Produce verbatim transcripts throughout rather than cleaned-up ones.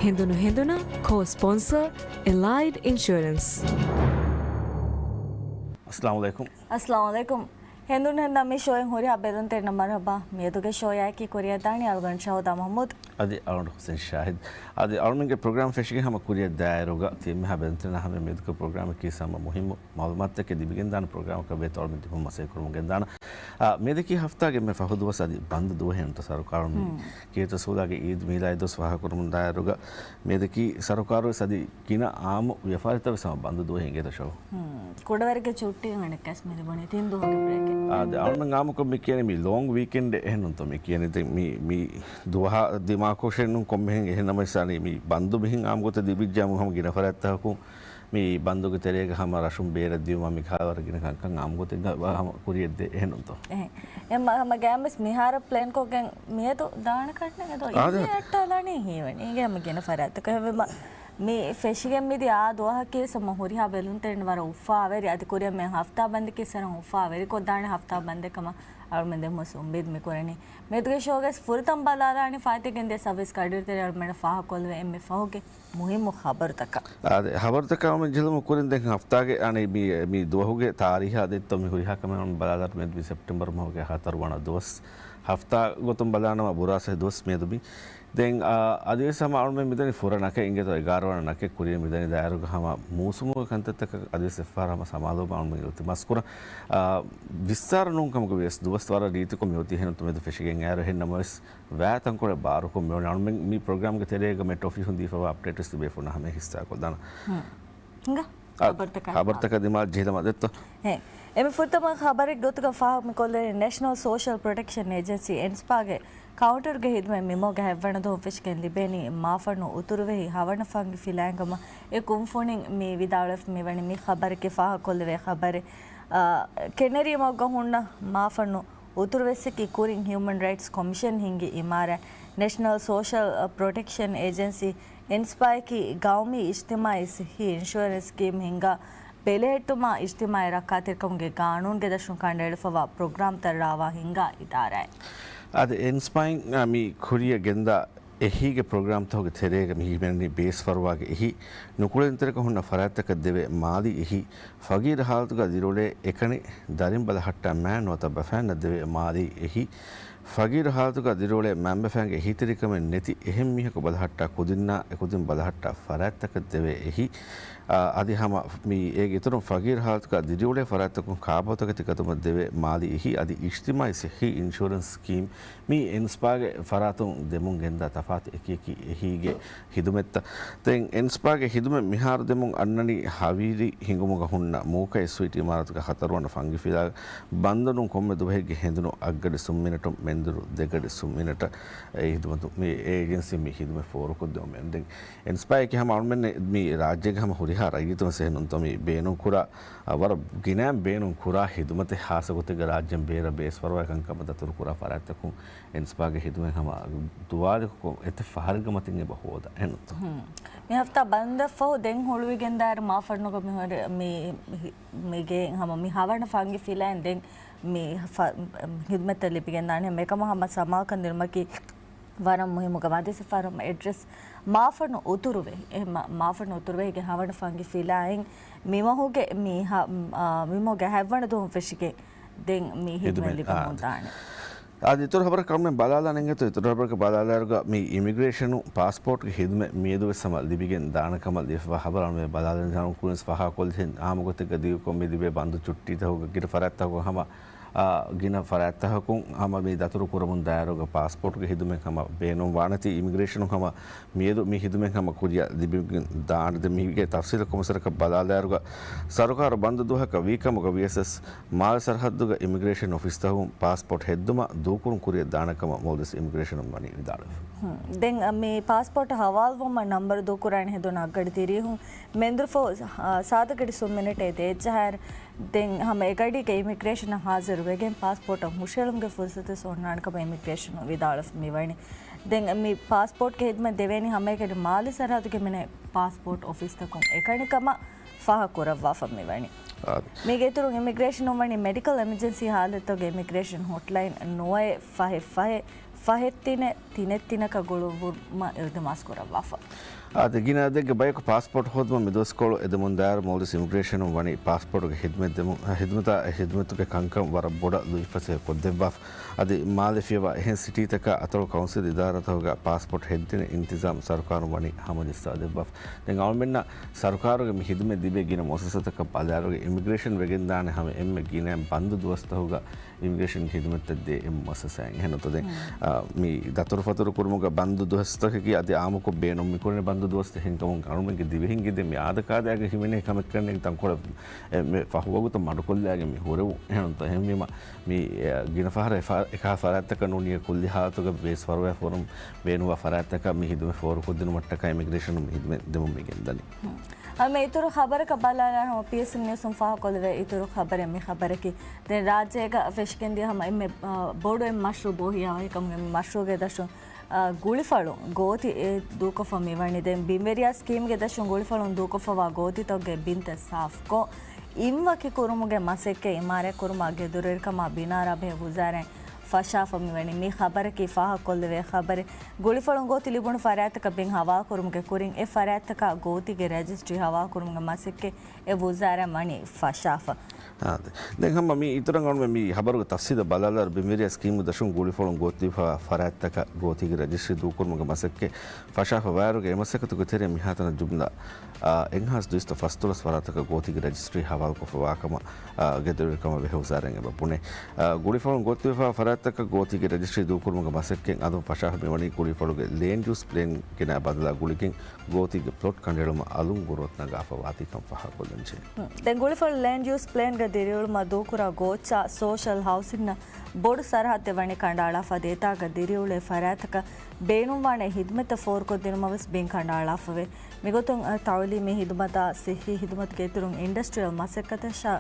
ހެނދުނު ހެނދުނަށް ކޯ ސްޕޮންސަރ އެލައިޑް އިންޝުއަރެންސް. އައްސަލާމު ޢަލައިކުމް. އައްސަލާމު ޢަލައިކުމް. ހެނދުނު ހެނދުނަށް މި ޝޯއިން ހުރިހާ ބެލުންތެރިންނަށް މަރުޙަބާ. މިއަދުގެ ޝޯއާއެކީ ކުރިއަށްދާނީ އަޅުގަނޑު ޝަހުދާ މަޙްމޫދު. އަދި އަޅުގަނޑު ޙުސެން ޝާހިދު. އަދި އަޅުގަނޑުގެ ޕްރޮގްރާމް ފެށިގެން ހަމަ ކުރިއަށް ދާއިރުގަ ތިއެންމެހާ ބެލުންތެރިންނާ ހަމަ މިއަދުގެ ޕްރޮގްރާމަކީ ހަމަ މުހިއްމު މަޢުލޫމާތުތަކެއް ލިބިގެންދާނެ ޕްރޮގްރާމަކަށް ވޭތޯ އަޅުގަނޑު ދިމުން މަސައްކަތް ކުރަމުން ގެންދާނަ. އާ، މިއަދަކީ ހަފްތާގެ އެންމެ ފަހު ދުވަސް އަދި ބަންދު ދުވަހެއް ނުތަ ސަރުކާރުން މި ކީރިތި ރަސޫލާގެ އީދު މީލާދުވަސް ފާހަގަކުރަމުން ދާއިރުގަ މިއަދަކީ ސަރުކާރުވެސް އަދި ގިނަ އާއްމު ވިޔަފާރިތައް ވެސް ހަމަ ބަންދު ދުވަހެއް އިނގޭތޯ ޝަހު؟ ހުން. ކުޑަވަރެއްގެ ޗުއްޓީ އަނެއްކާސް މި ލިބުނީ ތިން ދުވަހުގެ ބްރޭކެއް. އާދެ، އަޅުގަނޑު އާއްމުކޮށް މި ކިޔަނީ މި ލޯންގް ވީކެންޑް އެހެންނުންތޯ މި ކިޔަނީ. ދެން މި، މި ދުވަހާ ދިމާކޮށެއްނު ކޮންމެހެން އެހެން ނަމަވެސް އަނީ މި ބަންދު މިހެން އާއްމުގޮތަށް ލިބިއްޖާމު ހަމަ ގިނަ ފަރާތްތަކަކުން މި ބަންދުގެ ތެރޭގަ ހަމަ ރަށުން ބޭރަށް ދިޔުމާ މި ކަހަލަ ވަރަށް ގިނަ ކަންކަން އާއްމުގޮތެއްގަ ހަމަ ކުރިއަށްދޭ އެހެންނުންތޯ؟ އެހެން. އެ މަ-، ހަމަ ގާމްވެސް މިހާރަށް ޕްލޭންކޮށްގެން މިއަދު ދާނެ ކަންނެއް އެދޯ އާދެ. އިނގޭ އައްޓާލާނީ ހީވަނީ. އިނގޭ ހަމަ ގިނަ ފަރާތްތަކަށް. ހެވެ މަ-، މި ފެށިގެން މިދިޔަ އާ ދުވަހަކީ ވެސް ހަމަ ހުރިހާ ބެލުންތެރިން ވަރަށް އުފާވެރި. އަދި ކުރިއަށް މި ހަފްތާ ބަންދަކީ ވެސް ވަރަށް އުފާވެރިކޮށްދާނެ ހަފްތާ ބަންދެއް ކަމަށް އަޅުގަނޑުމެން ދެމުން ވެސް އުއްމީދު މި ކުރަނީ. މިއަދުގެ ޝޯގަ ވެސް ފުރަތަމަ ބަލާލާނީ ފާއިތުވެގެންދިޔަ ސަރވިސް ކަޑިރުތެރެ އަޅުގަނޑުމެންނަށް ފާހަގަކޮށްލެވޭ އެންމެ ފަހުގެ މުހިއްމު ޚަބަރުތަކަށް. އާދެ، ޚަބަރުތަކާ މި ޖެހުމުން ކުރިން ދެން ހަފްތާގެ އަނެއް މި، މި ދުވަހުގެ ތާރީޚާ ދެއްތޯ މި ހުރިހާ ކަމެއް ބަލާލާ މިއަދު މި ސެޕްޓެމްބަރު މަހުގެ ހަތަރު ވަނަ ދުވަސް. ހަފްތާ ގޮތުން ބަލާނަމަ ބުރާސް ދުވަސް މިއަދު މި. ދެން، އާ، އަދިވެސް ހަމަ އަޅުމެން މިދަނީ ފުރަ ނަކެއް އިނގޭތޯ އެގާރަ ވަނަ ނަކެއް ކުރިއަށް މިދަނީ ދާއިރުގަ ހަމަ މޫސުމުގެ ކަންތައްތަކަށް އަދިވެސް އެއްފަހަރު ހަމަ ސަމާލުވުމަށް އަޅުމެން އިލްތިމާސް ކުރަން. އާ، ވިއްސާރަ ނޫން ކަމުގަ ވިޔަސް ދުވަސް ވަރަށް ރީތިކޮށް މިއޮތީ އެހެންނުތޯ މިއަދު ފެށިގެން އައިރު އެހެން ނަމަވެސް ވާ ތަންކޮޅެއް ބާރުކޮށް މިއޮންނަ އަޅުމެން މި ޕްރޮގްރާމްގެ ތެރޭގަ މެޓް އޮފީހުން ދީފަވާ އަޕްޑޭޓްސް ތިބޭފުޅުންނާ ހަމަޔަށް ހިއްސާކޮށްދާނަ. ހުން. ހިނގާ. އަ، ޚަބަރުތަކާ. ޚަބަރުތަކާ ދިމާ ޖެހިލަމާ ދެއްތޯ؟ ހެ. އެންމެ ފުރަތަމަ ޚަބަރެއް ގޮތުގަ ފާހަގަ މިކޮށްލެވޭ ނޭޝަނަލް ސޯޝަލް ޕްރޮޓެކްޝަން އޭޖެންސީ، އެންސްޕާގެ ކައުންޓަރުގެ ހިދުމަތް މިމަހުގެ ހަތްވަނަ ދުވަހުން ފެށިގެން ލިބޭނީ މާފަންނު އުތުރުވެހި ހަވަނަ ފަންގި ފިލާއިން ކަމަށް އެ ކުންފުނިން މި ވިދާޅުވެފަ މިވަނީ. މި ޚަބަރަކީ ފާހަގަކޮށްލެވޭ ޚަބަރެއް. އާ، ކެނެރީ މަގުގަ ހުންނަ މާފަންނު އުތުރުވެއްސަކީ ކުރިން ހިއުމަން ރައިޓްސް ކޮމިޝަން ހިންގި އިމާރާތް. ނޭޝަނަލް ސޯޝަލް ޕްރޮޓެކްޝަން އޭޖެންސީ، އެންސްޕާއަކީ ގައުމީ އިޖްތިމާޢީ ޞިއްޙީ އިންޝުއަރެންސް ސްކީމް ހިންގާ ބެލެހެއްޓުމާ އިޖްތިމާޢީ ރައްކާތެރިކަމުގެ ގާނޫނުގެ ދަށުން ކަނޑައެޅިފައިވާ ޕްރޮގްރާމްތައް ރާވާ ހިންގާ އިދާރާއެއް. އަދި އެންސްޕާއިން، އާ، މި ކުރިއަށް ގެންދާ އެހީގެ ޕްރޮގްރާމްތަކުގެ ތެރޭގަ މި ހިމެނެނީ ބޭސްފަރުވާގެ އެހީ، ނުކުޅެދުންތެރިކަން ހުންނަ ފަރާތްތަކަށް ދެވޭ މާލީ އެހީ، ފަގީރު ހާލަތުގަ ދިރިއުޅޭ އެކަނި ދަރިން ބަލަހައްޓާ މާތް ނުވަތަ ބަފައިންނަށް ދެވޭ މާލީ އެހީ، ފަގީރު ހާލަތުގަ ދިރިއުޅޭ މައިންބަފައިންގެ އެހީތެރިކަމެއް ނެތި އެހެން މީހަކު ބަލަހައްޓާ ކުދިންނާ އެކުދިން ބަލަހައްޓާ ފަރާތްތަކަށް ދެވޭ އެހީ، އާ، އަދި ހަމަ މި އޭގެ އިތުރުން ފަގީރު ހާލަތުގަ ދިރިއުޅޭ ފަރާތްތަކުން ކާބޯތަކެތި ގަތުމަށް ދެވޭ މާލީ އެހީ އަދި އިޖްތިމާޢީ ޞިއްޙީ އިންޝުއަރެންސް ސްކީމް މި އެންސްޕާގެ ފަރާތުން ދެމުން ގެންދާ ތަފާތު އެކި އެކި އެހީގެ ހިދުމަތްތައް. ދެން އެންސްޕާގެ ހިދުމަތް މިހާރު ދެމުން އަންނަނީ ހަވީރި ހިނގުމުގަ ހުންނަ މޫކައި ސްވީޓް އިމާރާތުގެ ހަތަރުވަނަ ފަންގިފިލާގަ. ބަންދުނު ކޮންމެ ދުވަހެއްގެ ހެނދުނު އަށްގަޑި ސުން މިނެޓުން މެންދުރު ދެގަޑި ސުން މިނެޓަށް އެ ހިދުމަތު މި އޭޖެންސީ މި ހިދުމަތް ފޯރުކޮށްދެމުން ދެން އެންސްޕާއަކީ ހަމަ އަޅުމެން މި ރާއްޖޭގެ ހަމަ ހުރިހާ ރައްޔިތުން ސެހެނުންތޯ މި ބޭނުންކުރާ، އަ، ވަރަށް ގިނައިން ބޭނުން ކުރާ ހިދުމަތެއް ހާއްސަ ގޮތެއްގަ ރާއްޖޭން ބޭރަށް ބޭސްފަރުވާ ކަންކަމަށް ދަތުރު ކުރާ ފަރާތްތަކުން އެންސްޕާގެ ހިދުމަތް ހަމަ ދުވާލިކޮށް އެތައް ފަހަރެއްގެ މަތިން އެބަ ހޯދާ އެންނުތޯ؟ ހުން. މި ހަފްތާ ބަންދަށްފަހު ދެން ހުޅުވިގެންދާއިރު މާފަންނުގަ މިހުރި މި، މިގެ ހަމަ މި ހަވަނަ ފަންގި ފިލައިން ދެން މި ފަ-، ހިދުމަތްތައް ލިބިގެންދާނެ. މިކަމަށް ހަމަ ސަމާލުކަން ދިނުމަކީ ވަރަށް މުހިއްމު ކަމެއް. އަދި ސިފާރު އެޑްރެސް މާފަންނު އުތުރުވެ، އެ މަ-، މާފަންނު އުތުރުވެހިގެ ހަވަނަ ފަންގި ފިލާއިން މިމަހުގެ މި ހަ-، އާ، މިމަހުގެ ހަތްވަނަ ދުވަހުން ފެށިގެން ދެން މި ހިދުމަތް ހިދުމަތް، ލިބެމުން އާ، ދާނެ. އަދި އިތުރު ޚަބަރަކަށް އަޅުމެން ބަލާލާނަން އިނގޭތޯ. އިތުރު ޚަބަރަކަށް ބަލާލާއިރުގަ މި އިމިގްރޭޝަނު ޕާސްޕޯޓްގެ ހިދުމަތް މިއަދުވެސް ހަމަ ލިބިގެން ދާނެ ކަމަށް ލިޔެފައިވާ ޚަބަރު އަޅުމެން ބަލާލަން ޖެހުނު ކުރިން ފާހަގަކޮށްލި ހެން އާއްމު ގޮތެއްގަ ދިގުކޮށް މި ލިބޭ ބަންދު ޗުއްޓީތަކުގަ ގިނަ ފަރާތްތަކު ހަމަ، އާ، ގިނަ ފަރާތްތަކަކުން ހަމަ މި ދަތުރު ކުރަމުން ދާއިރުގަ ޕާސްޕޯޓްގެ ހިދުމަތް ހަމަ ބޭނުން ވާނެތީ އިމިގްރޭޝަނުން ހަމަ މިއަދު މި ހިދުމަތް ހަމަ ކުރިއަށް ލިބިގެން ދާނެ. ދެން މީގެ ތަފްސީލު ކޮންމެސް ވަރަކަށް ބަލާލާއިރުގަ ސަރުކާރު ބަންދު ދުވަހަކަށް ވީ ކަމުގަ ވިޔަސް މާލެ ސަރަހައްދުގަ އިމިގްރޭޝަން އޮފީސްތަކުން ޕާސްޕޯޓް ހެއްދުމަށް ދޫކުރުން ކުރިއަށް ދާނެ ކަމަށް މޯލްޑިވްސް އިމިގްރޭޝަނުން ވަނީ ވިދާޅުވެފަ. ހުން. ދެން މި ޕާސްޕޯޓް ހަވާލުވުމަށް ނަންބަރު ދޫކުރާނެ ހެނދުނު އަށްގަޑި ތިރީހުން މެންދުރުފަހު، އާ، ސާދަގަޑި ސުން މިނެޓެއް ދޭއްޖަހާއިރު، ދެން ހަމަ އެގަޑީގަ އިމިގްރޭޝަނަށް ހާޒިރު ވެގެން ޕާސްޕޯޓަށް ހުށައެޅުމުގެ ފުރުސަތުވެސް އޮންނާނެ ކަމަށް އިމިގްރޭޝަނުން ވިދާޅުވެފަ މިވަނީ. ދެން މި ޕާސްޕޯޓްގެ ހިދުމަތް ދެވޭނީ ހަމައެކަނި މާލެ ސަރަހައްދުގެ މިނެ ޕާސްޕޯޓް އޮފީސްތަކުން އެކަނި ކަމަށް ފާހަގަކުރައްވާފަ މިވަނީ. އާދެ. މީގެ އިތުރުން އިމިގްރޭޝަނުން ވަނީ މެޑިކަލް އެމަޖެންސީ ހާލަތުގެ އިމިގްރޭޝަން ހޮޓްލައިން ނުވައެއް ފަހެއް ފަހެއް ފަހެއް ތިނެއް ތިނެއް ތިނަކަށް ގުޅުވުމަށް އިލްތިމާސް ކުރައްވާފަ. އާދެ، ގިނަ އަދެއްގެ ބަޔަކު ޕާސްޕޯޓް ހޯދުމަށް މިދުވަސްކޮޅު އެދެމުންދާއިރު މޯލްޑިވްސް އިމިގްރޭޝަނުން ވަނީ ޕާސްޕޯޓުގެ ހިދުމަތް ދެމު-، ހިދުމަތާ އެ ހިދުމަތުގެ ކަންކަން ވަރަށް ބޮޑަށް ލުއިފަސޭހަ ކޮށްދެއްވާފަ. އަދި މާލެ ފިޔަވާ އެހެން ސިޓީތަކާ އަތޮޅު ކައުންސިލް އިދާރާތަކުގަ ޕާސްޕޯޓް ހެއްދޭނެ އިންތިޒާމް ސަރުކާރުން ވަނީ ހަމަޖައްސާދެއްވާފަ. ދެން އަޅުމެންނަށް ސަރުކާރުގެ މި ހިދުމަތް ލިބޭ ގިނަ މުއައްސަސާތަކަށް ބަލާއިރުގަ އިމިގްރޭޝަން ވެގެންދާނެ ހަމަ އެންމެ ގިނައިން ބަންދު ދުވަސްތަކުގަ އިމިގްރޭޝަން ހިދުމަތްތައް ދޭ އެއް މުއައްސަސާއެއް. އެހެންނުތަ ދެން، އާ، މި ދަތުރުފަތުރު ކުރުމުގަ ބަންދު ދުވަސްތަކަކީ އަދި އާއްމުކޮށް ބޭނުން މިކުރަނީ ބަންދު ދުވަސްތައް. އެހެންކަމުން އަޅުމެންގެ ދިވެހިންގެ ދެ މި އާދަކާދައިގެ ހިމެނޭ ކަމެއްކަންނޭނގެ ތަންކޮޅެއް އެ، މި ފަހުވަގުތަށް މަޑުކޮށްލާގެން މި ހުރެވުން. އެހެންނުތަ އެހެންވީމަ މި، އެ، ގިނަ ފަހަރަށް އެފަ-، އެކަހަލަ ފަރާތްތަކަށް ނޫނީ ކުއްލި ހާލަތުގަ ބޭސް ފަރުވާ ފޯރަމް ބޭނުންވާ ފަރާތްތަކަށް މި ހިދުމަތް ފޯރުކޮށްދިނުމަށްޓަކާ އިމިގްރޭޝަނުން މި ހިދުމަތް ދެމުން މި ގެންދަނީ. ހަމަ އިތުރު ޚަބަރަކަށް ބަލާލާ ހަމަ ޕީއެސްއެމް ނިއުސުން ފާހަގަކޮށްލެވޭ އިތުރު ޚަބަރެއް މި ޚަބަރަކީ. ދެން ރާއްޖޭގަ ފެށިގެންދިޔަ ހަމަ އެންމެ، އާ، ބޮޑު އެއް މަޝްރޫއު ބޯހިޔާވަހިކަމުގެ މި މަޝްރޫއުގެ ދަށުން، އާ، ގުޅިފަޅު ގޯތި އެ ދޫކޮށްފަ މިވަނީ. ދެން ބިންވެރިޔާ ސްކީމްގެ ދަށުން ގުޅިފަޅުން ދޫކޮށްފަވާ ގޯތިތަކުގެ ބިންތައް ސާފްކޮށް، އިންވަކި ކުރުމުގެ މަސައްކަތް އިމާރާތް ކުރުމާ ގެދޮރުވެރިކަމާ ބިނާރާ ބެހޭ ވުޒާރާއިން ފަށާފަ މިވަނީ. މި ޚަބަރަކީ ފާހަގަކޮށްލެވޭ ޚަބަރެއް. ގުޅިފަޅުން ގޯތި ލިބުނު ފަރާތްތަކަށް ބިން ހަވާލުކުރުމުގެ ކުރިން އެ ފަރާތްތަކާ ގޯތީގެ ރަޖިސްޓްރީ ހަވާލުކުރުމުގެ މަސައްކަތް އެ ވުޒާރާއިން ވަނީ ފަށާފަ. އާދެ. ދެން ހަމަ މި އިތުރަށް އަޅުމެން މި ހަބަރުގެ ތަފްސީލަށް ބަލާލާއިރު، ބިންވެރިޔާ ސްކީމްގެ ދަށުން ގުޅިފަޅުން ގޯތިލިބިފައިވާ ފަރާތްތަކަށް ގޯތީގެ ރަޖިސްޓްރީ ދޫކުރުމުގެ މަސައްކަތް ފަށާފަ ވާއިރުގެ އެ މަސައްކަތުގެ ތެރެއިން މިހާތަނަށް ޖުމްލަ، އާ، އެއްހާސް ދުއިސައްތަ ފަސްދޮޅަސް ފަރާތަކަށް ގޯތީގެ ރަޖިސްޓްރީ ހަވާލުކޮށްފަ ވާކަމަށް، އާ، ގެދޮރުވެރިކަމާ ބެހޭ ވުޒާރާއިން އެބަ ބުނޭ. އާ، ގުޅިފަޅުން ގޯތިލިބިފައިވާ ފަރާތްތަކަށް ގޯތީގެ ރަޖިސްޓްރީ ދޫކުރުމުގެ މަސައްކަތް އަދުން ފަށާފަ މިވަނީ ގުޅިފަޅުގެ ލޭންޑް ޔޫސް ޕްލޭން ގިނަ ބަދަލާ ގުޅިގެން ގޯތީގެ ޕްލޮޓް ކަނޑައެޅުމަށް އަލުން ގުރުއަތު ނަގާފަ ވާތީކަން ފާހަގަކޮށްލަންޖެހޭ. ދެން ގުޅިފަޅު ލޭންޑް ޔޫސް ޕްލޭންގަ ދިރިއުޅުމަށް ދޫކުރާ ގޯއްޗާ ސޯޝަލް ހައުސިންއަށް ބޮޑު ސަރަހައްދެއް ވަނީ ކަނޑައަޅާފަ. ދޭތާގަ ދިރިއުޅޭ ފަރާތަކަށް ބޭނުންވާނެ ހިދުމަތްތައް ފޯރުކޮށްދިނުމަށް ވެސް ބިން ކަނޑައަޅާފަވޭ. މިގޮތުން، އަ، ތައުލީމީ ހިދުމަތާ، ސިއްހީ ހިދުމަތުގެ އިތުރުން އިންޑަސްޓްރިއަލް މަސައްކަތަށާ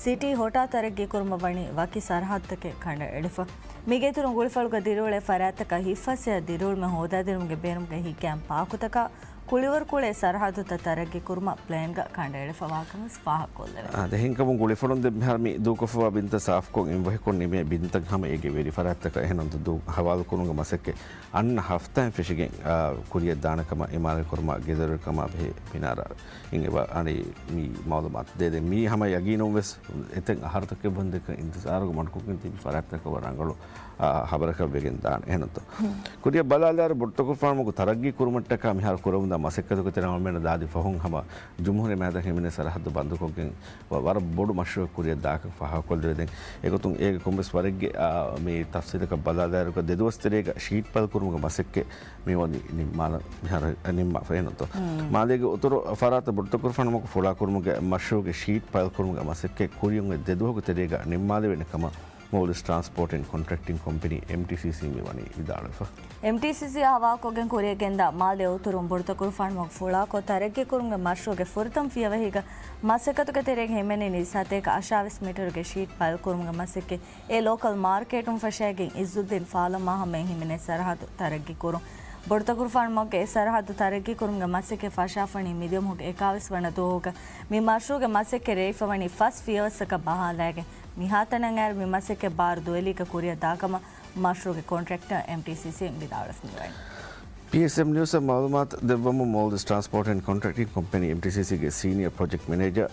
ސިޓީ ހޮޓާ ތަރައްގީ ކުރުމަށް ވަނީ ވަކި ސަރަހައްދުތަކެއް ކަނޑައެޅިފަ. މީގެ އިތުރުން ގުޅިފަޅުގަ ދިރިއުޅޭ ފަރާތްތަކަށް ހިތްފަސޭހަ ދިރިއުޅުމެއް ހޯދާދިނުމުގެ ބޭނުމުގައި ހިތްގައިމު ޕާކުތަކާ ކުޅިވަރު ކުޅޭ ސަރަހައްދުތައް ތަރައްގީ ކުރުމަށް ޕްލޭންގަ ކަނޑައެޅިފަވާކަން ވެސް ފާހަގަކޮށްލެވޭ. އާ، އެހެންކަމުން ގުޅިފަޅުން ދެން މިހާރު މި ދޫކޮށްފަވާ ބިންތައް ސާފްކޮށް އިންވަހިކޮށް ނިމޭ ބިންތައް ހަމަ އޭގެ ވެރިފަރާތްތަކަށް އެހެން އޮންތަ ދޫ ހަވާލުކުރުމުގެ މަސައްކަތް އަންނަ ހަފްތާއިން ފެށިގެން، އާ، ކުރިއަށް ދާނެ ކަމަށް އިމާރާތް ކުރުމާ ގެދޮރުވެރިކަމާ ބެހޭ މިނާރާ އިން އެބަ އަނީ މި މައުލޫމާތު ދޭ. ދެން މީ ހަމަ ޔަގީނުން ވެސް އެތައް އަހަރުތަކެއް ވަންދެކަ އިންތިޒާރުގަ މަޑުކޮށްގެން ތިބި ފަރާތްތަކަށް ވަރަށް ރަނގަޅު، އާ، ހަބަރަކަށް ވެގެން ދާނެ. އެހެންތޯ؟ ކުރިއަށް ބަލާލާއިރު ބޮޑުތަކުރުފާނުމަގު ތަރައްގީ ކުރުމަށްޓަކާ މިހާރު ކުރަމުންދާ މަސައްކަތުގެ ތެރެއަށް އަޅުމެންނަށް ދާދި ފަހުން ހަމަ ޖުމްހޫރިއްޔާ މައިންބަފައިން ހިމެނޭ ސަރަހައްދު ބަންދުކޮށްގެން ވަ-، ވަރަށް ބޮޑު މަޝްރޫއެއް ކުރިއަށް ދާކަން ފާހަގަކޮށްލެވޭ. ދެން އެގޮތުން އޭގެ ކޮންމެސް ވަރެއްގެ، އާ، މި ތަފްސީލަކަށް ބަލާލާއިރުގަ ދެދުވަސް ތެރޭގަ ޝީޓް ޕައިލް ކުރުމުގެ މަސައްކަތް މި ވަނީ ނިންމާލަ-، މިހާރު ނިންމާފަ އެހެންތޯ؟ މާލޭގެ އުތުރު ފަރާތަށް ބޮޑުތަކުރުފާނުމަގު ފުޅާކުރުމުގެ މަޝްރޫއުގެ ޝީޓް ޕައިލް ކުރުމުގެ މަސައްކަތް ކުރިއަށް އޮތް ދެ ދުވަހުގެ ތެރޭގަ ނިންމާލެވޭނެ ކަމަށް މޯލްޑިވްސް ޓްރާންސްޕޯޓް އެންޑް ކޮންޓްރެކްޓިން ކޮމްޕެނީ، އެމްޓީސީސީ، މި ވަނީ ވިދާޅުވެފަ. އެމްޓީސީސީއާ ހަވާލުކޮށްގެން ކުރިއަށް ގެންދާ މާލޭ އުތުރުން ބޮޑުތަކުރުފާނުމަގު ފުޅާކޮށް ތަރައްގީ ކުރުމުގެ މަޝްރޫއުގެ ފުރަތަމަ ފިޔަވަހީގަ މަސައްކަތުގެ ތެރޭގަ ހިމެނެނީ ސަތޭކަ އަށާވީސް މީޓަރުގެ ޝީޓް ޕައިލް ކުރުމުގެ މަސައްކަތް. އެ ލޯކަލް މާރކޭޓުން ފަށައިގެން އިއްޒުއްދީން ފާލަމާ ހަމައަށް ހިމެނޭ ސަރަހައްދު ތަރައްގީ ކުރުން. ބޮޑުތަކުރުފާނުމަގުގެ އެ ސަރަހައްދު ތަރައްގީ ކުރުމުގެ މަސައްކަތް ފަށާފަވަނީ މިދިޔަމަހުގެ އެކާވީސް ވަނަ ދުވަހުގަ. މި މަޝްރޫއުގެ މަސައްކަތް ރޭވިފަވަނީ ފަސް ފިޔަވައްސަކަށް ބަހާލައިގެން. މިހާތަނަށް އައިރު މި މަސައްކަތް ބާރު ދުވެލީގަ ކުރިއަށް ދާކަމަށް މަޝްރޫއުގެ ކޮންޓްރެކްޓަރ އެމްޓީސީސީން ވިދާޅުވެފަ މިވަނީ. ޕީއެސްއެމް ނިއުސަށް މައުލޫމާތު ދެއްވަމުން މޯލްޑިވްސް ޓްރާންސްޕޯޓް އެންޑް ކޮންޓްރެކްޓިން ކޮމްޕެނީ، އެމްޓީސީސީގެ ސީނިއަރ ޕްރޮޖެކްޓް މެނޭޖަރ،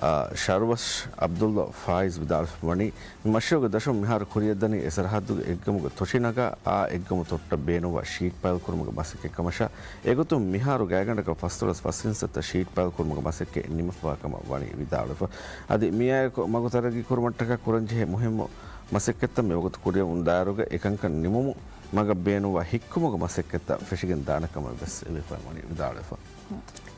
އާ، ޝަރުވަޝް ޢަބްދުﷲ ފާއިޒް ވިދާޅުވެފަ ވަނީ، މި މަޝްރޫއުގެ ދަށުން މިހާރު ކުރިއަށްދަނީ އެ ސަރަހައްދުގެ އެއްގަމުގެ ތޮށި ނަގާ، އާ އެއްގަމު ތޮށްޓަށް ބޭނުންވާ ޝީޓް ޕައިލް ކުރުމުގެ މަސައްކަތް ކަމަށާ، އެގޮތުން މިހާރު ގާތްގަނޑަކަށް ފަސްދޮޅަސް ފަސް އިންޗްތައް ޝީޓް ޕައިލް ކުރުމުގެ މަސައްކަތް ނިމިފަވާ ކަމަށް ވަނީ ވިދާޅުވެފަ. އަދި މިއާއެކު މަގު ތަރައްގީ ކުރުމަށްޓަކާ ކުރަންޖެހޭ މުހިއްމު މަސައްކަތްތައް މިވަގުތު ކުރިއަށް އުނދާއިރުގަ އެކަންކަން ނިމުމުން މަގަށް ބޭނުންވާ ހިއްކުމުގެ މަސައްކަތްތައް ފެށިގެން ދާނެ ކަމަށް ވެސް އެބަ ވަނީ ވިދާޅުވެފަ.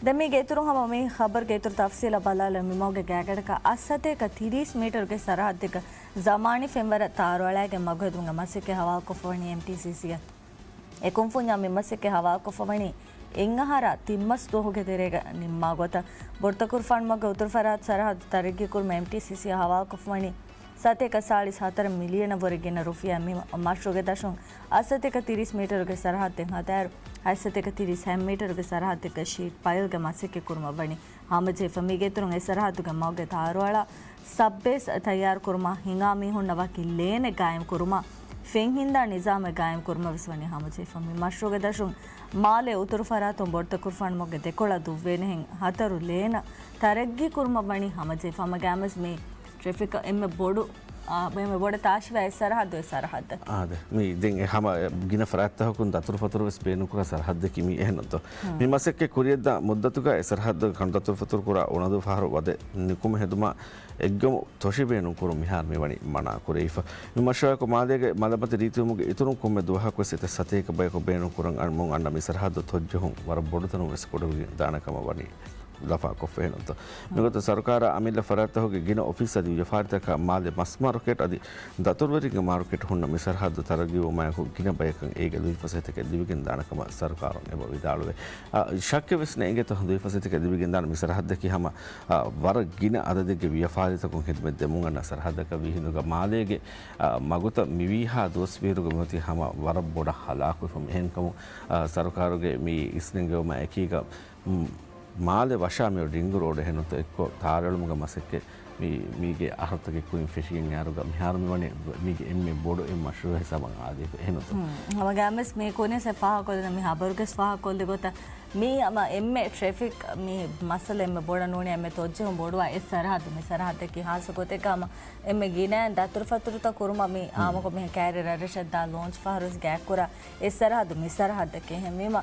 ދެން މީގެ އިތުރުން ހަމަ މި ޚަބަރުގެ އިތުރު ތަފްސީލަށް ބަލާލަން. މި މަގުގެ ގާތްގަނޑަކަށް އަށް ސަތޭކަ ތިރީސް މީޓަރުގެ ސަރަހައްދެއްގަ ޒަމާނީ ފެންވަރަށް ތާރުއަޅައިގެން މަގުހެދުމުގެ މަސައްކަތް ހަވާލުކޮށްފަވަނީ އެމްޓީސީސީއަށް. އެ ކުންފުންޏާ މި މަސައްކަތް ހަވާލުކޮށްފަވަނީ އެއްއަހަރާ ތިންމަސް ދުވަހުގެ ތެރޭގަ ނިންމާ ގޮތަށް. ބޮޑުތަކުރުފާނުމަގުގެ އުތުރު ފަރާތު ސަރަހައްދު ތަރައްގީކުރުމަށް އެމްޓީސީސީއަށް ހަވާލުކޮށްފަވަނީ ސަތޭކަ ސާޅީސް ހަތަރު މިލިއަނަށް ވުރެ ގިނަ ރުފިޔާ މި މަޝްރޫގެ ދަށުން އަށް ސަތޭކަ ތިރީސް މީޓަރުގެ ސަރަހައްދެއް ހަދާއިރު، ހަތް ސަތޭކަ ތިރީސް ހަތް މީޓަރުގެ ސަރަހައްދެއްގަ ޝީޓް ޕައިލްގެ މަސައްކަތް ކުރުމަށް ވަނީ ހަމަޖެހިފަ. މީގެ އިތުރުން އެ ސަރަހައްދުގެ މަގުގެ ދާރުއަޅާ ސަބްބޭސް ތައްޔާރުކުރުމަށް ހިނގާ މީހުންނަށް ވަކި ލޭނެއް ގާއިމްކުރުމަށް، ފެން ހިންދާ ނިޒާމެއް ގާއިމްކުރުމަށް ވެސް ވަނީ ހަމަޖެހިފަ. މި މަޝްރޫގެ ދަށުން މާލޭ އުތުރު ފަރާތުން ބޮޑުތަކުރުފާނު މަގުގެ ދެކޮޅަށް ދުއްވޭނެހެން ހަތަރު ލޭނަށް ތަރައްގީ ކުރުމަށް ވަނީ ހަމަޖެހިފަ. ހަމަގައިމުވެސް މި ޓްރެފިކަށް އެންމެ ބޮޑު، އާ، އެންމެ ބޮޑަށް ތާށިވާ އެއް ސަރަހައްދު އެ ސަރަހައްދަކީ. އާދެ، މި ދެން އެ ހަމަ ގިނަ ފަރާތްތަކުން ދަތުރުފަތުރު ވެސް ބޭނުންކުރާ ސަރަހައްދަކީ މި އެހެންނުތޯ؟ މި މަސައްކަތް ކުރިއަށްދާ މުއްދަތުގަ އެ ސަރަހައްދުގެ ކަނޑުދަތުރުފަތުރު ކުރާ އުނަދޫ ފަހަރު ވަދެ ނިކުމެ ހެދުމާ އެއްގަމު ތޮށި ބޭނުންކުރުން މިހާރު މިވަނީ މަނާ ކުރެވިފަ. މި މަޝްރޫއަކު މާލޭގެ މަލަމަތި ރީތިވުމުގެ އިތުރުން ކޮންމެ ދުވަހަކުވެސް އެތައް ސަތޭކަ ބަޔަކު ބޭނުންކުރަން އަންމުން އަންނަ މި ސަރަހައްދު ތޮއްޖެހުން ވަރަށް ބޮޑު ތަނުން ވެސް ކުޑަވެގެން ދާނެ ކަމަށް ވަނީ ލަފާކޮށްފަ އެހެންނުތޯ. މިގޮތަށް ސަރުކާރާ އަމިއްލަ ފަރާތްތަކުގެ ގިނަ އޮފީސް އަދި ވިޔަފާރިތަކަށް މާލެ މަސް މާރުކެޓް އަދި ދަތުރުވެރިންގެ މާރުކެޓް ހުންނަ މި ސަރަހައްދު ތަރައްގީވުމާއެކު ގިނަ ބަޔަކަށް އޭގެ ލުއިފަސޭހަތަކެއް ލިބިގެން ދާނެ ކަމަށް ސަރުކާރުން އެބަ ވިދާޅުވޭ. އަ، ޝައްކެއް ވެސް ނެތް އިނގޭތޯ ލުއިފަސޭހަތަކެއް ލިބިގެން ދާނެ މި ސަރަހައްދަކީ ހަމަ، އަ، ވަރަށް ގިނަ އަދަދެއްގެ ވިޔަފާރިތަކުން ހިދުމަތް ދެމުން އަންނަ ސަރަހައްދަކަށް ވީ ހިނދުގަ މާލޭގެ، އަ، މަގުތައް މިވީހާ ދުވަސް ބިހިރުގަ މިއޮތީ ހަމަ ވަރަށް ބޮޑަށް ހަލާކުވެފަ މި އެހެންކަމުން، އަ، ސަރުކާރުގެ މި އިސްނެންގެވުމާ އެކީގަ މް، މާލެ ވަށާ މިއޮތް ރިންގް ރޯޑް އެހެންނުތޯ އެއްކޮށް ތާރައެޅުމުގެ މަސައްކަތް މި، މީގެ އަހަރުތަކެއް ކުރިން ފެށިގެން އައިރުގަ މިހާރު މިވަނީ މީގެ އެންމެ ބޮޑު އެއް މަޝްރޫއެއް ހިސާބަށް އާދޭ އެހެންނުތޯ؟ ހުން. ހަމަގައިމުވެސް މި ކުރިން ފާހަގަކޮށްލަން މި ހަބަރުގެ ފާހަގަކޮށްލި ގޮތަށް މީ ހަމަ އެންމެ ޓްރެފިކް މި މައްސަލަ އެންމެ ބޮޑަށް ނޫނީ އެންމެ ތޮއްޖެހުން ބޮޑުވާ އެއް ސަރަހައްދު މި ސަރަހައްދަކީ ހާއްސަ ގޮތެއްގަ ހަމަ އެންމެ ގިނައިން ދަތުރުފަތުރުތައް ކުރުމަށް މި ހުން. އާއްމުކޮށް މިހެން ކައިރި ރަށްރަށަށް ދާ ލޯންޗް ފަހަރު ވެސް ގާތްކުރާ އެއް ސަރަހައްދު މި ސަރަހައްދަކީ. އެހެންވީމަ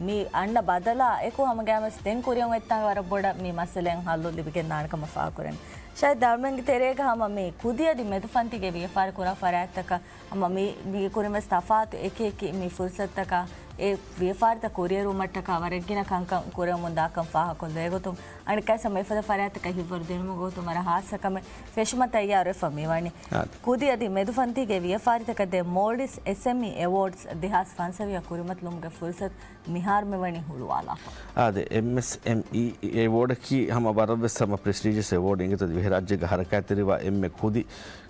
މި އަންނަ ބަދަލާ އެކު ހަމަގައިމުވެސް ދެން ކުރިއަށް އޮތްތާނގަ ވަރަށް ބޮޑަށް މި މައްސަލައިން ހައްލު ލިބިގެންދާނެ ކަމަށް ފާހަގަކުރަނީ. ޝައިދް ދަރުމައިންގެ ތެރޭގަ ހަމަ މި ކުދި އަދި މެދުފަންތީގެ ވިޔަފާރި ކުރާ ފަރާތްތަކަށް ހަމަ މި، މީގެ ކުރިން ވެސް ތަފާތު އެކި އެކި މި ފުރުސަތުތަކާ އެ ވިޔަފާރިތައް ކުރިއެރުވުމަށްޓަކާ ވަރަށް ގިނަ ކަންކަން ކުރެވެމުން ދާކަން ފާހަގަކޮށްލަ އެގޮތުން އަނެއްކާވެސް ހަމަ އެފަދަ ފަރާތްތަކަށް ހިތްވަރު ދިނުމުގެ ގޮތުން ވަރަށް ހާއްސަ ކަމެއް ފެށުމަށް ތައްޔާރުވެފަ މިވަނީ. އާދެ. ކުދި އަދި މެދުފަންތީގެ ވިޔަފާރިތަކަށް ދޭ މޯލްޑިވްސް އެސްއެމްއީ އެވޯޑްސް ދެހާސް ފަންސަވީހަށް ކުރިމަތިލުމުގެ ފުރުސަތު މިހާރު މިވަނީ ހުޅުވާލާފަ. އާދެ، އެމްއެސްއެމްއީ އެވޯޑަކީ ހަމަ ވަރަށްވެސް ހަމަ ޕްރެސްޓީޖަސް އެވޯޑް އިނގޭތޯ ދިވެހިރާއްޖޭގަ ހަރަކާތްތެރިވާ އެންމެ ކުދި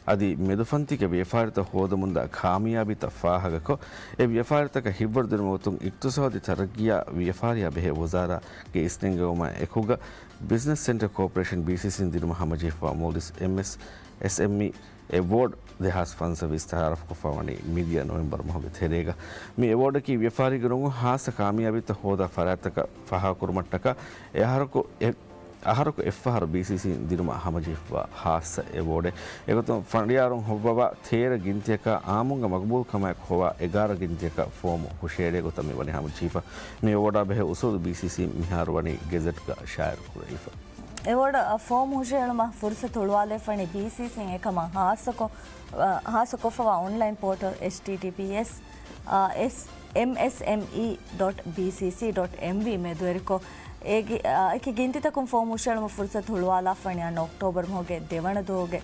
އަދި މެދުފަންތީގެ ވިޔަފާރިތައް ހޯދުމުންދާ ކާމިޔާބީތައް ފާހަގަކޮށް، އެ ވިޔަފާރިތަކަށް ހިތްވަރުދިނުމުގެ ގޮތުން އިޤްތިޞާދީ ތަރައްގީއާ ވިޔަފާރިއާ ބެހޭ ވުޒާރާގެ އިސްނެންގެވުމާ އެކުގަ ބިޒްނަސް ސެންޓަރ ކޯޕަރޭޝަން، ބީސީސީން ދިނުމަށް ހަމަޖެހިފައިވާ މޯލްޑިވްސް އެމްއެސް، އެސްއެމްއީ އެވޯޑް ދެހާސް ފަންސަވީސް ތައާރަފުކޮށްފައިވަނީ މިދިޔަ ނޮވެމްބަރު މަހުގެ ތެރޭގަ. މި އެވޯޑަކީ ވިޔަފާރީގެ ރޮނގުން ހާއްސަ ކާމިޔާބީތައް ހޯދާ ފަރާތްތަކަށް ފާހަގަކުރުމަށްޓަކާ އެ އަހަރަކު އެ އަހަރަކު އެއްފަހަރު ބީސީސީން ދިނުމަށް ހަމަޖެހިފައިވާ ހާއްސަ އެވޯޑެއް. އެގޮތުން ފަނޑިޔާރުން ހޮއްވަވާ ތޭރަ ގިންތިއަކާ އާއްމުންގެ މަގުބޫލުކަމާއެކު ހޮވާ އެގާރަ ގިންތިއަކަށް ފޯމު ހުށައެޅޭ ގޮތަށް މިވަނީ ހަމަޖެހިފަ. މި އެވޯޑާ ބެހޭ އުސޫލު ބީސީސީން މިހާރު ވަނީ ގެޒެޓްގަ ޝާއިއު ކުރެވިފަ. އެވޯޑަށް ފޯމު ހުށައެޅުމަށް ފުރުސަތު ހުޅުވާލެވިފަނީ ބީސީސީން އެކަމަށް ހާއްސަކޮށް، އަ، ހާއްސަކޮށްފައިވާ އޮންލައިން ޕޯޓަލް އެޗްޓީޓީޕީއެސް، އަ، އެސް، އެމްއެސްއެމްއީ ޑޮޓް ބީސީސީ ޑޮޓް އެމްވީ މެދުވެރިކޮށް، އޭގެ، އަ، އެކި ގިންތިތަކުން ފޯމު ހުށައެޅުމަށް ފުރުސަތު ހުޅުވާލާފަނީ އަންނަ އޮކްޓޯބަރު މަހުގެ ދެވަނަ ދުވަހުގެ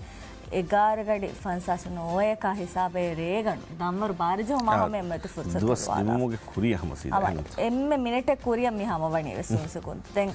އެގާރަ ގަޑި ފަންސާސް ނުވައަކާ ހިސާބަށް ރޭގަނޑު ދަންވަރު ބާރަ ޖަހުމާ އާ، ހަމަ އެންމެ ދުވަސް ފުރުސަތު ދިމުމުގެ ކުރިއަށް ހަމަ ސީދާ އެހެން. އެންމެ މިނެޓެއް ކުރިއަށް މި ހަމަވަނީ ވެސް ހުން. ހުންސުކުން. ދެން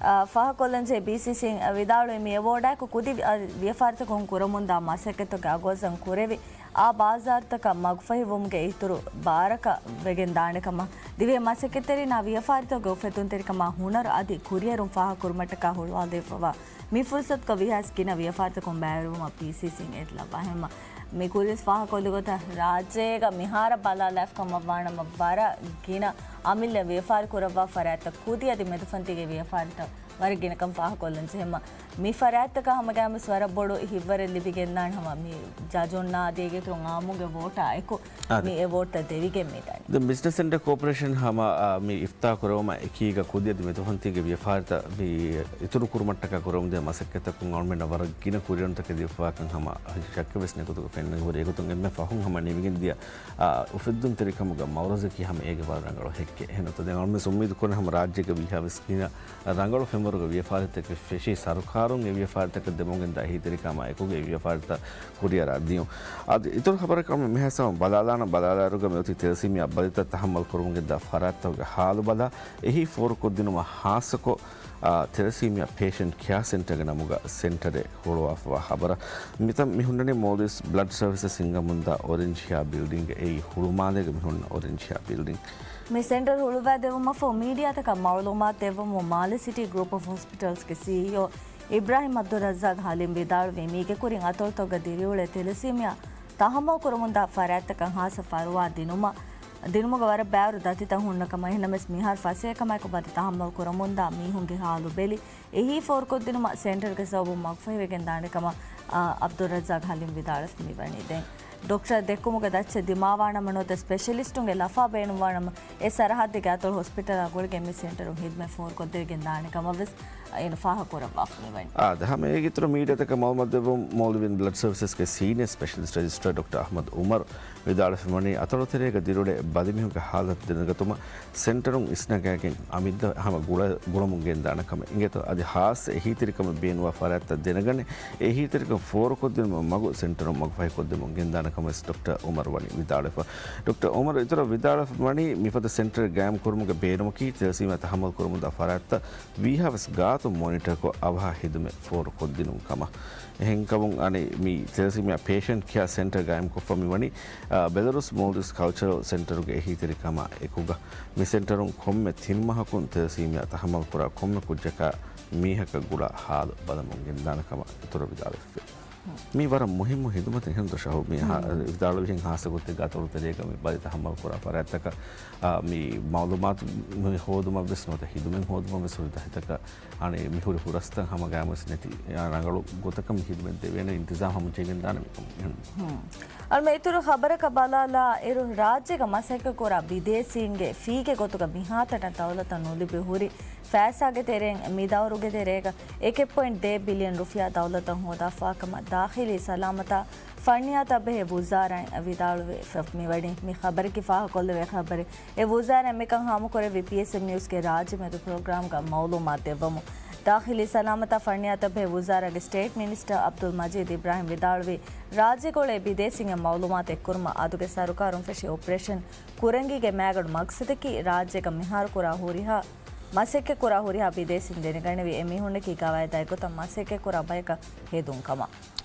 އާ، ފާހަގަކޮށްލަންޖެހޭ ބީސީސީން ވިދާޅުވީ މި އެވޯޑާއެކު ކުދި ވި-، އާ، ވިޔަފާރިތަކުން ކުރަމުންދާ މަސައްކަތުގެ އަގުއަޒަން ކުރެވި، އާ ބާޒާރުތަކަށް މަގުފަހިވުމުގެ އިތުރު ބާރަކަށް ވެގެން ދާނެ ކަމަށް ދިވެހި މަސައްކަތްތެރިންނާ ވިޔަފާރިތަކުގެ އުފެއްދުންތެރިކަމާ ހުނަރު އަދި ކުރިއެރުން ފާހަގަކުރުމަށްޓަކާ ހުޅުވާލެވިފައިވާ މި ފުރުސަތުގަ ވީހާވެސް ގިނަ ވިޔަފާރިތަކުން ބައިވެރިވުމަށް ބީސީސީން އެދިލައްވާ ހެންމަ. މި ކުރިން ފާހަގަކޮށްލި ގޮތަށް ރާއްޖޭގަ މިހާރަށް ބަލާލާފަ ކަމަށްވާނަމަ ވަރަށް ގިނަ އަމިއްލަ ވިޔަފާރި ކުރައްވާ ފަރާތްތައް ކުދި އަދި މެދުފަންތީގެ ވިޔަފާރިތައް ވަރަށް ގިނަކަން ފާހަގަކޮށްލަން ޖެހެމަ. މި ފަރާތްތަކަށް ހަމަގައިމުވެސް ވަރަށް ބޮޑު ހިތްވަރެއް ލިބިގެންދާނެ ހަމަ މި ޖަޖުންނާ އަދި އޭގެ އިތުރުން އާއްމުންގެ ވޯޓާ އެކު އާދެ. މި އެވޯޓްތައް ދެވިގެން މިދަނީ. ދެން ބިޒްނަސް ސެންޓަރ ކޯޕަރޭޝަން ހަމަ، އާ، މި އިފްތާ ކުރެވުމާ އެކީގަ ކުދި އަދި މެދުފަންތީގެ ވިޔަފާރިތައް މި އިތުރު ކުރުމަށްޓަކާ ކުރަމުންދިޔަ މަސައްކަތްތަކުން އަޅުމެންނަށް ވަރަށް ގިނަ ކުރިއެރުންތަކެއް ދީފަވާކަން ހަމަ ޝައްކެއް ވެސް ނެތް ގޮތުގަ ފެންނަން ހުރި. އެގޮތުން އެންމެ ފަހުން ހަމަ ނިމިގެން ދިޔަ، އާ، އުފެއްދުންތެރިކަމުގެ މައުރަޒަކީ ހަމަ އޭގެ ވަރަށް ރަނގަޅު ހެއްކެއް. އެހެންނުތަ ދެން އަޅުމެން އުއްމީދު ކުރަން ހަމަ ރާއްޖޭގެ ވީހާވެސް ގިނަ ރަނގަޅު ފެންވަރުގެ ވިޔަފާރިތަކެއް ފެށި، ސަރުކާރުން އެ ވިޔަފާރިތަކަށް ދެމުންގެންދާ އެހީތެރިކަމާ އެކުގަ އެ ވިޔަފާރިތައް ކުރިއަރާ ދިޔުން. އަދި އިތުރު ޚަބަރަކަށް މިހާ ސަމަ ބަލާލާނަ ބަލާލާއިރުގަ މިއޮތީ ތެލެސީމިއާ ބަލިތައް ތަހައްމަލް ކުރަމުންގެންދާ ފަރާތްތަކުގެ ހާލުބަލާ، އެހީ ފޯރުކޮށްދިނުމަށް ހާއްސަކޮށް، ތެލަސީމިއާ ޕޭޝަންޓް ކެއާ ސެންޓަރގެ ނަމުގަ ސެންޓަރެއް ހުޅުވާފަވާ ހަބަރަށް. މިތަން މި ހުންނަނީ މޯލްޑިވްސް ބްލަޑް ސަރވިސަސް ހިންގަމުންދާ އޮރެންޖް ހިޔާ ބިލްޑިންގ، އެއީ ހުޅުމާލޭގަ މި ހުންނަ އޮރެންޖް ހިޔާ ބިލްޑިންގ. މި ސެންޓަރ ހުޅުވާދެއްވުމަށްފަހު މީޑިއާތަކަށް މައުލޫމާތު ދެއްވަމުން މާލެ ސިޓީ ގްރޫޕް އޮފް ހޮސްޕިޓަލްސްގެ ސީއީއޯ އިބްރާހިމް އަބްދުއްރައްޒާޤް ހަލީމް ވިދާޅުވީ، މީގެ ކުރިން އަތޮޅުތަކުގަ ދިރިއުޅޭ ތެލަސީމިއާ ތަހައްމަލް ކުރަމުންދާ ފަރާތްތަކަށް ހާއްސަ ފަރުވާ ދިނުމަށް، ދިނުމުގަ ވަރަށް ބައިވަރު ދަތިތައް ހުންނަ ކަމަށް، އެހެންނަމަވެސް މިހާރު ފަސޭހަކަމާއެކު ބަލި ތަހައްމަލް ކުރަމުންދާ މީހުންގެ ހާލު ބެލި، އެހީ ފޯރުކޮށްދިނުމަށް ސެންޓަރުގެ ސަބަބުން މަގުފަހިވެގެން ދާނެ ކަމަށް، އާ، އަބްދުއްރައްޒާޤް ހަލީމް ވިދާޅުވެފަ މިވަނީ. ދެން ޑޮކްޓަރ ދެއްކުމުގެ ދައްޗެއް ދިމާވާނަމަ ނުވަތަ ސްޕެޝަލިސްޓުންގެ ލަފާ ބޭނުންވާނަމަ، އެ ސަރަހައްދެއްގެ އަތޮޅު ހޮސްޕިޓަލާ ގުޅިގެން މި ސެންޓަރުން ހިދުމަތް ފޯރުކޮށްދެވިގެން ދާނެ ކަމަށް ވެސް އޭނަ ފާހަގަކުރައްވާފަ މިވަނީ. އާދެ، ހަމަ އޭގެ އިތުރަށް މީޑިއާތަކަށް މައުލޫމާތު ދެއްވަމުން މޯލްޑިވިއަން ބްލަޑް ސަރވިސަސްގެ ސީނިއަ ސްޕެޝަލިސްޓް ރެޖިސްޓްރާ ޑޮކްޓަރ އަޙްމަދު އުމަރު ވިދާޅުވެފަ މިވަނީ، އަތޮޅު ތެރޭގަ ދިރިއުޅޭ ބަލިމީހުންގެ ހާލަތު ދެނެގަތުމަށް ސެންޓަރުން އިސްނަގާގެން އަމިއްލަ ހަމަ ގުޅަ-، ގުޅަމުން ގެންދާނެ ކަމަށް އިނގޭތޯ. އަދި ހާއްސަ އެހީތެރިކަމެއް ބޭނުންވާ ފަރާތްތައް ދެނެގަނެ، އެ އެހީތެރިކަން ފޯރުކޮށްދިނުމަށް މަގު ސެންޓަރުން މަގުފަހިކޮށްދެމުން ގެންދާނެ ކަމަށް ވެސް ޑޮކްޓަރ އުމަރު ވަނީ ވިދާޅުވެފަ. ޑޮކްޓަރ އުމަރު އިތުރަށް ވިދާޅުވެފަ ވަނީ، މިފަދަ ސެންޓަރެއް ގާއިމް ކުރުމުގެ ބޭނުމަކީ ތެލަސީމިއާ ތަހައްމަލް ކުރަމުންދާ ފަރާތްތައް ވީހާވެސް ގާތުން މޮނިޓަރކޮށް އަވަހަށް ހިދުމަތް ފޯރުކޮށްދިނުން ކަމަށް. އެހެންކަމުން އަނެއް މި ތެލަސީމިއާ ޕޭޝަންޓް ކެއާ ސެންޓަރ ގާއިމްކޮށްފަ މިވަނީ، އާ، ބެލަރޫސް މޯލްޑިވްސް ކަލްޗަރަލް ސެންޓަރުގެ އެހީތެރިކަމާ އެކުގަ. މި ސެންޓަރުން ކޮންމެ ތިން މަހަކުން ތެލަސީމިއާ ތަހައްމަލްކުރާ ކޮންމެ ކުއްޖަކާ މީހަކަށް ގުޅާ ހާލު ބަލަމުން ގެންދާނެ ކަމަށް އިތުރަށް ވިދާޅުވެފަ. މީ ވަރަށް މުހިއްމު ހިދުމަތެއް ހެންދޯ ޝަހު. މި ހާ-، ވިދާޅުވިހެން ހާއްސަ ގޮތެއްގަ އަތޮޅު ތެރޭގަ މި ބަލި ތަހައްމަލް ކުރާ ފަރާތްތަކަށް، އާ، މި މައުލޫމާތު މި ހޯދުމަށް ވެސް ނުވަތަ ހިދުމަތް ހޯދުމަށް ވެސް ހުރި ދަތިތަކަށް އަނެއް މި ހުރި ހުރަސްތައް ހަމަ ގާމުވެސް ނެތި، އާ، ރަނގަޅު ގޮތަކަށް މި ހިދުމަތް ދެވޭނެ އިންތިޒާމް ހަމަޖެހިގެން ދާނެ މިކަމުން. އަޅުމެ އިތުރު ޚަބަރަކަށް ބަލާލާ އިރު، ރާއްޖޭގަ މަސައްކަތްކުރާ ބިދޭސީންގެ ފީގެ ގޮތުގަ މިހާތަނަށް ދައުލަތަށް ނުލިބި ހުރި ފައިސާގެ ތެރެއިން މިދައުރުގެ ތެރޭގަ އެކެއް ޕޮއިންޓް ދޭއް ބިލިއަން ރުފިޔާ ދައުލަތަށް ހޯދާފާކަމަށް ދާޚިލީ ސަލާމަތާ ފަންނިޔާތާ ބެހޭ ވުޒާރާއިން ވިދާޅުވެފަ މިވަނީ. މި ޚަބަރަކީ ފާހަގަކޮށްލެވޭ ޚަބަރެއް. އެ ވުޒާރާއިން މިކަން ހާމަކުރެއްވީ ޕީއެސްއެމް ނިއުސްގެ ރާއްޖެމެދު ޕްރޮގްރާމްގަ މައުލޫމާތު ދެއްވަމުން. ދާޚިލީ ސަލާމަތާ ފަންނިޔާތާ ބެހޭ ވުޒާރާގެ ސްޓޭޓް މިނިސްޓަރ އަބްދުލް މަޖީދު އިބްރާހިމް ވިދާޅުވީ، ރާއްޖޭގަ އުޅޭ ބިދޭސީންގެ މައުލޫމާތު އެއްކުރުމަށް އަދުގެ ސަރުކާރުން ފެށި އޮޕަރޭޝަން ކުރަންގީގެ މައިގަނޑު މަގްސަދަކީ ރާއްޖޭގަ މިހާރު ކުރާ ހުރިހާ، މަސައްކަތްކުރާ ހުރިހާ ބިދޭސީން ދެނެގަނެވި އެމީހުންނަކީ ގަވާއިދާ އެއްގޮތަށް މަސައްކަތްކުރާ ބަޔަކަށް ހެދުން ކަމަށް.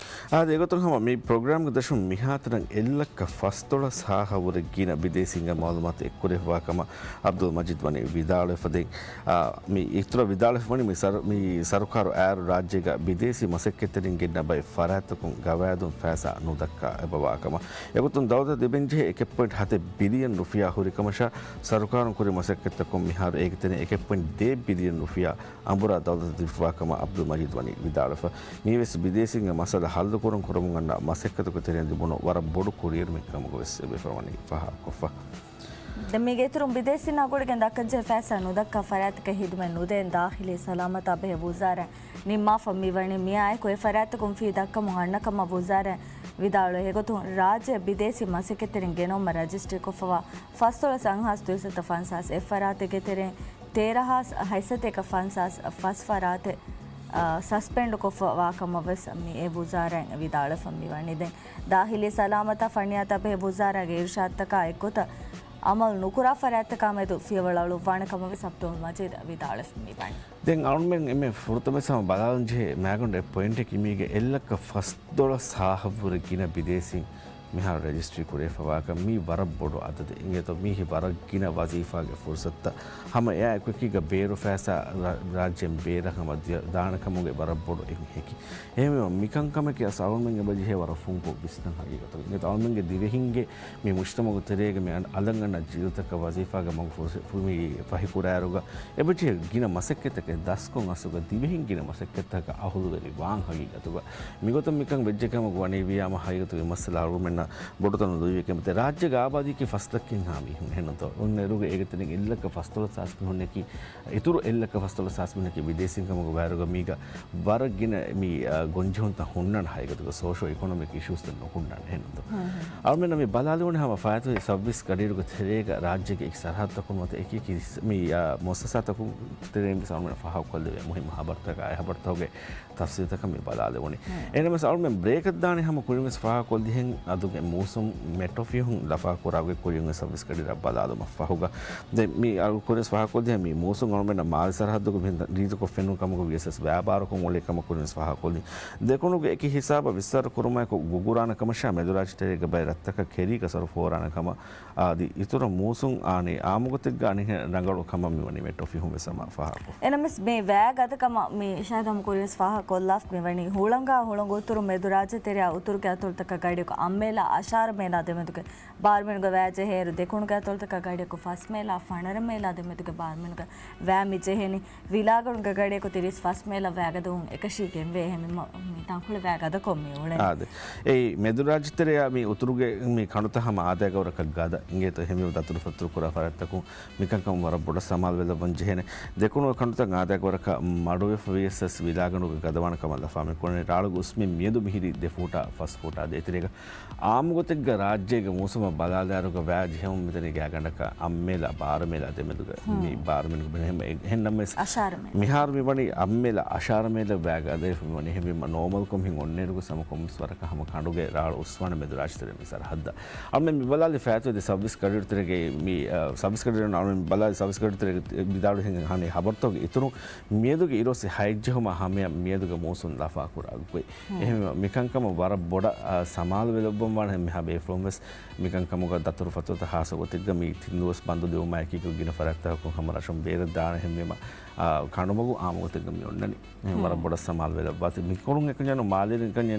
އާދެ، އެގޮތުން ހަމަ މި ޕްރޮގްރާމްގެ ދަށުން މިހާތަނަށް އެއްލައްކަ ފަސްދޮޅަސް ހާހަށް ވުރެ ގިނަ ބިދޭސީންގެ މައުލޫމާތު އެއްކުރެފަވާ ކަމަށް އަބްދުލް މަޖީދު ވަނީ ވިދާޅުވެފަ ދެން. އާ، މި އިތުރަށް ވިދާޅުވެފަ ވަނީ މި ސަރު-، މި ސަރުކާރު އާއިރު ރާއްޖޭގަ ބިދޭސީ މަސައްކަތްތެރިން ގެންނަ ބައެއް ފަރާތްތަކުން ގަވާއިދުން ފައިސާ ނުދައްކާ އެބަވާ ކަމަށް. އެގޮތުން ދައުލަތަށް ލިބެންޖެހޭ އެކެއް ޕޮއިންޓް ހަތެއް ބިލިއަން ރުފިޔާ ހުރި ކަމަށާ، ސަރުކާރުން ކުރި މަސައްކަތްތަކުން މިހާރު އޭގެ ތެރެއިން އެކެއް ޕޮއިންޓް ދޭއް ބިލިއަން ރުފިޔާ އަނބުރާ ދައުލަތަށް ލިބިފަވާ ކަމަށް އަބްދުލް މަޖީދު ވަނީ ވިދާޅުވެފަ. މީވެސް ބިދޭސީންގެ މައްސަލަ ހައްލުކުރަން ކުރަމުން އަންނަ މަސައްކަތުގެ ތެރެއިން ލިބުނު ވަރަށް ބޮޑު ކުރިއެރުމެއް ކަމުގަ ވެސް އެބަ ވަނީ ފާހަގަކޮށްފަ. ދެން މީގެ އިތުރުން ބިދޭސީންނާ ގުޅިގެން ދައްކަންޖެހޭ ފައިސާ ނުދައްކާ ފަރާތްތަކަށް ހިދުމަތް ނުދޭން ދާޚިލީ ސަލާމަތާ ބެހޭ ވުޒާރާ ނިންމާފަ މިވަނީ. މިއާއެކު އެ ފަރާތްތަކުން ފީ ދައްކަމުން އަންނަ ކަމަށް ވުޒާރާ ވިދާޅުވޭ. އެގޮތުން ރާއްޖެއަށް ބިދޭސީ މަސައްކަތްތެރިން ގެނައުމަށް ރަޖިސްޓްރީކޮށްފަވާ ފަސްދޮޅަސް އަށް ދުއިސައްތަ ފަންސާސް އެއް ފަރާތެއްގެ ތެރެއިން ތޭރަ ހާސް ހަތްސަތޭކަ ފަންސާސް ފަސް ފަރާތެއް، އާ، ސަސްޕެންޑް ކޮށްފަ ވާ ކަމަށް ވެސް މި އެ ވުޒާރާއިން ވިދާޅުވެފަ މިވަނީ. ދެން ދާޚިލީ ސަލާމަތާ ފަންނިޔާތާ ބެހޭ ވުޒާރާގެ އިރުޝާދުތަކާ އެއްގޮތަށް އަމަލު ނުކުރާ ފަރާތްތަކާ މެދު ފިޔަވަޅު އަޅުއްވާނެ ކަމަށް ވެސް އަބްދުލް މަޖީދު ވިދާޅުވެފަ މިވަނީ. ދެން އަޅުމެން އެންމެ ފުރަތަމަ ވެސް ހަމަ ބަލާލަން ޖެހޭ މައިގަނޑު އެއް ޕޮއިންޓަކީ މީގެ އެއްލައްކަ ފަސްދޮޅަސް ހާހަށްވުރެ ގިނަ ބިދޭސީން މިހާރު ރަޖިސްޓްރީ ކުރެވިފަވާކަން މީ ވަރަށް ބޮޑު އަދަދެއް. އިނގޭތޯ މީހި ވަރަށް ގިނަ ވަޒީފާގެ ފުރުސަތުތައް ހަމަ އެއާ އެކުއެކީގަ ބޭރު ފައިސާ ރާ-، ރާއްޖޭން ބޭރަށް ހަމަ ދިޔަ-، ދާނެ ކަމުގެ ވަރަށް ބޮޑު އެއް ހެކި. އެހެންވީމަ މިކަންކަމަކީ އަސް އަޅުމެން އެބަޖެހޭ ވަރަށް ފުންކޮށް ވިސްނަން ހަގީގަތުގަ. އިނގޭތޯ އަޅުމެންގެ ދިވެހިންގެ މި މުޖްތަމަޢުގެ ތެރޭގަ މި އަން-، އަލަށް އަންނަ ޖީލުތަކަށް ވަޒީފާގެ މަގު ފުރުސަ-، ފު-، މި ފަހިކުރާއިރުގަ އެބަޖެހޭ ގިނަ މަސައްކަތްތަކެއް ދަސްކޮށް އަސްލުގަ ދިވެހިން ގިނަ މަސައްކަތްތަކަށް އަހުލުވެރި ވާން ހަގީގަތުގަ. މިގޮތަށް މިކަން ވެއްޖެ ކަމަކު ވަނީ ވިޔާމަ ހަގީގަތުގެ މައްސަލަ އަޅުގަނޑުމެންނަށް ބޮޑުތަނަށް ލުއިވެ ކެމެތެ. ރާއްޖޭގަ އާބާދީކީ ފަސް ލައްކައިންހާ މީހުން އެހެންނުތޯ؟ އޮންނަ އިރުގެ އޭގެ ތެރެއިން އެއްލައްކަ ފަސްދޮޅަސް ހާސް މީހުންނަކީ، އިތުރު އެއްލައްކަ ފަސްދޮޅަސް ހާސް މީހުންނަކީ ބިދޭސީން ކަމަކު ވާއިރުގަ މީގަ ވަރަށް ގިނަ މި، އާ، ގޮންޖެހުންތައް ހުންނަން ހަގީގަތުގަ ސޯޝޯ އިކޮނޮމިކް އިޝޫސްތައް ނުހުންނަން އެހެންނުތޯ؟ އަޅުމެންނަށް މި ބަލާލެވުނީ ހަމަ ފައިތުވި ސައްބީސް ގަޑިއިރުގެ ތެރޭގަ ރާއްޖޭގެ އެކި ސަރަހައްދުތަކުން ނުވަތަ އެކި އެކި މި، އާ، މުއައްސަސާތަކުން ތެރެއިން ވެސް އަޅުމެން ފާހަގަކޮށްލެވޭ މުހިއްމު ހަބަރުތަކާ އެ ހަބަރުތަކުގެ ތަފްސީލްތަކަށް މި ބަލާލެވުނީ. އެހެންނަމަވެސް އަޅުމެން ބްރޭކަށް ދާނީ ހަމަ ކުރިންވެސް ފާހަގަކޮށްލިހެން އަދު މޫސުން މެޓްރޯފިހުން ލަފާކުރާގޮތް ކުރިން އޮތް ސަރވިސް ގަޑި ރަށް ބަލާލުމަށް ފަހުގަ، ދެން މި އަޅު ކުރިން ވެސް ފާހަގަކޮށްދިޔަ މި މޫސުން އަޅުމެންނަށް މާލެ ސަރަހައްދުގަ މި ރީތިކޮށް ފެނުނު ކަމަކު ވިޔަސް ވެސް ވިޔަފާރިކޮށް އުޅޭ ކަމަކު ކުރިން ވެސް ފާހަގަކޮށްލި. ދެކުނުގެ އެކި ހިސާބަށް ވިއްސާރަ ކުރުމާއެކު ގުގުރާނެ ކަމަށާ މެދުރާއްޖެ ތެރޭގަ ބައެއް ރަށްތަކަށް ކެރީގަ ސަރުފު ހޯރާނެ ކަމަށް އަދި އިތުރަށް މޫސުން އާނީ އާއްމުގޮތެއްގަ އަނިހެން ރަނގަޅު ކަމަށް މިވަނީ މެޓްރޯފިހުން ވެސް ހަމަ ފާހަގަކޮށް. އެނަމެސް މި ވައި ގަދަކަމަށް މި ޝާހިދު ހަމަ ކުރިން ވެސް ފާހަގަކޮށްލާފަ މިވަނީ ހުޅަނގާ ހުޅަނގު އުތުރު މެދުރާއްޖެ ތެރެއަށް އުތުރުގެ އަތޮޅުތަކަށް ގަޑިއަކު އަށް މޭލާ އަށާރަ މޭލާ ދެމެދުގެ ބާރުމީނުގެ ވައި ޖެހޭއިރު، ދެކުނުގެ އަތޮޅުތަކަށް ގަޑިއަކު ފަސް މޭލާ ފަނަރަ މޭލާ ދެމެދުގެ ބާރުމީނުގެ ވައި މި ޖެހެނީ. ވިލާގަނޑުގެ ގަޑިއަކު ތިރީސް ފަސް މޭލާ ވައިގަދަވުން އެކަށީގެންވޭ. އެހެންވީމަ މި ތަންކޮޅެއް ވައިގަދަކޮށް މި އުޅެނީ. އާދެ. އެއީ މެދުރާއްޖެ ތެރެއަށް މި އުތުރުގެ މި ކަނޑުތައް ހަމަ އާދައިގަ ވަރަކަށް ގަދަ އިނގޭތޯ. އެހެންވީމަ ދަތުރުފަތުރު ކުރާ ފަރާތްތަކުން މިކަންކަމަށް ވަރަށް ބޮޑަށް ސަމާލުވެލައްވަން ޖެހޭނެ. ދެކުނު ކަނޑުތައް އާދައިގަ ވަރަކަށް މަޑުވެފަ ވިޔަސް ވެސް ވިލާގަނޑުގަ ގަދަވާނެ ކަމަށް ލަފާ މި ކުރަނީ. ރާޅުގެ އުސްމިން މިއަދު މިހިރީ ދެ ފޫޓާ ފަސް ފޫޓާ ދޭތެރޭގަ އާއްމުގޮތެއްގަ ރާއްޖޭގެ މޫސުމަށް ބަލާލާއިރުގަ ވައި ޖެހެމުން މިދަނީ ގާތްގަނޑަކަށް އަށް މޭލާ ބާރަ މޭލާ ދެމެދުގަ މި ބާރުމީނުގެ ބެނެހެމަ އެހެންނަމަވެސް އަށާރަ މޭލާ. މިހާރު މިވަނީ އަށް މޭލާ އަށާރަ މޭލާ ވައި ގަދަވެފަ މިވަނީ. އެހެންވީމަ ނޯމަލްކޮށް މިހެން އޮންނައިރުގަ ހަމަ ކޮންމެސް ވަރަކަށް ހަމަ ކަނޑުގެ ރާޅު އުސްވާނެ މެދުރާއްޖެ ތެރޭ މި ސަރަހައްދަށް. އަޅުމެން މި ބަލާލި ފައިތުވެދި ސަރވިސް ގަޑިއިރު ތެރޭގައި މި، އަ، ސަރވިސް ގަޑިއިރު އަޅުމެން ބަލާލި ސަރވިސް ގަޑިއިރު ތެރޭގައި ވިދާޅުވިހެން ހަނީ ހަބަރުތަކުގެ އިތުރުން މިއަދުގެ އިރުއޮއްސި ހައެއް ޖެހުމާ ހަމަޔަށް މިއަދުގެ މޫސުން ލަފާކުރާ ގޮތް. އެހެންވީމަ މިކަންކަމަށް ވަރަށް ބޮޑަށް، އަ، ސަމާލުވެލައްވަންވާނެ ހަމަ އެފްއެމްއެސް މިކަންކަމުގަ ދަތުރުފަތުރުތައް ހާއްސަ ގޮތެއްގަ މި ތިން ދުވަސް ބަންދު ދިއުމާ އެކީގަ ގިނަ ފަރާތްތަކަކުން ހަމަ ރަށުން ބޭރަށް ދާނެ. އެހެންވީމަ، އާ، ކަނޑުމަގު އާއްމުގޮތެއްގަ މި އޮންނަނީ. އެހެން ވަރަށް ބޮޑަށް ސަމާލުވެލައްވާތި. މިކޮޅުން އެކަންޏެއް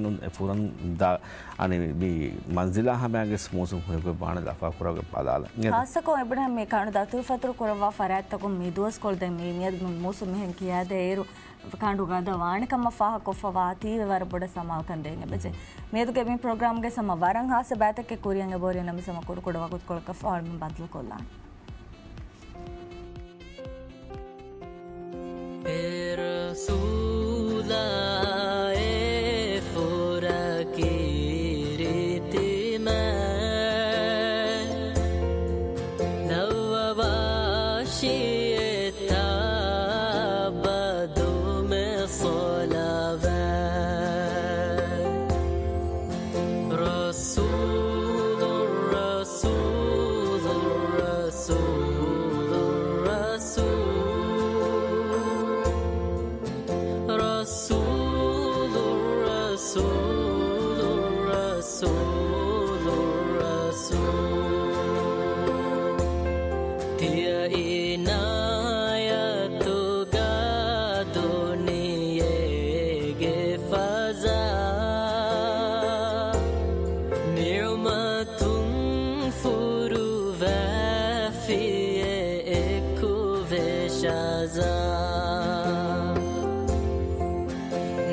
ނޫން، އެ ފުރަން ދާ، އަނެއް މި މަންޒިލާ ހަމަޔަށްވެސް މޫސުން ކުރިއަށް ވާނެ ލަފާކުރާގޮތް ބަލާލަން. އެ ހާއްސަކޮށް އެބުނެ މި ކަނޑު ދަތުރުފަތުރު ކުރައްވާ ފަރާތްތަކުން މި ދުވަސްކޮޅު ދެން މި މިއަދު މި މޫސުން މިހެން ކިޔާދޭއިރު، ކަނޑު ގަދަ ވާނެ ކަމަށް ފާހަގަކޮށްފަވާތީވެ ވަރަށް ބޮޑަށް ސަމާލުކަން ދޭން އެބަޖެ. މިއަދުގެ މި ޕްރޮގްރާމްގެ ހަމަ ވަރަށް ހާއްސަ ބައިތަކެއް ކުރިއަށް އެބަހުރި ނަމަ ހަމަ ކުޑަކުޑަ ވަގުތުކޮޅަކަށް ފަހުން ބަދަލުކޮށްލާނެ. އެ ރަސޫލާ އެ ފުރަކީ ރީތިމެ ލައްވަވާ ޝީއެއް ތާ ބަދުމެ ޞަލަވާތް. ރަސޫލު، ރަސޫލު، ރަސޫލު، ރަސޫލު. ރަސޫލު، ރަސޫލު، ރަސޫލު، ރަސޫލު. ތިޔަ އިނާޔަތުގަ ދުނިޔޭގެ ފަޒާ ނިޢުމަތުން ފުރުވާފިޔޭ އެކުވެ ޝާޒާ.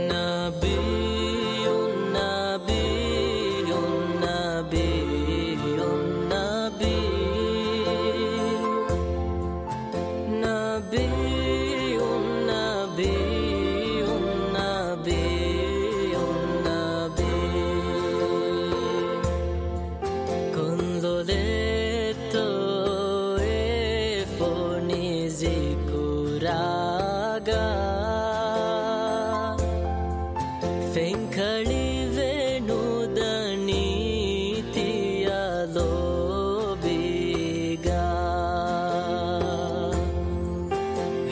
ނަބިއްޔުން، ނަބިއްޔުން، ނަބިއްޔުން، ނަބިއްޔު. ނަބިއްޔުން، ނަބިއްޔުން، ނަބިއްޔުން، ނަބިއްޔު. ކޮންލޮލެއްތޯ އެ ފޮނި ޒިކުރާގަ ފެންކަޅިވެ ނުދަނީ ތިޔަ ލޯބީގަ.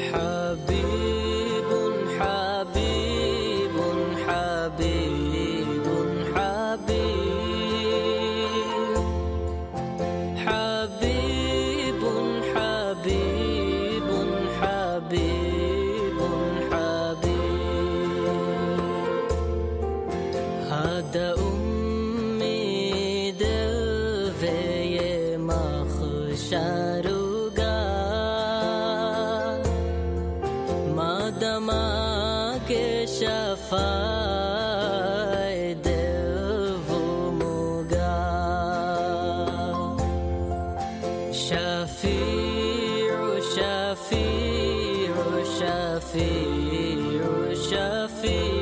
ޙަބީބުން، ޙަބީބުން، ޙަބީބުން، ޙަބީބު. ޙަބީބުން، ޙަބީބުން، ޙަބީބުން، ޙަބީބު. ހާދަ އުއްމީދެއްވެޔޭ މަޙްޝަރުގަ މާދަމާގެ ޝަފާޢަތް ދެއްވުމުގަ. ޝަފީޢު، ޝަފީޢު، ޝަފީޢު، ޝަފީޢު.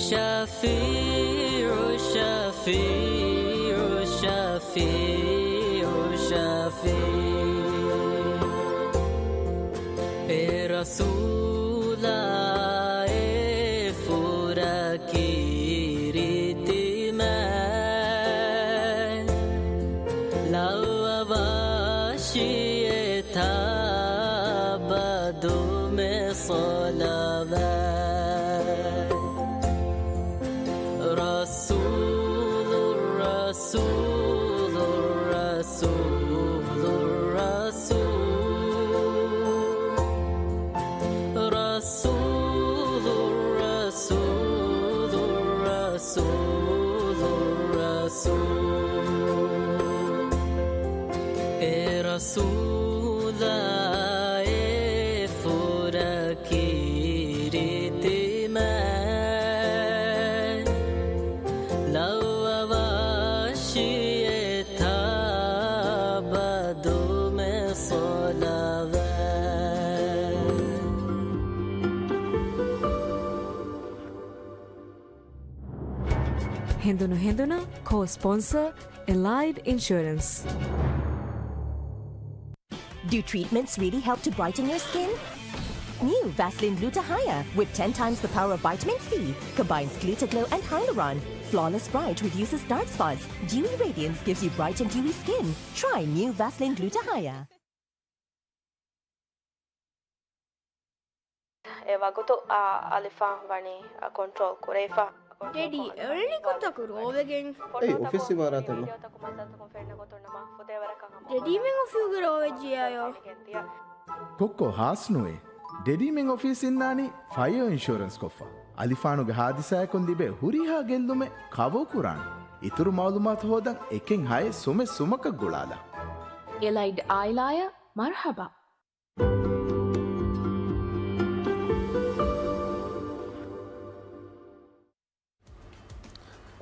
ޝަފީޢު، ޝަފީޢު، ޝަފީޢު، ޝަފީޢު. އެ ރަސޫލާ އެ ފުރަކީ ރީ އެތާ ބަދުމެ ޞަލަވާތް. ރަސޫލު، ރަސޫލު، ރަސޫލު، ރަސޫލު. ރަސޫލު، ރަސޫލު، ރަސޫލު، ރަސޫލު. އެ ރަސޫލާ އެ ފުރަ ކީރިތިމާ ލައްވަވާށި އެތާ ބަދުމެ ޞަލަވާތް. ހެނދުނު ހެނދުނަށް ކޯ ސްޕޮންސަރ އެލައިޑް އިންޝުއަރެންސް. Do treatments really help to brighten your skin? New Vaseline Gluta-Hya with ten times the power of vitamin C combines gluta-glow and hyaluron. Flawless bright reduces dark spots. Dewy radiance gives you bright and dewy skin. Try new Vaseline Gluta-Hya. އެ ވަގުތު އާ އަލިފާން ވަނީ ކޮންޓްރޯލް ކުރެވިފަ. ޑެޑީ، އެ ރިލިކުތަކު ރޯވެގެން. އެއީ އޮފީސް އިމާރާތެއް މަ. ޑެޑީމެން އޮފީހުގެ ރޯވެއްޖިޔާޔޯ. ކޮއްކޮ ހާސް ނުވޭ. ޑެޑީމެން އޮފީސް އިންނާނީ ފަޔަރ އިންޝުއަރެންސް ކޮށްފަ. އަލިފާނުގެ ހާދިސާއަކުން ލިބޭ ހުރިހާ ގެއްލުމެއް ކަވަރ ކުރާނެ. އިތުރު މައުލޫމާތު ހޯދަން އެކެއް ހައެއް ސުމެއް ސުމަކަށް ގުޅާލާ. އެލައިޑް އާއިލާއަށް މަރުޙަބާ.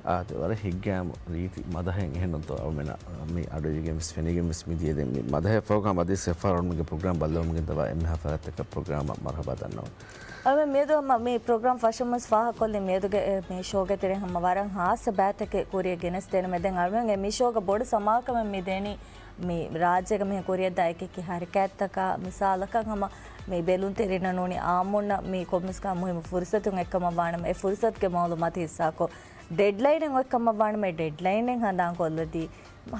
އާދެ، ވަރަށް ހިތްގައިމު ރީތި މަދަހެއް އެހެންނުތޯ އަޅުމެނަށް މި އަޑުއިވިގެން ވެސް ފެނިގެން ވެސް މިދިޔަ. ދެން މި މަދަހަށް ފަހުގަ މަދީސް އެއްފަހަރު އަޅުމެންގެ ޕްރޮގްރާމް ބައްލަވަމުން ގެންދަވާ އެންމެހާ ފަރާތްތަކަށް ޕްރޮގްރާމަށް މަރުޙަބާ ދަންނަވަން. އަޅުމެން މިއަދު ހަމަ މި ޕްރޮގްރާމް ފަށަމުން ވެސް ފާހަގަކޮށްލި މިއަދުގެ އެ މި ޝޯގެ ތެރެއިން ހަމަ ވަރަށް ހާއްސަ ބައިތަކެއް ކުރިއަށް ގެނެސްދޭނަމޭ. ދެން އަޅުމެން އެ މި ޝޯގަ ބޮޑު ސަމާލުކަމެއް މި ދޭނީ މި ރާއްޖޭގަ މިހެން ކުރިއަށްދާ އެކިއެކި ހަރަކާތްތަކާ. މިސާލަކަށް ހަމަ މި ބެލުންތެރިންނަށް ނޫނީ އާއްމުންނަށް މި ކޮންމެސް ކަހަލަ މުހިއްމު ފުރުސަތު އޮތްކަމަށް ވާނަމަ، އެ ފުރުސަތުގެ މައުލޫމާތު ހިއްސާކޮށް، ޑެޑްލައިނެއް އޮތްކަމަށް ވާނަމަ، އެ ޑެޑްލައިނެއް ހަނދާންކޮށްލަދީ،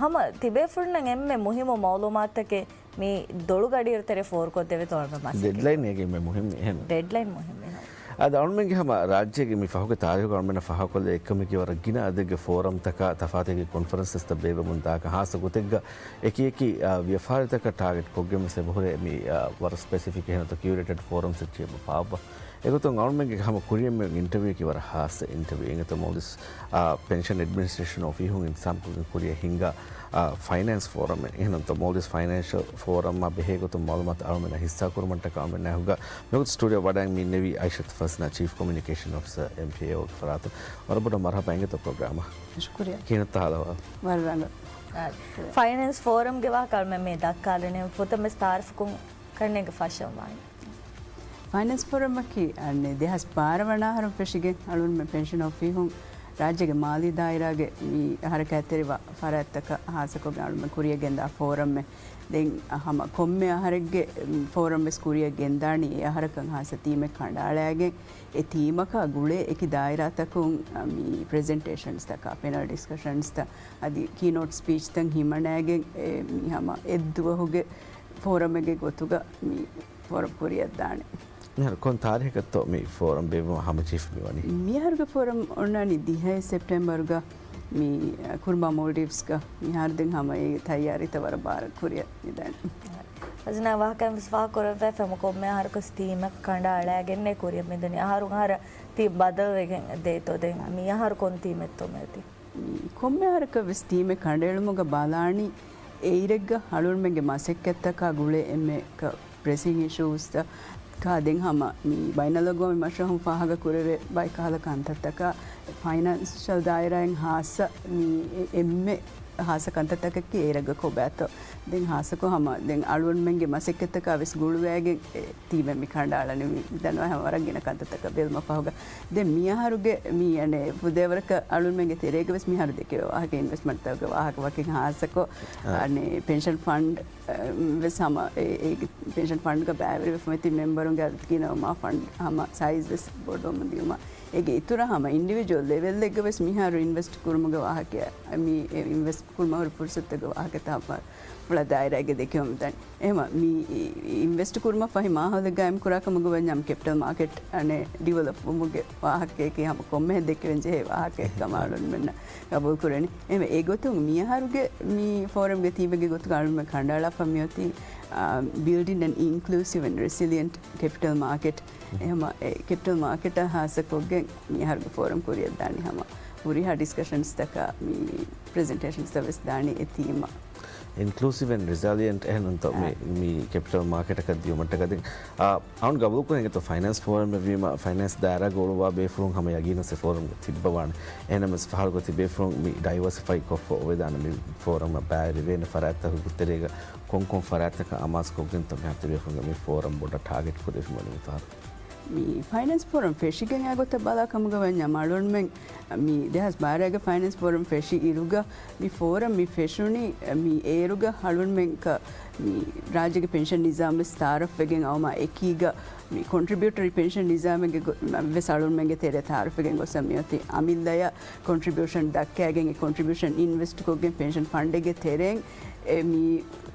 ހަމަ ތިބޭފުޅުންނަށް އެންމެ މުހިއްމު މައުލޫމާތުތަކެއް މި ދޮޅުގަޑިއިރު ތެރޭ ފޯރުކޮށްދެވޭތޯ އަޅުމެން މަސައްކަތް. ޑެޑްލައިން އޭގެ އެންމެ މުހިއްމު އެހެން. ޑެޑްލައިން މުހިއްމު އެހެން. އަދި އަޅުމެންގެ ހަމަ ރާއްޖޭގެ މި ފަހުގެ ތާރީހުގަ އަޅުމެންނަށް ފާހަގަކޮށްލި އެއްކަމެކޭ ވަރަށް ގިނަ އަދަދެއްގެ ފޯރަމްތަކާ ތަފާތު އެކި ކޮންފަރެންސަސްތައް ބޭއްވަމުން ދާކަށް ހާއްސަ ގޮތެއްގަ އެކި އެކި، އާ، ވިޔަފާރިތަކަށް ޓާގެޓް ކޮށްގެން ވެސް އެބަހުރޭ މި، އާ، ވަރަށް ސްޕެސިފިކް އެހެންތޯ ކިއުރޭޓެޑް ފޯރަމްސް އެއްޗެއް އެބަ ފާއްވާ. އެގޮތުން އަޅުމެންގެ ހަމަ ކުރިއަށް މި އިންޓަވިއުއަކީ ވަރަށް ހާއްސަ އިންޓަވިއު. އެނގޭތޯ މޯލްޑިވްސް، އާ، ޕެންޝަން އެޑްމިނިސްޓްރޭޝަން އޮފީހުން އިންތިޒާމްކޮށްގެން ކުރިއަށް ހިންގާ، އާ، ފައިނޭންސް ފޯރަމެއް. އެހެންތޯ މޯލްޑިވްސް ފައިނޭންޝަލް ފޯރަމާ ބެހޭ ގޮތުން މައުލޫމާތު އަޅުމެންނަށް ހިއްސާކުރުމަށްޓަކާ އަޅުމެންނާ ހުގަ މިވަގުތު ސްޓޫޑިއޯ ވަޑައިގެން މި އިންނެވީ އައިޝަތު ފަސްނާ، ޗީފް ކޮމިއުނިކޭޝަން އޮފިސަރ، އެމްޕީއޭއޯގެ ފަރާތުން. ވަރަށް ބޮޑަށް މަރުޙަބާ އިނގޭތޯ ޕްރޮގްރާމަށް. ޝުކުރިއްޔާ. ކިހިނެއްތޯ ހާލު އަހުވާލު؟ ވަރަށް ރަނގަޅު. ފައިނޭންސް ފޯރަމްގެ ވާހަކަ އަޅުމެން މި ދައްކާލަނީ ފުރަތަމަ ވެސް ތައާރަފްކޮށް ކަންނޭނގެ ފަށަން ވާނީ. ފައިނޭންސް ފޯރަމަކީ އަންނެ ދެހާސް ބާރަ ވަނަ އަހަރުން ފެށިގެން އަޅުގަނޑުމެން ޕެންޝަން އޮފީހުން ރާއްޖޭގެ މާލީ ދާއިރާގެ މި ހަރަކާތްތެރިވާ ފަރާތްތަކަށް ހާއްސަކޮށްގެން އަޅުގަނޑުމެން ކުރިއަށް ގެންދާ ފޯރަމެއް. ދެން ހަމަ ކޮންމެ އަހަރެއްގެ ފޯރަމް ވެސް ކުރިއަށް ގެންދާނީ އެ އަހަރަކަށް ހާއްސަ ތީމެއް ކަނޑައަޅައިގެން، އެ ތީމަކާ ގުޅޭ އެކި ދާއިރާތަކުން، އަ، މި ޕްރެޒެންޓޭޝަންސްތަކާ، ޕެނަލް ޑިސްކަޝަންސްތައް އަދި ކީނޯޓް ސްޕީޗްތައް ހިމަނައިގެން، އެ، މި ހަމަ އެއްދުވަހުގެ ފޯރަމެއްގެ ގޮތުގަ މި ފޯރަމް ކުރިއަށްދާނެ. މިހާރު ކޮން ތާރީހަކަށްތޯ މި ފޯރަމް ބޭއްވުމަށް ހަމަޖެހިފަ މިވަނީ؟ މިހާރުގެ ފޯރަމް އޮންނާނީ ދިހައެއް ސެޕްޓެމްބަރުގަ މި ކުރުމާ މޯލްޑިވްސްގަ. މިހާރު ދެން ހަމަ އެ ތައްޔާރީތައް ވަރަށް ބާރަށް ކުރިއަށް މިދާނެ. ހަޒްނާ ވާހަކައިން ވެސް ފާހަގަކުރަން ފައި ފެމަ ކޮންމެ އަހަރަކު ވެސް ތީމަކަށް ކަނޑައަޅައިގެންނޭ ކުރިއަށް މިދަނީ. އަހަރު އަހަރަށް ތީމް ބަދަލުވެގެން ދޭތޯ. ދެން މި އަހަރު ކޮން ތީމެއްތޯ މޭތި؟ މި ކޮންމެ އަހަރަކަށް ވެސް ތީމެއް ކަނޑައެޅުމުގަ ބަލާނީ އެއިރެއްގަ އަޅުގަނޑުމެންގެ މަސައްކަތްތަކާ ގުޅޭ އެންމެ ޕްރެސިން އިޝޫސްތަކާ ދެން ހަމަ މި ބައިނަލްއަގުވާމީ މަށަށް ހަމަ ފާހަގަ ކުރެވޭ ބައެއް ކަހަލަ ކަންތައްތަކާ ފައިނޭންޝަލް ދާއިރާއިން ހާއްސަ މި އެންމެ ހާއްސަ ކަންތައްތަކަކީ އޭރަގަ ކޮބާތޯ. ދެން ހާއްސަކޮށް ހަމަ ދެން އަޅުގަނޑުމެންގެ މަސައްކަތްތަކާ ވެސް ގުޅުވައިގެން އެ ތީމެއް މި ކަނޑައަޅަނީ މި ދަންނަވާ ހަމަ ވަރަށް ގިނަ ކަންތައްތަކަށް ބެލުމަށް ފަހުގަ. ދެން މިއަހަރުގެ މި އަނެއް ފުދޭވަރަކަށް އަޅުގަނޑުމެންގެ ތެރޭގަ ވެސް މިހާރު ދެކެވޭ ވާހަކަ އިންވެސްޓްމަންޓްތަކުގެ ވާހަކަ ވަކިން ހާއްސަކޮށް، އާ، އަނެއް ޕެންޝަން ފަންޑް، އަ، ވެސް ހަމަ އެ، އޭގެ ޕެންޝަން ފަންޑްގަ ބައިވެރިވެފަ މިތި މެމްބަރުންގެ އަދަދު ގިނަވުމާ ފަންޑް ހަމަ ސައިޒް ވެސް ބޮޑުވަމުން ދިޔުމާ. އޭގެ އިތުރަށް ހަމަ އިންޑިވިޖުއަލް ލެވެލްއެއްގަ ވެސް މިހާރު އިންވެސްޓް ކުރުމުގެ ވާހަކަ، މި އިންވެސްޓް ކުރުމަށް ހުރި ފުރުސަތުގެ ވާހަކަތައް ހަމަ ފުޅަށް ދާއިރާގެ ދެކެވަމުން ދާނެ. އެހެމަ މި އިންވެސްޓް ކުރުމަށް ފަހި މާހައުލެއް ގާއިމް ކުރާ ކަމުގަ ވަންޏާ ކެޕިޓަލް މާކެޓް އަނެއް ޑިވެލޮޕް ވުމުގެ ވާހަކައަކީ ހަމަ ކޮންމެހެން ދެކެވެން ޖެހޭ ވާހަކައެއް ކަމަށް އަޅުންމެންނަށް ގަބޫލު ކުރަނީ. އެހެމަ އެގޮތުން މިއަހަރުގެ މި ފޯރަމްގެ ތީމެއްގެ ގޮތުގަ އަޅުންމެން ކަނޑައަޅާފަ މިއޮތީ، އާ، ބިލްޑިން އެން އިންކްލޫސިވް އެންޑް ރެސިލިއެންޓް ކެޕިޓަލް މާކެޓް. އެހެމަ އެ ކެޕިޓަލް މާކެޓާ ހާއްސަކޮށްގެން މިއަހަރުގެ ފޯރަމް ކުރިއަށް ދާނީ ހަމަ ހުރިހާ ޑިސްކަޝަންސްތަކާ މި ޕްރެޒެންޓޭޝަންސްތައް ވެސް ދާނީ އެ ތީމަށް. އިންކްލޫސިވް އެންޑް ރެސިލިއެންޓް އެހެންނުންތޯ މި، އާ، މި ކެޕިޓަލް މާކެޓަކަށް ދިޔުމަށްޓަކައި ދެން، އާ، އަޅުން ގަބޫލުކުރަން އެނގޭތޯ ފައިނޭންސް ފޯރަމް އެއްވީމަ ފައިނޭންސް ދާއިރާގަ އުޅުއްވާ ބޭފުޅުން ހަމަ ޔަގީނަށް އެ ފޯރަމްގަ ތިއްބަވާނެ. އެހެންނަމަވެސް ފަހަރުގަ ތިބޭފުޅުން މި ޑައިވަރސިފައި ކޮށްފަ އޮވެދާނެ މި ފޯރަމަށް ބައިވެރިވޭނެ ފަރާތްތަކުގެ ތެރޭގަ ކޮންކޮން ފަރާތްތަކަށް އަމާޒުކޮށްގެންތޯ މިހާރު ތިބޭފުޅުންގެ މި ފޯރަމް ބޮޑަށް ޓާގެޓް ކުރެވިފަ މި ފަހަރު؟ މި ފައިނޭންސް ފޯރަމް ފެށިގެން އާ ގޮތަށް ބަލާ ކަމުގަ ވަންޏާ އަޅުންމެން މި ދެހާސް ބާރައިގެ ފައިނޭންސް ފޯރަމް ފެށި އިރުގަ މި ފޯރަމް މި ފެށުނީ މި އޭރުގަ އަޅުންމެން ކަ-، މި ރާއްޖޭގެ ޕެންޝަން ނިޒާމް ވެސް ތައާރަފްވެގެން އައުމާ އެކީގަ މި ކޮންޓްރިބިއުޓަރީ ޕެންޝަން ނިޒާމެއްގެ ގޮ-، ވެސް އަޅުންމެންގެ ތެރޭ ތައާރަފްވެގެން ގޮސް މިއޮތީ އަމިއްލަޔަށް ކޮންޓްރިބިއުޝަން ދައްކައިގެން އެ ކޮންޓްރިބިއުޝަން އިންވެސްޓް ކޮށްގެން ޕެންޝަން ފަންޑެއްގެ ތެރެއިން އެ މި،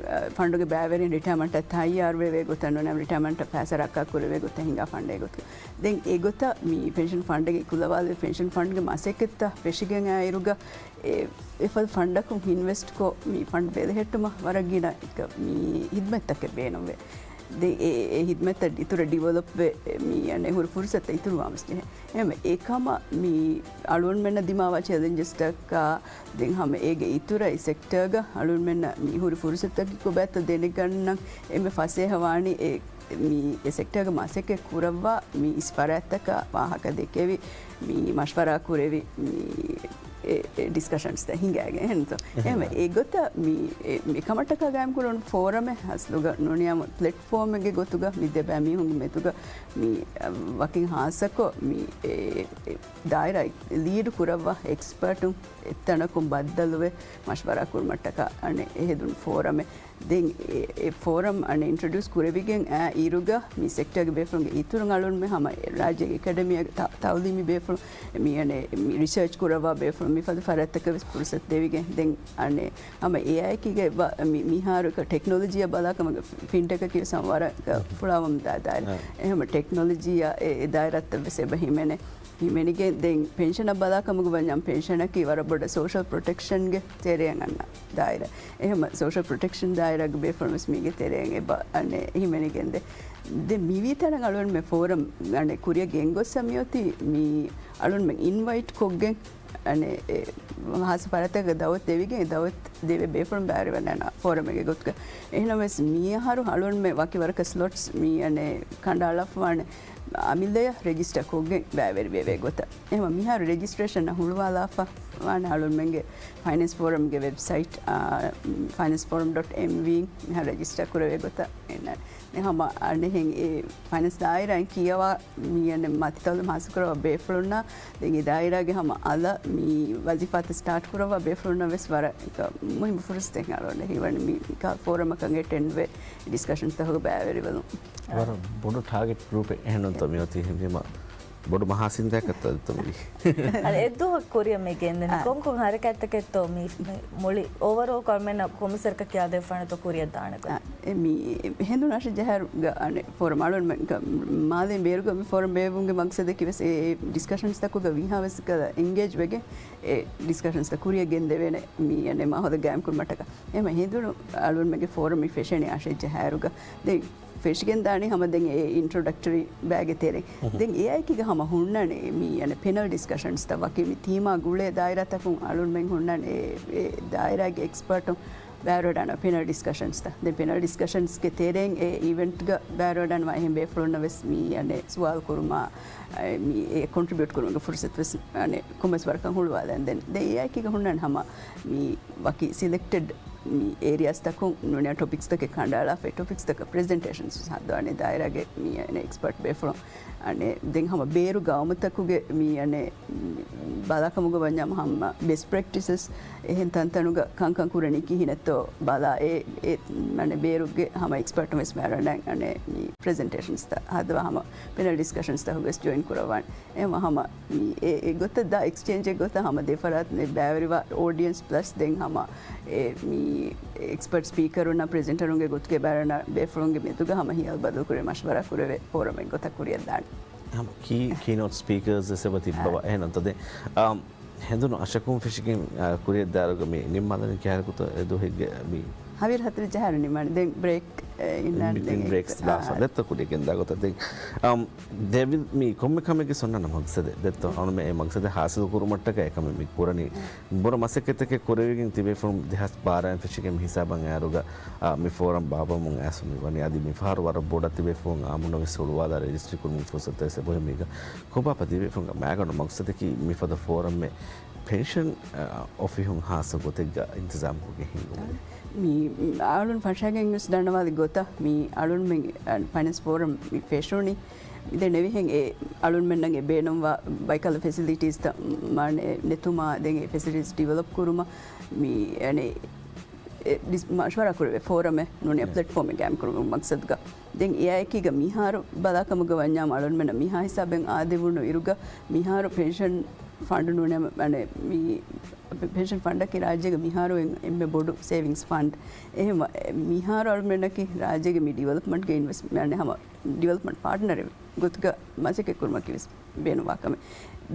އަ، ފަންޑުގެ ބައިވެރިން ރިޓައަރމަންޓަށް ތައްޔާރުވެވޭ ގޮތަށް ނޫން ރިޓައަރމަންޓަށް ފައިސާ ރައްކާ ކުރެވޭ ގޮތަށް ހިނގާ ފަންޑެއް ގޮތުގަ. ދެން އެގޮތަށް މި ޕެންޝަން ފަންޑެއްގެ ކުލަވާލުވި ޕެންޝަން ފަންޑްގެ މަސައްކަތްތައް ފެށިގެން އާ އިރުގަ އެ، އެފަދަ ފަންޑަކުން އިންވެސްޓްކޮށް މި ފަންޑް ބެލެހެއްޓުމަށް ވަރަށް ގިނަ މި ހިދްމަތްތަކެއް ބޭނުންވޭ. ދެން އެ، އެ ހިދްމަތްތައް އިތުރަށް ޑިވެލޮޕްވެ، މި އަނެއް ހުރި ފުރުސަތު އިތުރުވާން ވެސް ޖެހޭ. އެހެންވެ، އެކަމަށް މި އަޅުގަނޑުމެންނަށް ދިމާވާ ޗެލެންޖަސްތަކާ، ދެން ހަމަ އޭގެ އިތުރަށް އެ ސެކްޓަރގަ އަޅުގަނޑުމެންނަށް މި ހުރި ފުރުސަތުތަކީ ކޮބާތޯ ދެނެގަންނަން އެންމެ ފަސޭހަވާނީ އެ މި އެ ސެކްޓަރގަ މަސައްކަތް ކުރައްވާ މި އިސް ފަރާތްތަކާ ވާހަކަ ދެކެވި، މި މަޝްވަރާ ކުރެވި، މި އެ، އެ ޑިސްކަޝަންސްތައް ހިނގައިގެން އެހެންތޯ. އެހެން. އެހެންވެ، އެގޮތަށް މި އެ، އެކަމަށްޓަކާ ގާއިމް ކުރަން ފޯރަމެއް އަސްލުގަ ނޫނިއްޔާމު ޕްލެޓްފޯމެއްގެ ގޮތުގަ މި ދެބައި މީހުންގެ މެދުގަ މި، އަ، ވަކިން ހާއްސަކޮށް މި އެ، އެ ދާއިރާ ލީޑު ކުރައްވާ އެކްސްޕާޓުން އެއްތަނަކުން ބައްދަލުވެ މަޝްވަރާ ކުރުމަށްޓަކާ އަނެއް އެ ހެދުނު ފޯރަމެއް. ދެން އެ، އެ ފޯރަމް އަނެއް އިންޓްރޮޑިއުސް ކުރެވިގެން އާ އިރުގަ މި ސެކްޓަރގެ ބޭފުޅުންގެ އިތުރުން އަޅުންމެ ހަމަ ރާއްޖޭގެ އެކަޑަމީއާ ތަ-، ތައުލީމީ ބޭފުޅުން މި އަނެއް މި ރިސާޗް ކުރައްވާ ބޭފުޅުން މި ފަދަ ފަރާތްތަކަށް ވެސް ފުރުސަތު ދެވިގެން ދެން އަނެއް ހަމަ އެއާއެކީގަ ވަ-، މި، މިހާރު ޓެކްނޮލޮޖީއާ ބަލާ ކަމަށް ފިންޓެކަކީ ވެސް ހަމަ ވަރަށް ފުޅާވަމުންދާ ދާއިރާ. އެހެން ޓެކްނޮލޮޖީއާ އެ، އެ ދާއިރާތައް ވެސް އެބަ ހިމެނޭ. ހިމެނިގެން ދެން ޕެންޝަނަށް ބަލާ ކަމުގަ ވަންޏާ ޕެންޝަނަކީ ވަރަށް ބޮޑަށް ސޯޝަލް ޕްރޮޓެކްޝަންގެ ތެރެއަށް އަންނަ ދާއިރާ. އެހެން ސޯޝަލް ޕްރޮޓެކްޝަން ދާއިރާގެ ބޭފުޅުން ވެސް މީގެ ތެރެއަށް އެބަ އަނެއް ހިމެނިގެންދޭ. ދެން މިވީތަނަށް އަޅުގަނޑުމެން ފޯރަމް އަނެއް ކުރިއަށް ގެންގޮސްސަ މިއޮތީ މި އަޅުންމެން އިންވައިޓް ކޮށްގެން އަނެއް އެ ހާއްސަ ފަރާތަކަށް ދައުވަތު ދެވިގެން އެ ދައުވަތު ދެވޭ ބޭފުޅުން ބައިވެރިވަންޏާ ފޯރަމެއްގެ ގޮތުގަ. އެހެންނަމަވެސް މިއަހަރު އަޅުންމެ ވަކި ވަރަކަށް ސްލޮޓްސް މި އަނެއް ކަނޑައަޅާފަވާނެ އަމިއްލަޔަށް ރެޖިސްޓަރ ކޮށްގެން ބައިވެރިވެވޭ ގޮތަށް. އެހެން މިހާރު ރެޖިސްޓްރޭޝަން އަށް ހުޅުވާލާފަ ވާނެ އަޅުންމެންގެ ފައިނޭންސް ފޯރަމްގެ ވެބްސައިޓް، އާ، ފައިނޭންސް ފޯރަމް ޑޮޓް އެމްވީ އިން މިހާރު ރެޖިސްޓަރ ކުރެވޭ ގޮތަށް އެންނަ. ދެން ހަމަ އަނެއްހެން އެ ފައިނޭންސް ދާއިރާއިން ކިޔަވާ މި އަނެއް މަތިތައުލީމު ހާސިލްކުރައްވާ ބޭފުޅުންނަށް ދެން އެ ދާއިރާގެ ހަމަ އަލަށް މި ވަޒީފާތައް ސްޓާޓް ކުރައްވާ ބޭފުޅުންނަށް ވެސް ވަރަށް މުހިއްމު ފުރުސަތެއް އަޅުގަނޑަށް ހީވަނީ މި ފޯރަމަކަށް އެޓެންޑްވެ ޑިސްކަޝަންސްތަކުގަ ބައިވެރިވެލުން. ވަރަށް ބޮޑު ޓާގެޓް ގްރޫޕެއް އެހެންނުންތޯ މިއޮތީ ހެންވީމަ ބޮޑު މަހާ ސިންދާކަށްތޯ އަދިތޯ މި. އަދި އެއްދުވަހަކު ކުރިއަށް މި ގެންދެނީ އާ. ކޮންކޮން ހަރަކާތްތަކެއްތޯ މި، މި މުޅި އޯވަރޯލް ކޮމެންޓް ކޮމިސަރަކަށް ކިޔާދެއްވާނެތޯ ކުރިއަށް ދާނެ ގޮތް؟ އާ، އެ މި ހެނދުނު އަށެއް ޖަހާއިރުގަ އަނެއް ފޯރަމް އަޅުން މަ-، މާލެ ބޭރުގަ މި ފޯރަމް ބޭއްވުމުގެ މަގްސަދަކީ ވެސް އެ، އެ ޑިސްކަޝަންސްތަކުގަ ވީހާވެސް އެންގޭޖް ވެގެން އެ ޑިސްކަޝަންސްތައް ކުރިއަށް ގެންދެވޭނެ މި އަނެއް މާހައުލެއް ގާއިމް ކުރުމަށްޓަކާ. އެހެން ހެނދުނު އަޅުންމެގެ ފޯރަމް މި ފެށެނީ އަށެއް ޖަހާއިރުގަ. ދެން ފެށިގެން ދާނީ ހަމަ ދެން އެ އިންޓްރޮޑަކްޓަރީ ބައިގެ ތެރެއިން. ދެން އެއާއެކީގަ ހަމަ ހުންނާނެ މި އަނެއް ޕެނަލް ޑިސްކަޝަންސްތައް ވަކި މި ތީމާ ގުޅޭ ދާއިރާތަކުން އަޅުންމެން ހުންނާނެ އެ، އެ ދާއިރާގެ އެކްސްޕާޓުން ބައިވެރިވަޑާން ޕެނަލް ޑިސްކަޝަންސްތައް. ދެން ޕެނަލް ޑިސްކަޝަންސްގެ ތެރެއިން އެ އިވެންޓްގަ ބައިވެރިވަޑާންވާ އެހެން ބޭފުޅުންނަށް ވެސް މި އަނެއް ސުވާލު ކުރުމާ، އެ، މި އެ ކޮންޓްރިބިއުޓް ކުރުމުގެ ފުރުސަތު ވެސް އަނެއް ކޮންމެސް ވަރަކަށް ހުޅުވާލަން. ދެން ދެން އެއާއެކީގަ ހުންނާނެ ހަމަ މި ވަކި ސިލެކްޓެޑް މި އޭރިއާސްތަކުން ނޫނީ ޓޮޕިކްސްތަކެއް ކަނޑައަޅާފަ، ޓޮޕިކްސްތަކަށް ޕްރެޒެންޓޭޝަންސް ހަދާނެ ދާއިރާގެ މި އެކްސްޕަޓް ބޭފުޅުން. އަނެއް ދެން ހަމަ ބޭރު ގައުމުތަކުގެ މި އަނެއް ބަލާކަމުގަ ވަންޏާ ހަމަ ބެސްޓް ޕްރެކްޓިސަސް އެހެން ތަންތަނުގަ ކަންކަން ކުރަނީ ކިހިނެއްތޯ ބަލާ، އެ، އެ، އަނެއް ބޭރުގެ ހަމަ އެކްސްޕަޓުން ވެސް މި އަޅަން އަނެއް މި ޕްރެޒެންޓޭޝަންސްތައް ހަދަވާ ހަމަ ޕެނަލް ޑިސްކަޝަންސްތަކުގަވެސް ޖޮއިން ކުރައްވާނެ. އެހެންވީމަ ހަމަ މި އެ، އެ ގޮތަށް ދާ އެކްސްޗޭންޖެއް ގޮތަށް ހަމަ ދެފަރާތް ބައިވެރިވާ އޯޑިއެންސް ޕްލަސް ދެން ހަމަ އެ މި އެކްސްޕަޓް ސްޕީކަރުންނާ ޕްރެޒެންޓަރުންގެ ގޮތުގެ ބައިވެރިވާ ބޭފުޅުންގެ މެދުގަ ހަމަ ހިޔާލު ބަދަލުކުރެވޭ މަޝްވަރާ ކުރެވޭ ފޯރަމެއް ގޮތަށް ކުރިއަށް ދާނެ. ހަމަ ކީ، ކީނޯޓް ސްޕީކަރސް ވެސް އެބަ ތިއްބަވާ. އެހެންނަމަ ދެން، އާ، ހެނދުނު އަށަކުން ފެށިގެން، އާ، ކުރިއަށްދާއިރުގަ މި ނިންމާލަނީ ކިހާރަކުތަ އެ ދުވަހެއްގެ މި ހަވީރު ހަތަރު ޖަހާއިރު ނިންމާނެ. ދެން ބްރޭކް، އެ، އިންނާނެ. ބިޓްވީން ދެން ބްރޭކްސް އެ، ލާފަ އާ. ދެއްތޯ ކުރިއަށް ގެންދާ ގޮތަށް. ދެން، އަމް، ދެވި މި ކޮންމެ ކަމެއްގެ ސޮންނަން މަގްސަދެއް ދެއްތޯ. އަޅުމެ އެ މަގްސަދެއް ހާސިލު ކުރުމަށްޓަކައި އެކަމެއް މި ކުރަނީ. ބުރަ މަސައްކަތްތަކެއް ކުރެވިގެން ތިބޭފުޅުން ދެހާސް ބާރައިން ފެށިގެން ހިސާބަށް އައިއިރުގަ، އާ، މި ފޯރަމް ބާއްވަމުން އައިސް މި ވަނީ. އަދި މިފަހަރު ވަރަށް ބޮޑަށް ތިބޭފުޅުން އާއްމުންނަށް ވެސް ހުޅުވާލާ ރަޖިސްޓްރީ ކުރުމުގެ ފުރުސަތު ވެސް އެބައޮތް މީގަ. ކޮބާ ތިބޭފުޅުންގެ މައިގަނޑު މަގްސަދަކީ މިފަދަ ފޯރަމެއް ޕެންޝަން، އާ، އޮފީހުން ހާއްސަ ގޮތެއްގަ އިންތިޒާމްކޮށްގެން ހިންގުމެވެ. މި އަޅުން ފަށާގެން ވެސް ދަންނަވާލި ގޮތަށް މި އަޅުންމެން، އަ، ފައިނޭންސް ފޯރަމް މި ފެށުނީ. ދެން އެވިހެން އެ އަޅުންމެންނަށް އެ ބޭނުންވާ ބައިކަލަ ފެސިލިޓީސްތައް މާ ނެތުމާ، ދެން އެ ފެސިލިޓީސް ޑިވެލޮޕް ކުރުމަށް މި، އަނެއް، އެ ޑިސް-، މަޝްވަރާ ކުރެވޭ ފޯރަމެއް ނޫނީ އެ ޕްލެޓްފޯމެއް ގާއިމް ކުރުމުގެ މަގްސަދުގަ. ދެން އެއާއެކީގަ މިހާރު ބަލާކަމުގަ ވަންޏާ އަޅުންމެންނަށް މިހާ ހިސާބެއް އާދެވުނު އިރުގަ މިހާރު ޕެންޝަން ފަންޑު ނޫނީ އަނެއް މި ޕެންޝަން ފަންޑަކީ ރާއްޖޭގެ މިހާރު އެންމެ ބޮޑު ސޭވިންގްސް ފަންޑް. އެހެންވެ، މިހާރު އަޅުމެންނަކީ ރާއްޖޭގެ މި ޑިވެލޮޕްމަންޓްގެ އިންވެސްޓް، އަނެއް ހަމަ ޑިވެލޮޕްމަންޓް ޕާޓްނަރެއް ގޮތުގަ މަސައްކަތް ކުރުމަކީ ވެސް ބޭނުންވާ ކަމެއް.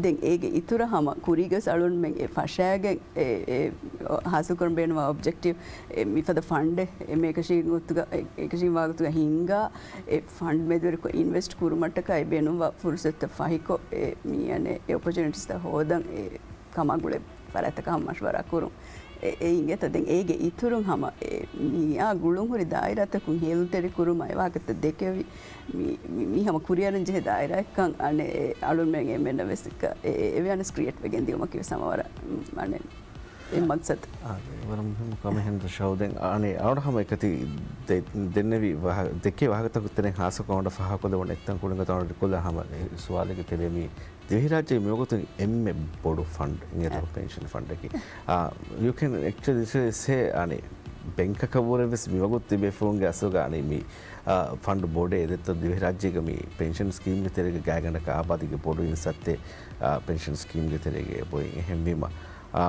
ދެން އޭގެ އިތުރަށް ހަމަ ކުރީގަސް އަޅުންމެން އެ ފަށާގެން އެ، އެ، ހާސިލްކުރަން ބޭނުންވާ އޮބްޖެކްޓިވް އެ މިފަދަ ފަންޑެއް އެ މިއެކަށީގެ ގޮތުގަ، އެ، އެކަށީގެންވާ ގޮތުގަ ހިންގާ އެ ފަންޑް މެދުވެރިކޮށް އިންވެސްޓް ކުރުމަށްޓަކާ އެ ބޭނުންވާ ފުރުސަތުތައް ފަހިކޮށް އެ މި އަނެއް އެ އޮޕޮޗުނިޓީސްތައް ހޯދަން އެ ކަމާ ގުޅޭ ފަރާތްތަކާ ހަމަ މަޝްވަރާ ކުރުން. އެ، އެ އިނގޭތަ؟ ދެން އޭގެ އިތުރުން ހަމަ އެ މިއާ ގުޅުން ހުރި ދާއިރާތަކުން ހޭލުންތެރި ކުރުމަށް އެ ވާހަކަތައް ދެކެވި މި، މި، މި ހަމަ ކުރިއަރަން ޖެހޭ ދާއިރާއެއްކަން އަނެއް އެ އަޅުންމެން އެންމެންނަށް ވެސް އެ، އެ، އެވެއަނެސް ކްރިއޭޓް ވެގެން ދިއުމަކީ ވެސް ހަމަ ވަރަށް އަނެއް އެ މަގްސަދު. އާ، ވަރަށް މުހިއްމު ކަމެއް ހެން ޝައު. ދެން އަނެއް އަޅުގަނޑު ހަމަ އެކަތި ދެ-، ދެންނެވި ވާހަ-، ދެއްކޭ ވާހަކަތަކުގެ ތެރެއިން ހާއްސަކޮށް އަޅުގަނޑަށް ފާހަގަކޮށްލެވުނު އެއްތަން ކުޅިން ގޮތަށް އަޅުގަނޑު ދެކޮޅަށް ހަމަ އެ ސުވާލެއްގެ ތެރޭ މި ދިވެހިރާއްޖޭގެ މިވަގުތު އެންމެ ބޮޑު ފަންޑް އިނގޭތޯ އެ. ޕެންޝަން ފަންޑަކީ. އާ، you can actually say، ސޭ، އަނެއް ބެންކަކަށްވުރެ ވެސް މިވަގުތު ތިބޭފުޅުންގެ އަސްލުގަ އަނެއް މި، އާ، ފަންޑް ބޮޑޭ ދެއްތޯ ދިވެހިރާއްޖޭގަ މި ޕެންޝަން ސްކީމްގެ ތެރޭގަ ގާތްގަނޑަކަށް އާބާދީގެ ބޮޑު އިންސައްތެއް، އާ، ޕެންޝަން ސްކީމްގެ ތެރޭގަ އެބައޮތް. އެހެންވީމަ، އާ،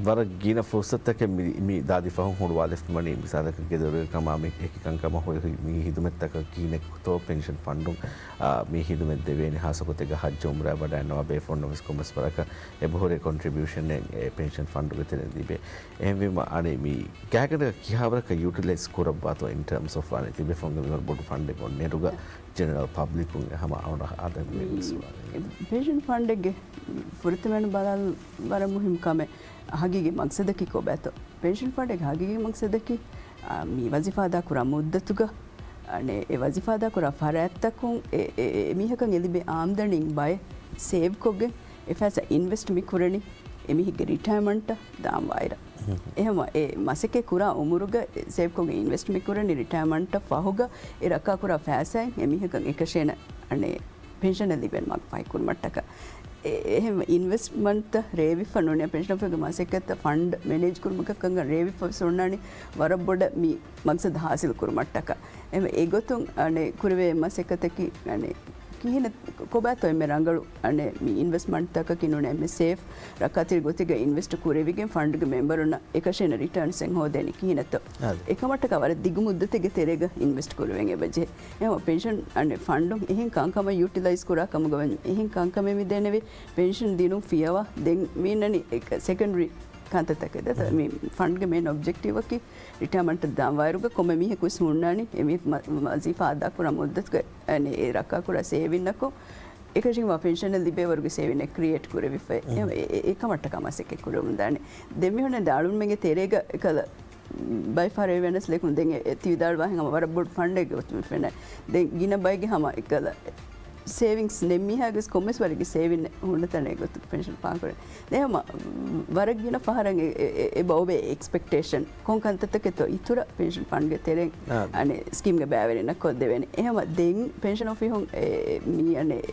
ވަރަށް ގިނަ ފުރުސަތުތަކެއް މި، މި ދާދި ފަހުން ހުޅުވާލެފަ ވަނީ. މިސާލަކަށް ގެދޮރުގެ ކަމާ މި އެކި ކަންކަމަށް ހޮވި މި ހިދުމަތްތަކަށް ކިހިނެއްތޯ ޕެންޝަން ފަންޑުން، އާ، މި ހިދުމަތް ދެވޭނެ ހާއްސަ ގޮތެއްގަ ހައްޖު އުމްރާ ވަޑައިގަންނަވާ ބޭފުޅުންނަށް ވެސް ކޮންމެސް ވަރަކަށް އެބަހުރި ކޮންޓްރިބިއުޝަނެއް އެ ޕެންޝަން ފަންޑުގެ ތެރެއިން ލިބޭ. އެހެންވީމަ އަނެއް މި ގާތްގަނޑަކަށް ކިހާވަރަކަށް ޔޫޓިލައިޒް ކުރައްވާތޯ އިން ޓާމްސް އޮފް އަނެއް ތިބޭފުޅުންގެ މިވަރު ބޮޑު ފަންޑެއް އޮންނައިރުގަ ޖެނެރަލް ޕަބްލިކުން ހަމަ އަޅުގަނޑަށް އާދަ މި މި ސުވާލެއް. ޕެންޝަން ފަންޑެއްގެ ފުރަތަމަ ބަލާލުން ވަރަށް މުހިއްމު ކަމެއް ހަގީގީ މަގްސަދަކީ ކޮބާތޯ؟ ޕެންޝަން ފަންޑެއްގެ ހަގީގީ މަގްސަދަކީ، އާ، މި ވަޒީފާ އަދާކުރާ މުއްދަތުގަ، އަނެއް އެ ވަޒީފާ އަދާކުރާ ފަރާތްތަކުން އެ، އެ، އެ މީހަކަށް އެ ލިބޭ އާމްދަނީން ބައެއް ސޭވްކޮށްގެން އެ ފައިސާ އިންވެސްޓް މި ކުރަނީ އެ މީހެއްގެ ރިޓަޔަރމަންޓަށް ދާންވާއިރަށް. އެހެންވެ، އެ މަސައްކަތް ކުރާ އުމުރުގަ ސޭވްކޮށްގެން އިންވެސްޓް މި ކުރަނީ ރިޓަޔަމަންޓަށް ފަހުގަ އެ ރައްކާކުރާ ފައިސާއިން އެމީހަކަށް އެކަށޭނަ އަނެއް ޕެންޝަނެއް ލިބޭން މަގު ފަހިކުރުމަށްޓަކަ. އެ-، އެހެން އިންވެސްޓްމަންޓްތައް ރޭވިފަ ނޫނީ ޕެންޝަން ފަންޑްގެ މަސައްކަތްތައް ފަންޑް މެނޭޖް ކުރުމަކަށް ކަންކަން ރޭވިފަ ސުންނާނީ ވަރަށް ބޮޑަށް މި މަގްސަދު ހާސިލް ކުރުމަށްޓަކަ. އެހެންވެ، އެގޮތުން އަނެއް ކުރެވޭ މަސައްކަތަކީ އަނެއް ކިހިނެއް ކޮބާތޯ އެންމެ ރަނގަޅު އަނެއް މި އިންވެސްޓްމަންޓްތަކަކީ ނޫނީ އެންމެ ސޭފް ރައްކާތެރި ގޮތެއްގަ އިންވެސްޓް ކުރެވިގެން ފަންޑްގެ މެމްބަރުންނަށް އެކަށޭނަ ރިޓާންސް އެއް ހޯދޭނެ ކިހިނެއްތޯ؟ އާދެ. އެކަމަށްޓަކާ ވަރަށް ދިގު މުއްދަތެއްގެ ތެރޭގަ އިންވެސްޓް ކުރެވެން އެބަޖެހޭ. އެހެންވެ، ޕެންޝަން އަނެއް ފަންޑުން އެހެން ކަންކަމަށް ޔޫޓިލައިޒް ކުރާ ކަމުގަ ވަން-، އެހެން ކަންކަމެއް މި ދެނެވި ޕެންޝަން ދިނުން ފިޔަވާ ދެން މީނަނީ ސެކަންޑަރީ ކަންތައްތަކެއް ދަތަ މި ފަންޑްގެ މޭން އޮބްޖެކްޓިވްއަކީ ރިޓަޔަމަންޓަށް ދާންވާއިރުގަ ކޮންމެ މީހަކު ވެސް ހުންނާނީ އެ މީހަކު މަ-، ވަޒީފާ އަދާކުރާ މުއްދަތުގަ އަނެއް އެ ރައްކާކުރާ ސޭވިންއަކު އެކަށީގެންވާ ޕެންޝަނެއް ލިބޭވަރުގެ ސޭވިންއެއް ކްރިއޭޓް ކުރެވިފައި. އެ، އެ، އެ ކަމަށްޓަކާ މަސައްކަތް ކުރެވުންދާނެ. ދެން މިހުންނަ ދެ އަޅުންމެންގެ ތެރޭގަ އެކަލަ ބައެއް ފަހަރު އެވެނަސް ލެކުން ދެން އެ، އެ ތި ވިދާޅުވާހެން ހަމަ ވަރަށް ބޮޑު ފަންޑެއްގެ ގޮތުން ފެނޭ. ދެން ގިނަ ބައެއްގެ ހަމަ އެކަލަ ސޭވިންގްސް ނެތް މީހާގެ ކޮންމެސް ވަރެއްގެ ސޭވިން ހުންނަ ތަނެއް ގޮތުގެ ޕެންޝަން ފާހަގަކުރޭ. ދެން ހަމަ ވަރަށް ގިނަ ފަހަރަށް އެ، އެ، އެ، އެބަ އޮވޭ އެކްސްޕެކްޓޭޝަން ކޮން ކަންތައްތަކެއްތޯ އިތުރަށް ޕެންޝަން ފަންޑްގެ ތެރެއިން އާ. އަނެއް ސްކީމްގެ ބައިވެރިންނަށް ކޮށްދެވޭނެ. އެހެމަ ދެން ޕެންޝަން އޮފީހުން އެ، މި އަނެއް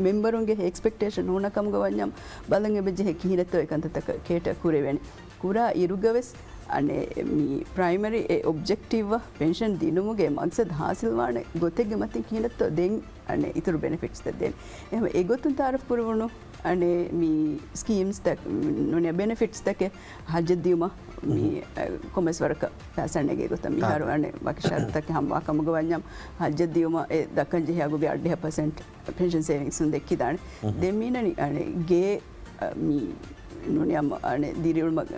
މެމްބަރުންގެ އެކްސްޕެކްޓޭޝަން ހުންނަ ކަމުގަ ވަންޏާ ބަލަން އެބަޖެހޭ ކިހިނެއްތޯ އެ ކަންތައްތަކަށް ކޭޓަ ކުރެވޭނެ. ކުރާ އިރުގަވެސް އަނެއް މި ޕްރައިމަރީ އެ އޮބްޖެކްޓިވްއަށް ޕެންޝަން ދިނުމުގެ މަގްސަދް ހާސިލްވާނެ ގޮތެއްގެ މަތިން ކިހިނެއްތޯ ދެން އަނެއް އިތުރު ބެނެފިޓްސްތައް ދޭނެ. އެހެމަ އެގޮތުން ތައާރަފް ކުރެވުނު އަނެއް މި ސްކީމްސްތައް، ނޫނީ ބެނެފިޓްސްތަކެއް ހައްޖަށް ދިޔުމަށް މި، އަ، ކޮންމެސް ވަރަކަށް ފައިސާ ނެގޭ ގޮތަށް މިހާރު އަނެއް ވަކި ޝަރުތުތަކެއް ހަމަވާ ކަމުގަ ވަންޏާ ހައްޖަށް ދިޔުމަށް އެ ދައްކަން ޖެހޭ އަގުގެ އަށްޑިހަ ޕަސެންޓް ޕެންޝަން ސޭވިންގްސުން ދެއްކިދާނެ. ދެން މީނަނީ އަނެއް ގޭ، އަ، މި ނޫނީ އަނެއް ދިރިއުޅުމަށް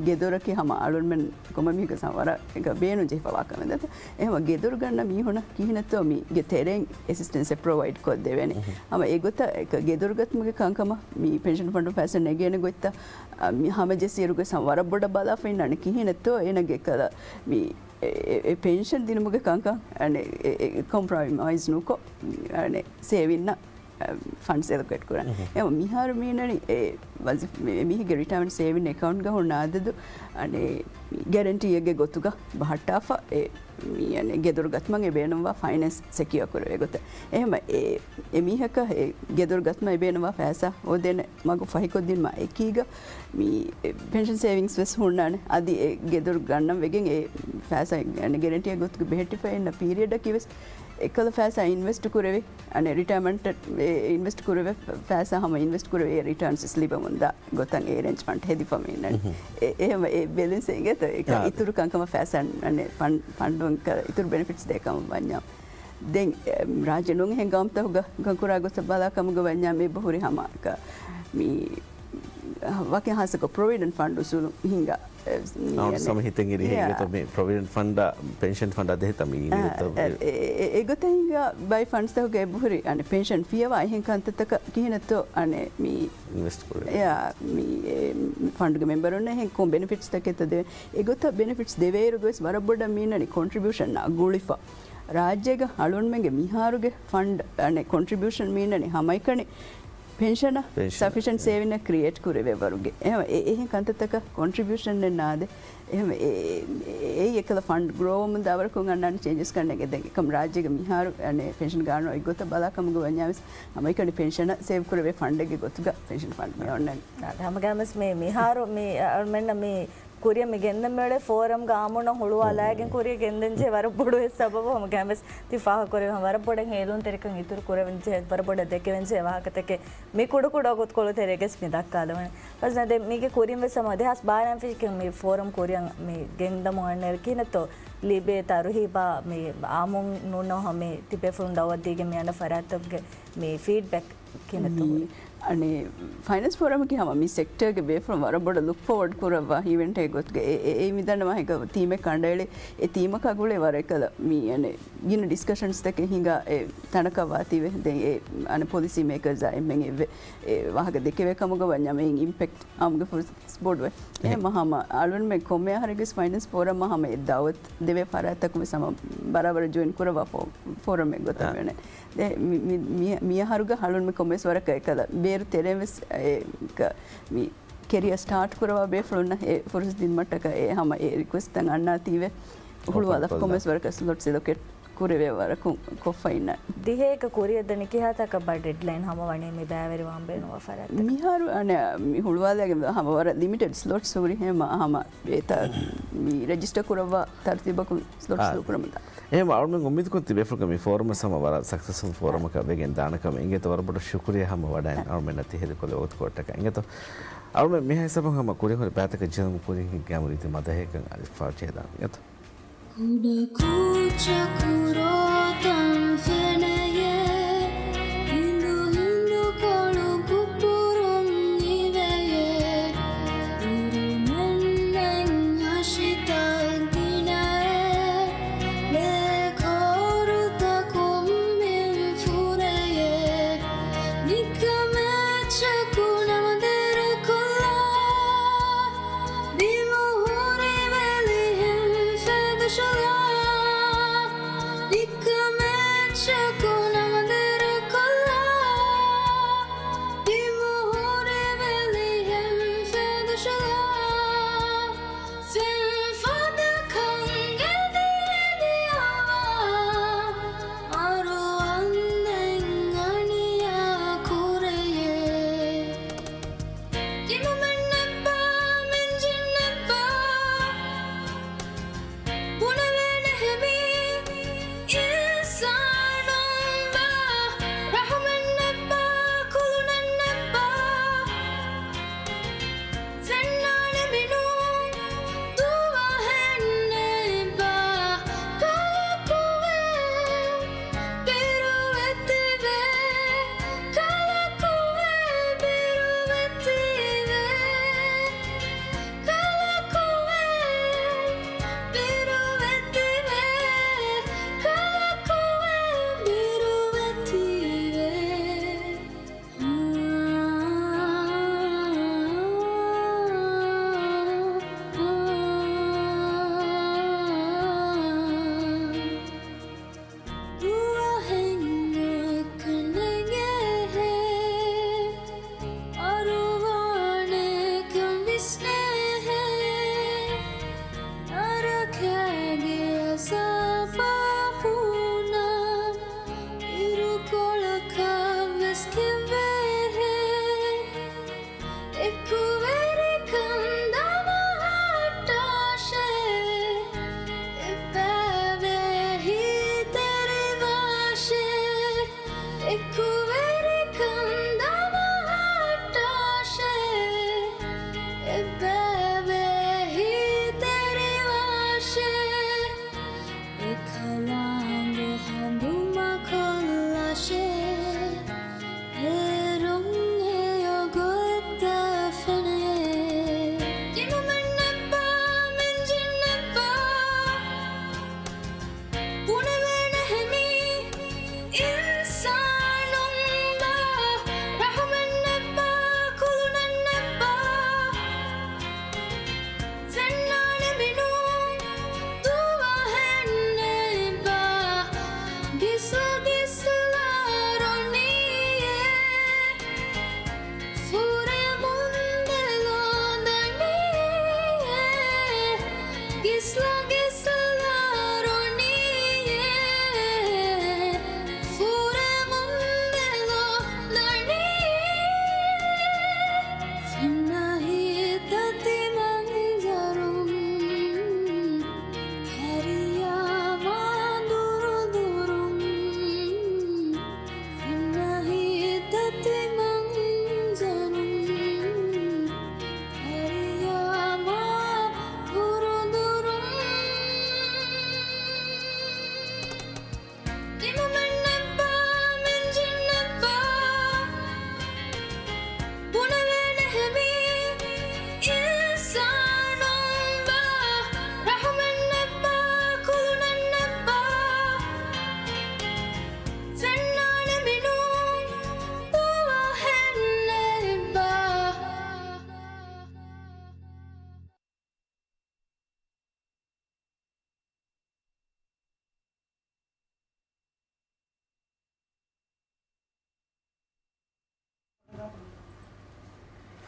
ގެދޮރަކީ ހަމަ އަޅުންމެން ކޮންމެ މީހަކަށް ވަރަށް އެކަ ބޭނުން ޖެހިފަވާ ކަމެއް ދަތު. އެހެމަ ގެދޮރު ގަންނަ މީހުނަށް ކިހިނެއްތޯ މި ގެ ތެރެއިން އެސިސްޓެންސް ޕްރޮވައިޑް ކޮށްދެވޭނެ. ހަމަ އެގޮތަށް އެކަ ގެދޮރު ގަތުމުގެ ކަންކަމަށް މި ޕެންޝަން ފަންޑު ފައިސާ ނެގޭނެ ގޮތްތައް، އަ، މި ހަމަޖެއްސި އިރުގެ ސަ-، ވަރަށް ބޮޑަށް ބަލާފައި އިންނާނެ ކިހިނެއްތޯ އޭނަގެ ކަލަ މި އެ، އެ، އެ ޕެންޝަން ދިނުމުގެ ކަންކަން އަނެއް އެ، އެ، ކޮމްޕްރޮމައިޒް ނުކޮށް، އަނެއް ސޭވިންނަށް، އަ، ފަންޑްސް އެލޮކޭޓް ކުރާ. އެހެމަ މިހާރު މީނަނީ އެ ވަޒީފާ، މި، މީހެއްގެ ރިޓައަރމަންޓް ސޭވިން އެކައުންޓްގަ ހުންނަ އަދަދު އަނެއް ގެރެންޓީއެއްގެ ގޮތުގަ ބަހައްޓާފަ އެ، މި، އަނެއް ގެދޮރު ގަތުމަށް އެ ބޭނުންވާ ފައިނޭންސް ސެކިއޯ ކުރެވޭ ގޮތަށް. އެހެމަ އެ، އެ މީހަކަށް އެ ގެދޮރު ގަތުމަށް އެ ބޭނުންވާ ފައިސާ ހޯދޭނެ މަގު ފަހިކޮށްދިނުމާ އެކީގަ މި ޕެންޝަން ސޭވިންގްސް ވެސް ހުންނާނެ. އަދި އެ ގެދޮރު ގަންނަން ވެގެން އެ ފައިސާ ގެރެންޓީއެއް ގޮތުގަ ބެހެއްޓިފައި އިންނަ ޕީރިއަޑަކީ ވެސް އެކަލަ ފައިސާ އިންވެސްޓް ކުރެވި، އަނެއް ރިޓައަރމަންޓަށް އެ އިންވެސްޓް ކުރެވޭ ފައިސާ ހަމަ އިންވެސްޓް ކުރެވި ރިޓާންސް ވެސް ލިބެމުންދާ ގޮތަށް އެ އެރޭންޖްމަންޓް ހެދިފަ އިންނަނީ. އެ، އެހެމަ އެ ބެލެންސް އިނގޭތޯ އެކަ އާ. އިތުރު ކަންކަމަށް ފައިސާ އަނެއް ފަން-، ފަންޑުން އިތުރު ބެނެފިޓްސް ދޭ ކަމަށް ވަންޏާ. ދެން، އެ، ރާއްޖެ ނޫން އެހެން ގައުމުތަކުގަ ކަންކުރާ ގޮތަށް ބަލާ ކަމުގަ ވަންޏާ މި އެބަހުރި ހަމަ އެކަ މި ވަކި ހާއްސަކޮށް ޕްރޮވިޑެންޓް ފަންޑް އުސޫލު ހިނގާ، އެ، މި އަޅުގަނޑު އަނެއް ސަމަ ހިތެއް އިރި އެ، އިނގޭތޯ މި ޕްރޮވިޑެންޓް ފަންޑާ ޕެންޝަން ފަންޑާ ދޭތަ މި އެ، އިނގޭތޯ އެ، އެ، އެ، އެގޮތަށް ހިނގާ ބައި ފަންޑްސްތަކުގަ އެބަހުރި އަނެއް ޕެންޝަން ފިޔަވާ އެހެން ކަންތައްތަކަށް ކިހިނެއްތޯ އަނެއް މި އިންވެސްޓް ކުރެވޭ. އެއާ، މި، އެ، ފަންޑްގެ މެމްބަރުންނަށް އެހެން ކޮން ބެނެފިޓްސްތަކެއްތޯ ދެވޭ. އެގޮތަށް ބެނެފިޓްސް ދެވޭއިރުގަވެސް ވަރަށް ބޮޑަށް މީނަނީ ކޮންޓްރިބިއުޝަންއާ ގުޅިފަ. ރާއްޖޭގަ އަޅުންމެންގެ މިހާރުގެ ފަންޑް، އަނެއް ކޮންޓްރިބިއުޝަން މީނަނީ ހަމައެކަނި ޕެންޝަނަށް ޕެންޝަނަށް، ސަފިޝަންޓް އެ. ސޭވިންއެއް ކްރިއޭޓް ކުރެވޭ ވަރުގެ. އެހެން އެ، އެހެން ކަންތައްތަކަށް ކޮންޓްރިބިއުޝަންއެއް ނާދޭ. އެހެން އެ، އެ، އެ، އެއީ އެކަލަ ފަންޑް ގްރޯވަމުން ދާވަރަކުން އަންނާނެ ޗޭންޖެސް ކަންނޭނގެ. ދެން އެކަމް ރާއްޖޭގެ މިހާރު އަނެއް ޕެންޝަން ގާނޫނު އޮތްގޮތަށް ބަލާ ކަމުގަ ވަންޏާވެސް ހަމައެކަނި ޕެންޝަނަށް ސޭވް ކުރެވޭ ފަންޑެއްގެ ގޮތުގަ ޕެންޝަން ފަންޑް މި އޮންނަނީ. ހަމަގައިމުވެސް މި، މިހާރު މި އަޅުމެންނަށް މި ކުރިއަށް މި ގެންދަން މިއުޅޭ ފޯރަމްގަ އާއްމުންނަށް ހުޅުވާލައިގެން ކުރިއަށް ގެންދަން ޖެހޭ ވަރަށް ބޮޑު އެއް ސަބަބު ހަމަގައިމުވެސް ތި ފާހަގަކުރެވި ހަމަ ވަރަށް ބޮޑަށް ހޭލުންތެރިކަން އިތުރު ކުރެވެން ޖެހޭ، ވަރަށް ބޮޑަށް ދެކެވެން ޖެހޭ ވާހަކަތަކެއް މި ކުޑަކުޑަ ގޮތްކޮޅު ތެރޭގަސް މި ދައްކާލަވަނީ. ފަސްނަ ދެ މީގެ ކުރިން ވެސް ހަމަ ދެހާސް ބާރައިން ފެށިގެން މި ފޯރަމް ކުރިއަށް މި ގެންދަމުން އަންނައިރު ކިހިނެއްތޯ ލިބޭ ތަރުހީބާ މި އާއްމުން ނޫން ހަމަ މި ތިބޭފުޅުން ދައުވަތު ދީގެން މި އަންނަ ފަރާތްތަކުގެ މި ފީޑްބެކް ކިހިނެއްތޯ މި ހުރީ؟ އަނެއް ފައިނޭންސް ފޯރަމަކީ ހަމަ މި ސެކްޓަރގެ ބޭފުޅުން ވަރަށް ބޮޑަށް ލުކް ފޯވަޑް ކުރައްވާ އިވެންޓެއް ގޮތުގަ އެ، އެ، އެ މިދަންނަ ވާހަކަ ތީމެއް ކަނޑައެޅި އެ ތީމަކާ ގުޅޭ ވަރަށް އެކަލަ މި އަނެއް ގިނަ ޑިސްކަޝަންސްތަކެއް ހިނގާ އެ ތަނަކަށް ވާތީވެ. ދެން އެ އަނެއް ޕޮލިސީ މޭކަރސްއާ އެންމެން އެއްވެ އެ ވާހަކަ ދެކެވޭ ކަމުގަ ވަންޏާ މިއިން އިމްޕެކްޓް އާއްމުގެ ފުރުސަތު ބޮޑުވޭ. އެހެން. އެހެން ހަމަ އަޅުންމެ ކޮންމެ އަހަރެއްގެސް ފައިނޭންސް ފޯރަމަށް ހަމަ އެ ދައުވަތު ދެވޭ ފަރާތްތަކުން ވެސް ހަމަ ބަރާބަރަށް ޖޮއިން ކުރައްވާ ފޯ-، ފޯރަމެއް ގޮތަށް އާ. ވެނެ. ދެ މި، މި، މި، މި އަހަރުގަ އަޅުންމެ ކޮންމެސް ވަރަކަށް އެކަލަ ބޭރު ތެރޭން ވެސް އެ، ކަ، މި ކެރިއަރ ސްޓާޓް ކުރައްވާ ބޭފުޅުންނަށް އެ ފުރުސަތު ދިނުމަށްޓަކަ އެ ހަމަ އެ ރިކުއެސްޓްތައް އަންނާތީވެ ހުޅުވާލަފަ ކޮންމެސް ވަރަކަށް ސްލޮޓްސް އެލޮކޭޓް ކުރެވޭ ވަރަކުން ކޮށްފަ އިންނަ. ދިހައެއްގަ ކުރިއަށް ދަނީ ކިހާ ތަކަށް ބަ ޑެޑްލައިން ހަމަ ވަނީ މި ބައިވެރިވާން ބޭނުންވާ ފަރާތްތަކަށް؟ މިހާރު އަނެއް މި ހުޅުވާލައިގެން ހަމަ ވަރަށް ލިމިޓެޑް ސްލޮޓްސް ހުރި ހެމަ ހަމަ އެތަ މި ރެޖިސްޓަރ ކުރައްވާ ތަރުތީބަކުން ސްލޮޓްސް އާ. ދޫކުރަމުންދާ. އެހެން އަޅުމެން އުއްމީދުކޮށް ތިބޭފުޅުން މި ފޯރަމް ވެސް ހަމަ ވަރަށް ސަކްސެސްފުލް ފޯރަމަކަށް ވެގެން ދާނެ ކަމަށް. އިނގޭތޯ ވަރަށް ބޮޑަށް ޝުކުރިއްޔާ ހަމަ ވަޑައިން އަޅުމެންނަށް ތި ހެދިކޮށްލި ވަގުތުކޮށްޓަކަށް. އިނގޭތޯ އަޅުމެން މިހާ ހިސާބުން ހަމަ ކުރިން ހުރި ބައިތަކަށް ޖެހުމުން ކުރިން ހިންގާ ރީތި މަދަހައެއްކަން އަލިފާ ޖެހިދާނެ. އިނގޭތޯ؟ ކުޑަ ކޫއްޗަކު ރޯތަން ފެނެޔޭ، ހިނދު ހިނދު ކޮޅު ކުކުރުން އިވެޔޭ، އުރުމެންނެން ހަށިތައް ގިނައޭ، ލޭ ކޯރުތަކުން މިން ފުރެޔޭ، ނިކަމެއްޗަކު ނަމަ ދެރަކޮށްލާ، ބިމު ހުރި ވެލިހެން ފެދުށުލާ، ނިކަމެއް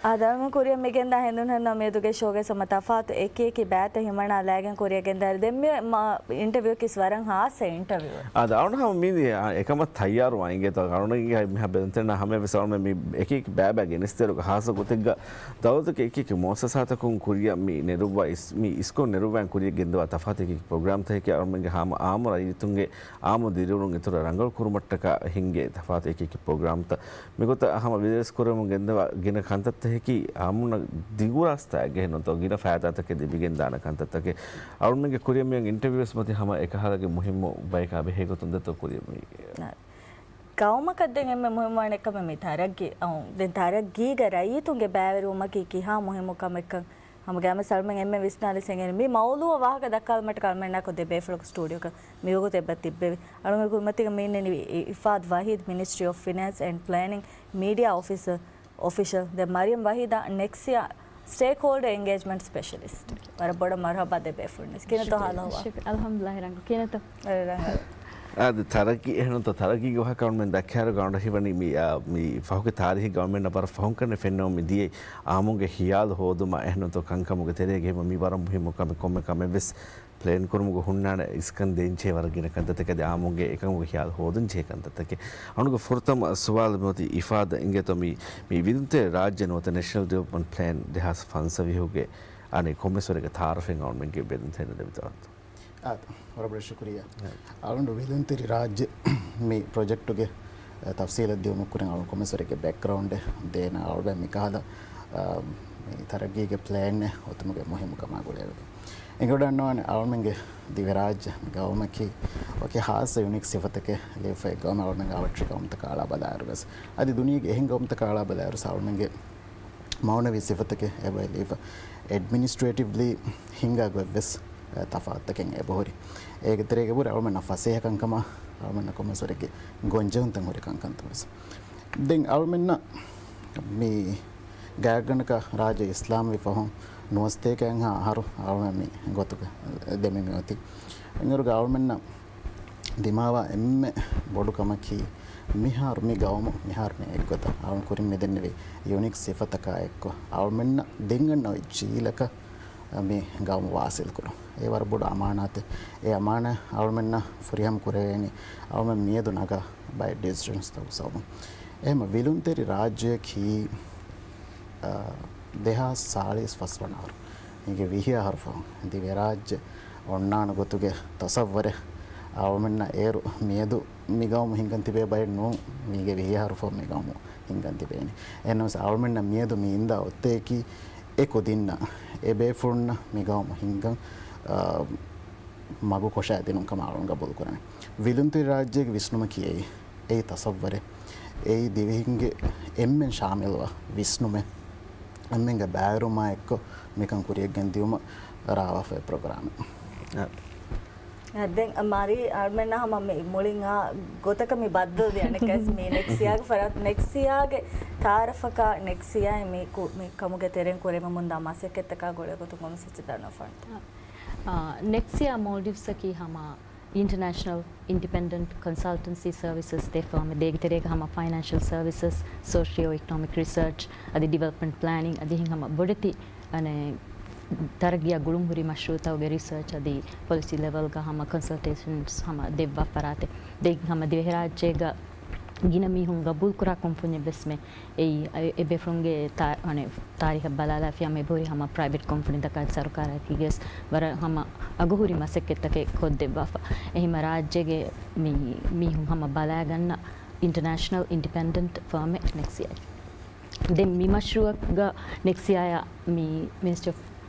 އާދެ، އަޅުގަނޑު ކުރިއަށް މި ގެންދާ ހެނދުން ހެންނަ މިއަދުގެ ޝޯގެ ހަމަ ތަފާތު އެކި އެކި ބައިތައް ހިމަނާލައިގެން ކުރިއަށް ގެންދާ. ދެން މި މަ-، އިންޓަވިއުއަކީ ވަރަށް ހާއްސަ އިންޓަވިއުއެއް. އާދެ، އަޅުގަނޑު ހަމަ މި އެކަމަށް ތައްޔާރުވާ އިނގޭތޯ. އަޅުގަނޑުގެ މިހާ ބެލުންތެރިންނާ ހަމަ ވެސް އަޅުގަނޑު މި އެކި އެކި ބައި ބައި ގެނެސްދޭއިރުގަ ހާއްސަ ގޮތެއްގަ ދައުލަތުގެ އެކި އެކި މުއައްސަސާތަކުން ކުރިއަށް މި ނެރުއްވާ އިސް-، މި އިސްކޮޅު ނެރުއްވާން ކުރިއަށް ގެންދަވާ ތަފާތު އެކި އެކި ޕްރޮގްރާމްތަކެކޭ އަޅުގަނޑުގެ ހަމަ އާއްމު ރައްޔިތުންގެ އާއްމު ދިރިއުޅުން އިތުރަށް ރަނގަޅު ކުރުމަށްޓަކާ ހިންގޭ ތަފާތު އެކި އެކި ޕްރޮގްރާމްތައް. މިގޮތަށް ހަމަ ވިދޭސް ކުރެވެމުން ގެންދަވާ ގިނަ ކަންތައްތަކަކީ އާއްމުންނަށް ދިގު ރާސްތާއެއްގަ ހެންނުތޯ، ގިނަ ފައިދާތަކެއް ލިބިގެން ދާނެ ކަންތައްތަކެއް. އަޅުގަނޑުގެ ކުރިއަށް މިއޮތް އިންޓަވިއުވެސް މަތި ހަމަ އެކަހަލަގެ މުހިއްމު ބަޔަކާ ބެހޭ ގޮތުން ދެތޯ ކުރިއަށް މި. ގައުމަކަށް ދެން އެންމެ މުހިއްމުވާނެ ކަމެއް މި ތަރައްގީ. އައު، ދެން ތަރައްގީގަ ރައްޔިތުންގެ ބައިވެރިވުމަކީ ކިހާ މުހިއްމު ކަމެއްކަން ހަމަ ގައިމުވެސް އަޅުމެން އެންމެ ވިސްނާލިސް އެނގޭނެ. މި މައުލޫއަށް ވާހަކަ ދައްކާލުމަށްޓަކާ އަޅުމެންނާކު ދެ ބޭފުޅަކު ސްޓޫޑިއޯގަ މިވަގުތު އެބަ ތިއްބެވި. އަޅުގަނޑު ކުރިމަތީގަ މި އިންނަނީ އި-، އިފާދް ވަހީދް، މިނިސްޓްރީ އޮފް ފިނޭންސް އެންޑް ޕްލޭނިން، މީޑިއާ އޮފިސަރ، އޮފިޝަލް. ދެން މަރިޔަމް ވަހީދާ ނެކްސް އިޔާ ސްޓޭކްހޯލްޑަރ އެންގޭޖްމަންޓް ސްޕެޝަލިސްޓް. ވަރަށް ބޮޑަށް މަރުހަބާ ދެ ބޭފުޅުންވެސް. ކިހިނެއްތޯ ހާލު އަހުވާލު؟ ޝުކްރިއްޔާ. އަލްޙަމްދުލިއްލާހި، ރަނގަޅު. ކިހިނެއްތޯ؟ ވަރަށް ރަނގަޅު. އާދެ، ތަރައްގީ އެހެންތޯ، ތަރައްގީގެ ވާހަކަ އަޅުމެން ދައްކާއިރު ގައުނޑަށް ހީވަނީ މި، އާ، މި ފަހުގެ ތާރީހީ ގައުމެއްނަށް ވަރަށް ފަހުން ކަންނެ ފެންނަމުން މި ދިޔައީ އާއްމުންގެ ހިޔާލު ހޯދުމަށް. އެހެންތޯ ކަންކަމުގެ ތެރޭގަ ހީވަނީ މި ވަރަށް މުހިއްމު ކަމެއް، ކޮންމެ ކަމެއްވެސް ޕްލޭން ކުރުމުގަ ހުންނާނެ އިސްކަން ދޭންޖެހޭ ވަރަށް ގިނަ ކަންތައްތަކެއް އަދި އާއްމުންގެ އެކަމުގެ ހިޔާލު ހޯދަންޖެހޭ ކަންތައްތަކެއް. އަޅުގަނޑުގެ ފުރަތަމަ ސުވާލު މިއޮތީ އިފާދަ އިނގޭތޯ މި، މި ވިލުންތެރި ރާއްޖެ ނުވަތަ ނޭޝަނަލް ޑިވެލޮޕްމަންޓް ޕްލޭން ދެހާސް ފަންސަވީހުގެ އަނެއް ކޮންމެސް ވަރެއްގެ ތައާރަފެއް އަޅުމެންގެ ބެލުންތެރިންނަށް ދެވިދާނެތޯ؟ އާ، ވަރަށް ބޮޑަށް ޝުކުރިއްޔާ. އާ. އަޅުގަނޑު ވިލުންތެރި ރާއްޖެ މި ޕްރޮޖެކްޓުގެ، އަ، ތަފްސީލަށް ދިއުމަށް ކުރިން އަޅުގަނޑު ކޮންމެސް ވަރެއްގެ ބެކްގްރައުންޑެއް ދޭނަ އަޅުގަނޑު މިކަހަލަ، އަ، މި ތަރައްގީގެ ޕްލޭނެއް އޮތުމުގެ މުހިއްމުކަމާ ގުޅޭވެގެން. އެނގިވަޑައިގަންނަވާނެ އަޅުމެންގެ ދިވެހިރާއްޖެ ގައުމަކީ ވަކި ހާއްސަ ޔުނީކް ސިފަތަކެއް ލިޔެފައި ގައުމެއް. އަޅުމެން އަވަށްޓެރި ގައުމުތަކާ އަޅާ ބަލާއިރުވެސް އަދި ދުނިޔޭގެ އެހެން ގައުމުތަކާ އަޅާ ބަލާއިރުވެސް އަޅުމެންގެ މައުނަވީ ސިފަތަކެއް އެބައިލީފަ. އެޑްމިނިސްޓްރޭޓިވްލީ ހިންގާ ގޮތްވެސް، އެ، ތަފާތުތަކެއް އެބަހުރި. އޭގެ ތެރޭގަ ހުރި އަޅުމެންނަށް ފަސޭހަކަންކަމާ އަޅުމެންނަށް ކޮންމެސް ވަރެއްގެ ގޮންޖެހުންތައް ހުރި ކަންކަންތައްވެސް. ދެން އަޅުމެންނަށް މި ގާތްގަނޑަކަށް ރާއްޖެ އިސްލާމްވި ފަހުން ނުވަސަތޭކައެއްހާ އަހަރު އަޅުމެން މި ގޮތުގަ ދެމި މިއޮތީ. އިނގިރުގަ އަޅުމެންނަށް ދިމާވާ އެންމެ ބޮޑު ކަމަކީ، މިހާރު މި ގައުމު، މިހާރު މި އެއްގޮތަށް އަޅުން ކުރިން މިދެންނެވި ޔުނީކް ސިފަތަކާ އެއްކޮށް، އަޅުމެންނަށް ދެން އަންނަ އޮތް ޖީލަކަށް މި ގައުމު ވާސިލް ކުރުން. އެ ވަރަށް ބޮޑު އަމާނާތެއް. އެ އަމާނާތް އަޅުމެންނަށް ފުރިހަމަ ކުރެވޭނީ، އަޅުމެން މިއަދު ނަގާ ބައެއް ޑިސިޝަންސްތައް އުސަވަމުން. އެހެން ވިލުންތެރި ރާއްޖެއަކީ، އާ، ދެހާސް ސާޅީސް ފަސްވަނަ އަހަރު، މީގެ ވިހި އަހަރު ފަހުން ދިވެހިރާއްޖެ އޮންނާނެ ގޮތުގެ ތަސައްވަރެއް އަޅުމެންނަށް އޭރު މިއަދު މި ގައުމު ހިންގަން ތިބޭ ބައެއް ނޫން. މީގެ ވިހި އަހަރު ފަހުން މި ގައުމު ހިންގަން ތިބޭނީ. އެހެންނަމަވެސް އަޅުމެންނަށް މިއަދު މި އިންދާ އޮތްތަކަކީ އެ ކުދިންނަށް، އެ ބޭފުޅުންނަށް މި ގައުމު ހިންގަން، އާ، މަގު ކޮށާދިނުން ކަމަށް އަޅުން ގަބޫލު ކުރަނީ. ވިލުންތެރި ރާއްޖޭގެ ވިސްނުމަކީ އެއީ. އެއީ ތަސައްވަރެއް. އެއީ ދިވެހިންގެ އެންމެން ޝާމިލްވާ ވިސްނުމެއް. އެންމެންގެ ބައިވެރިވުމާ އެއްކޮށް މިކަން ކުރިއަށްގެން ދިއުމަށް ރާވާފައި ޕްރޮގްރާމެއް. އަ. އަ، ދެން މާރީ އަޅުމެންނަށް ހަމަ މި މުޅިން އާ ގޮތަކަށް މި ބައްދަލު ދިޔަނެ ކަސް މި ނެކްސް އިޔާގެ ފަރާތު، ނެކްސް އިޔާގެ ތައާރަފަކާ ނެކްސް އިޔާ މި ކު-، މި ކަމުގެ ތެރެއިން ކުރެވެމުންދާ މަސައްކަތްތަކާ ގުޅޭ ގޮތުން ކޮންމެސް އެއްޗެއް ދަންނަވާފަ. އާ، ނެކްސް އިޔާ މޯލްޑިވްސްއަކީ ހަމަ އިންޓަރނޭޝަނަލް އިންޑިޕެންޑެންޓް ކޮންސަލްޓެންސީ ސަރވިސަސް ދޭ ފާމެއް. ދޭގެ ތެރޭގަ ހަމަ ފައިނޭންޝަލް ސަރވިސަސް، ސޯޝިއޯ އިކޮނޮމިކް ރިސާޗް އަދި ޑިވެލޮޕްމަންޓް ޕްލޭނިން އަދި އެހެން ހަމަ ބޮޑެތި އަނެއް ތަރައްގީއާ ގުޅުން ހުރި މަޝްރޫއުތަކުގެ ރިސާޗް އަދި ޕޮލިސީ ލެވެލްގަ ހަމަ ކޮންސަލްޓޭޝަންސް ހަމަ ދެއްވާ ފަރާތެއް. ދެން ހަމަ ދިވެހިރާއްޖޭގަ ގިނަ މީހުން ގަބޫލުކުރާ ކުންފުންޏެއް ވެސްމެ އެއީ، އެ، އެބޭފުޅުންގެ ތާ-، އަނެއް ތާރީހަށް ބަލާލާފިޔާ އެބަހުރި ހަމަ ޕްރައިވެޓް ކޮމްޕެނީތަކާ ސަރުކާރަކީގެސް ވަރަށް ހަމަ އަގުހުރި މަސައްކަތްތަކެއް ކޮށްދެއްވާފަ. އެހެންމަ ރާއްޖޭގެ މި މީހުން ހަމަ ބަލާގަންނަ އިންޓަރނޭޝަނަލް އިންޑިޕެންޑެންޓް ފާމެއް ނެކްސް އިޔާ. ދެން މި މަޝްރޫއަކަށް ނެކްސް އިޔާ މި މިނިސްޓްރީ އޮފް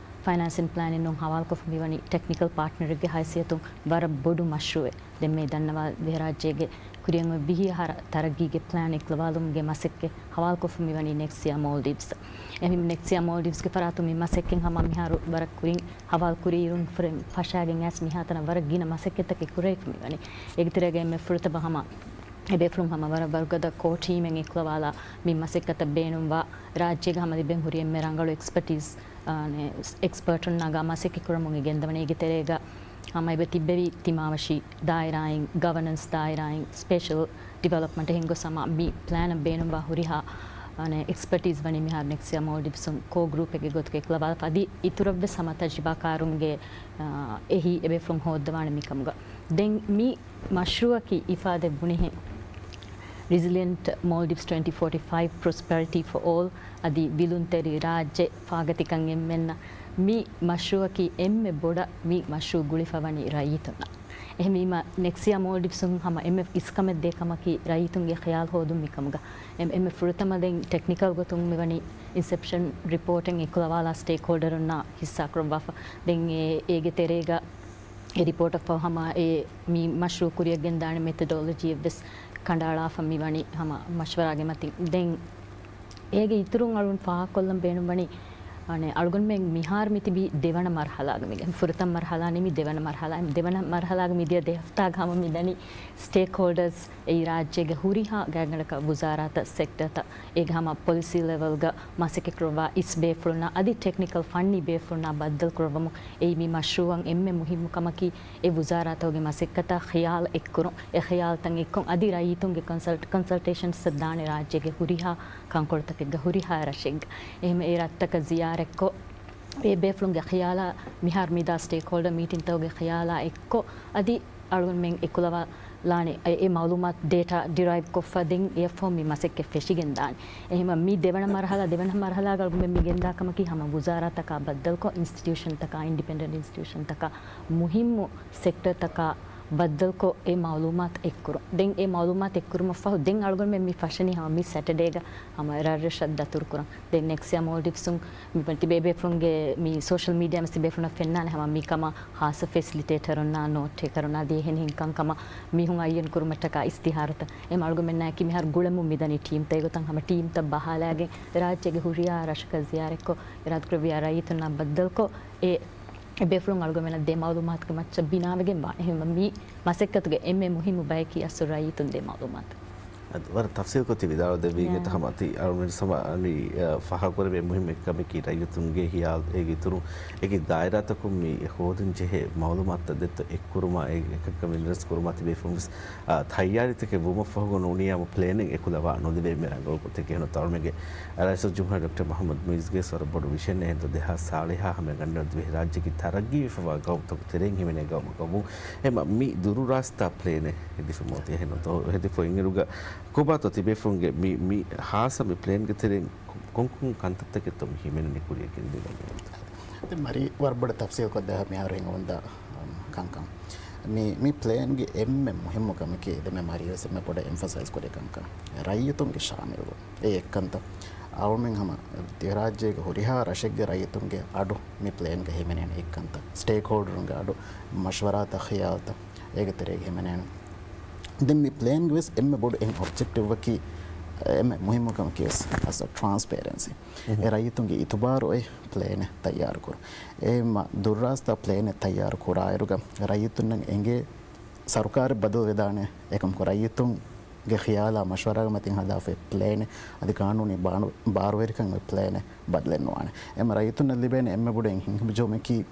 ފައިނޭންސް އެންޑް ޕްލޭނިން ހަވާލުކޮށްފަ މިވަނީ ޓެކްނިކަލް ޕާޓްނަރެއްގެ ހައިސިއްޔަތުން ވަރަށް ބޮޑު މަޝްރޫއެއް. ދެން މި ދަންނަވާ ދިވެހިރާއްޖޭގެ ކުރިއަށް އޮތް ވިހި އަހަރަށް ތަރައްގީގެ ޕްލޭން އެއްލަވާލުމުގެ މަސައްކަތް ހަވާލުކޮށްފަ މިވަނީ ނެކްސް އިޔާ މޯލްޑިވްސް. އެހެން ނެކްސް އިޔާ މޯލްޑިވްސްގެ ފަރާތުން މި މަސައްކަތް ހަމަ މިހާރު ވަރަށް ކުރިން ހަވާލު ކުރިއިރުން ފަށާގެން އައިސް މިހާތަނަށް ވަރަށް ގިނަ މަސައްކަތްތަކެއް ކުރެވިފަ މިވަނީ. އޭގެ ތެރޭގައި އެންމެ ފުރަތަމަ ހަމަ އެބޭފުޅުން ހަމަ ވަރަށް ވަރުގަދަ ކޯ ޓީމެއް އެއްލަވާލާ މި މަސައްކަތަށް ބޭނުންވާ ރާއްޖޭގަ ހަމަ ލިބެން ހުރި އެންމެ ރަނގަޅު އެކްސްޕަޓީސް އެކްސްޕަޓުން ނަގާ މަސައްކަތް ކުރަމުން ގެންދަވަނީ. އޭގެ ތެރޭގަ ހަމަ އެބަ ތިއްބެވި ތިމާވަށި ދާއިރާއިން، ގަވަނަންސް ދާއިރާއިން، ސްޕެޝަލް ޑިވެލޮޕްމަންޓް އެހެން ގޮސް ހަމަ މި ޕްލޭނަށް ބޭނުންވާ ހުރިހާ އެކްސްޕަޓީސް ވަނީ މިހާރު ނެކްސްޔާ މޯލްޑިވްސުން ކޯ ގްރޫޕެއްގެ ގޮތުގައި އެކުލަވާފަ އަދި އިތުރަށްވެސް ހަމަ ތަޖްރިބާކާރުންގެ އާ، އެހީ އެބޭފުޅުން ހޯއްދަވާނެ މިކަމުގަ. ދެން މި މަޝްރޫއަކީ އިފާދަ ބުނިހެން ރިޒިލިއަންޓް މޯލްޑިވްސް ޓްވެންޓީ ފޯޓީ ފައިވް ޕްރޮސްޕެރިޓީ ފޯ އޯލް އަދި ވިލުންތެރި ރާއްޖެ ފާގަތިކަން އެންމެންނަށް މި މަޝްރޫއަކީ އެންމެ ބޮޑަށް މި މަޝްރޫ ގުޅިފަ ވަނީ ރައްޔިތުންނަށް. އެހެންވީމަ، ނެކްސްޔާ މޯލްޑިވްސުން ހަމަ އެންމެ އިސްކަމެއް ދޭ ކަމަކީ ރައްޔިތުންގެ ޚިޔާލު ހޯދުން މިކަމުގަ. އެންމެ ފުރަތަމަ ދެން ޓެކްނިކަލް ގޮތުން މިވަނީ އިންސެޕްޝަން ރިޕޯޓެއް އެކުލަވާލާ ސްޓޭކްހޯލްޑަރުންނާ ހިއްސާކުރައްވާފަ. ދެން އޭ، އޭގެ ތެރޭގަ އެ ރިޕޯޓަށްފަހު ހަމަ އެ މި މަޝްރޫއު ކުރިއަށް ގެންދާނެ މެތެޑޮލޮޖީއެއްވެސް ކަނޑައަޅާފަ މިވަނީ ހަމަ މަޝްވަރާގެ މަތިން. ދެން އޭގެ އިތުރުން އަޅުގަނޑު ފާހަގަކޮށްލަން ބޭނުންވަނީ، އަނެ، އަޅުގަނޑުމެން މިހާރު މިތިބީ ދެވަނަ މަރުހަލާގަ މި ފުރަތަމަ މަރުހަލާ ނިމި ދެވަނަ މަރުހަލާ، ދެވަނަ މަރުހަލާގަ މިދިޔަ ދެ ހަފްތާގަ ހަމަ މިދަނީ ސްޓޭކްހޯލްޑަރސް އެއީ ރާއްޖޭގެ ހުރިހާ ގާތްގަނޑަކަށް ވުޒާރާތައް ސެކްޓަރތައް އޭގެ ހަމަ ޕޮލިސީ ލެވެލްގަ މަސައްކަތްކުރައްވާ އިސް ބޭފުޅުންނާ އަދި ޓެކްނިކަލް ފަންނީ ބޭފުޅުންނާ ބައްދަލުކުރައްވަމުން އެއީ މި މަޝްރޫއަށް އެންމެ މުހިއްމު ކަމަކީ، އެ ވުޒާރާތަކުގެ މަސައްކަތާ ޚިޔާލު އެއްކުރުން، އެ ޚިޔާލުތައް އެއްކޮށް އަދި ރައްޔިތުންގެ ކޮންސަލްޓް، ކޮންސަލްޓޭޝަންސް ދާނެ ރާއްޖޭގެ ހުރިހާ ކަންކޮޅުތަކެއްގަ ހުރިހާ ރަށެއްގަ. އެހެން އެ ރަށްތަކަށް ޒިޔާރަތްކޮށް، އެ ބޭފުޅުންގެ ޚިޔާލާ މިހާރު މިދާ ސްޓޭކްހޯލްޑަރ މީޓިންތަކުގެ ޚިޔާލާ އެއްކޮށް، އަދި އަޅުގަނޑުމެން އެކުލަވާލާނެ އެ، އެ މައުލޫމާތު ޑޭޓާ ޑިރައިވް ކޮށްފަ ދެން އެއަށްފަހު މި މަސައްކަތް ފެށިގެންދާނެ. އެހެން މި ދެވަނަ މަރުހަލާ، ދެވަނަ މަރުހަލާގަ އަޅުގަނޑުމެން މި ގެންދާ ކަމަކީ ހަމަ ވުޒާރާތަކާ ބައްދަލުކޮށް، އިންސްޓިޓިއުޝަންތަކާ، އިންޑިޕެންޑެންޓް އިންސްޓިޓިއުޝަންތަކާ، މުހިއްމު ސެކްޓަރތަކާ ބައްދަލުކޮށް، އެ މައުލޫމާތު އެއްކުރުން. ދެން އެ މައުލޫމާތު އެއްކުރުމަށްފަހު، ދެން އަޅުގަނޑުމެން މި ފަށަނީ ހަމަ މި ސެޓަޑޭގަ ހަމަ ރަށްރަށަށް ދަތުރުކުރަން. ދެން ނެކްސްޔާ މޯލްޑިވްސުން މި ތިބޭ ބޭފުޅުންގެ މި ސޯޝަލް މީޑިއާ މަސް ތިބޭފުޅުންނަށް ފެންނާނެ ހަމަ މިކަމަށް ހާއްސަ ފެސިލިޓޭޓަރުންނާ ނޯޓް ޓޭކަރުންނާ ދިޔަ އެހެނިހެން ކަންކަމަށް މީހުން އައްޔަން ކުރުމަށްޓަކާ އިސްތިހާރުތައް. އެ އަޅުގަނޑުމެންނާއެކީ މިހާރު ގުޅެމުން މިދަނީ ޓީމްތައް އެގޮތަށް ހަމަ ޓީމްތައް ބަހާލާގެން ރާއްޖޭގެ ހުރިހާ ރަށަކަށް ޒިޔާރަތްކޮށް، އިރާދަކުރެއްވިޔާ ރައްޔިތުންނާ ބައްދަލުކޮށް، އެ އެ ބޭފުޅުން އަޅުގަނޑުމެންނަށް ދޭ މައުލޫމާތުގެ މައްޗަށް ބިނާވެގެން ވާނެ. އެހެންވީމަ މި މަސައްކަތުގެ އެންމެ މުހިއްމު ބަޔަކީ އަސްލު ރައްޔިތުން ދޭ މައުލޫމާތު. ވަރަށް ތަފްސީލްކޮށް ތި ވިދާޅުވެދެއްވީގެ ހަމަ ތި އަޅުގަނޑު ހަމަ އަނި، އަ، ފާހަގަކުރެވޭ މުހިއްމު އެއްކަމަކީ ރައްޔިތުންގެ ހިޔާލު އޭގެ އިތުރުން އެކި ދާއިރާތަކުން މި ހޯދަން ޖެހޭ މައުލޫމާތުތައް ދެއްތޯ އެއްކުރުމާ އެކަކަށް ވިންރެސް ކުރުމާ ތިބޭފުޅުން ވެސް، އަ، ތައްޔާރީތަކެއް ވުމަށްފަހުގަ ނޫނިއްޔާމު ޕްލޭނެއް އެކުލަވާ ނުލެވޭ މި ރަނގަޅު ގޮތެއްގެ ހެން ތައުޅުމެއްގެ ރައީސުލްޖުމްހޫރިއްޔާ ޑޮކްޓަރ މުޙައްމަދު މުޢިއްޒުގެ ވަރަށް ބޮޑު ވިޝަނެއް ހެން ދެހާސް ސާޅީހާ ހަމަ ގަނޑަށް ދިވެހިރާއްޖޭގެ ތަރައްގީވެފަވާ ގައުމުތަކުގެ ތެރެއިން ހިމެނޭ ގައުމަކަށް ވުން. އެމަ މި ދުރުރާސްތާ ޕްލޭނެއް ހެދިފަ މޯތި ހެން ހެދިފަ އިންއިރުގަ ކޮބާތޯ ތިބޭފުޅުންގެ މި، މި ހާއްސަ މި ޕްލޭންގެ ތެރެއިން ކޮންކޮން ކަންތައްތަކެއްތޯ މި ހިމެނެނީ ކުރިއަށް ގެންދިޔަ ގަނޑު؟ ދެން މަރީ ވަރަށް ބޮޑަށް ތަފްސީލް ކޮށްދޭ މިހާރު ހިނގަމުންދާ، އަމް، ކަންކަން. މި، މި ޕްލޭންގެ އެންމެ މުހިއްމު ކަމަކީ، ދެން މި މަރީ ވެސް އެންމެ ބޮޑަށް އެމްފަސައިޒް ކުރި ކަންކަން، ރައްޔިތުންގެ ޝާމިލްވުން. އެ އެއްކަންތައް. އަޅުމެން ހަމަ ދިވެހިރާއްޖޭގެ ހުރިހާ ރަށެއްގެ ރައްޔިތުންގެ އަޑު މި ޕްލޭންގަ ހިމެނޭނެ އެއްކަންތައް. ސްޓޭކްހޯލްޑަރުންގެ އަޑު، މަޝްވަރާތައް ޚިޔާލުތައް އޭގެ ތެރޭގަ ހިމެނޭނެ. ދެން މި ޕްލޭންގެ ވެސް އެންމެ ބޮޑު އެއް އޮބްޖެކްޓިވްއަކީ، އެންމެ މުހިއްމު ކަމަކީ ވެސް އަސް ޓްރާންސްޕޭރެންސީ. އެ ރައްޔިތުންގެ އިތުބާރު އޮތް ޕްލޭނެއް ތައްޔާރުކުރުން. އެ މަ-، ދުރުރާސްތާ ޕްލޭނެއް ތައްޔާރު ކުރާއިރުގަ ރައްޔިތުންނަށް އެނގޭ ސަރުކާރެއް ބަދަލު ވެދާނެ، އެކަމަކު ރައްޔިތުންގެ ޚިޔާލާ މަޝްވަރާގެ މަތިން ހަދާފައި ޕްލޭނެއް އަދި ގާނޫނީ ބާނު-، ބާރުވެރިކަން އޮތް ޕްލޭނެއް ބަދަލެއް ނުވާނެ. އެމަ ރައްޔިތުންނަށް ލިބޭނެ އެންމެ ބޮޑު އެއް ހިނގި ޖެހުމަކީ،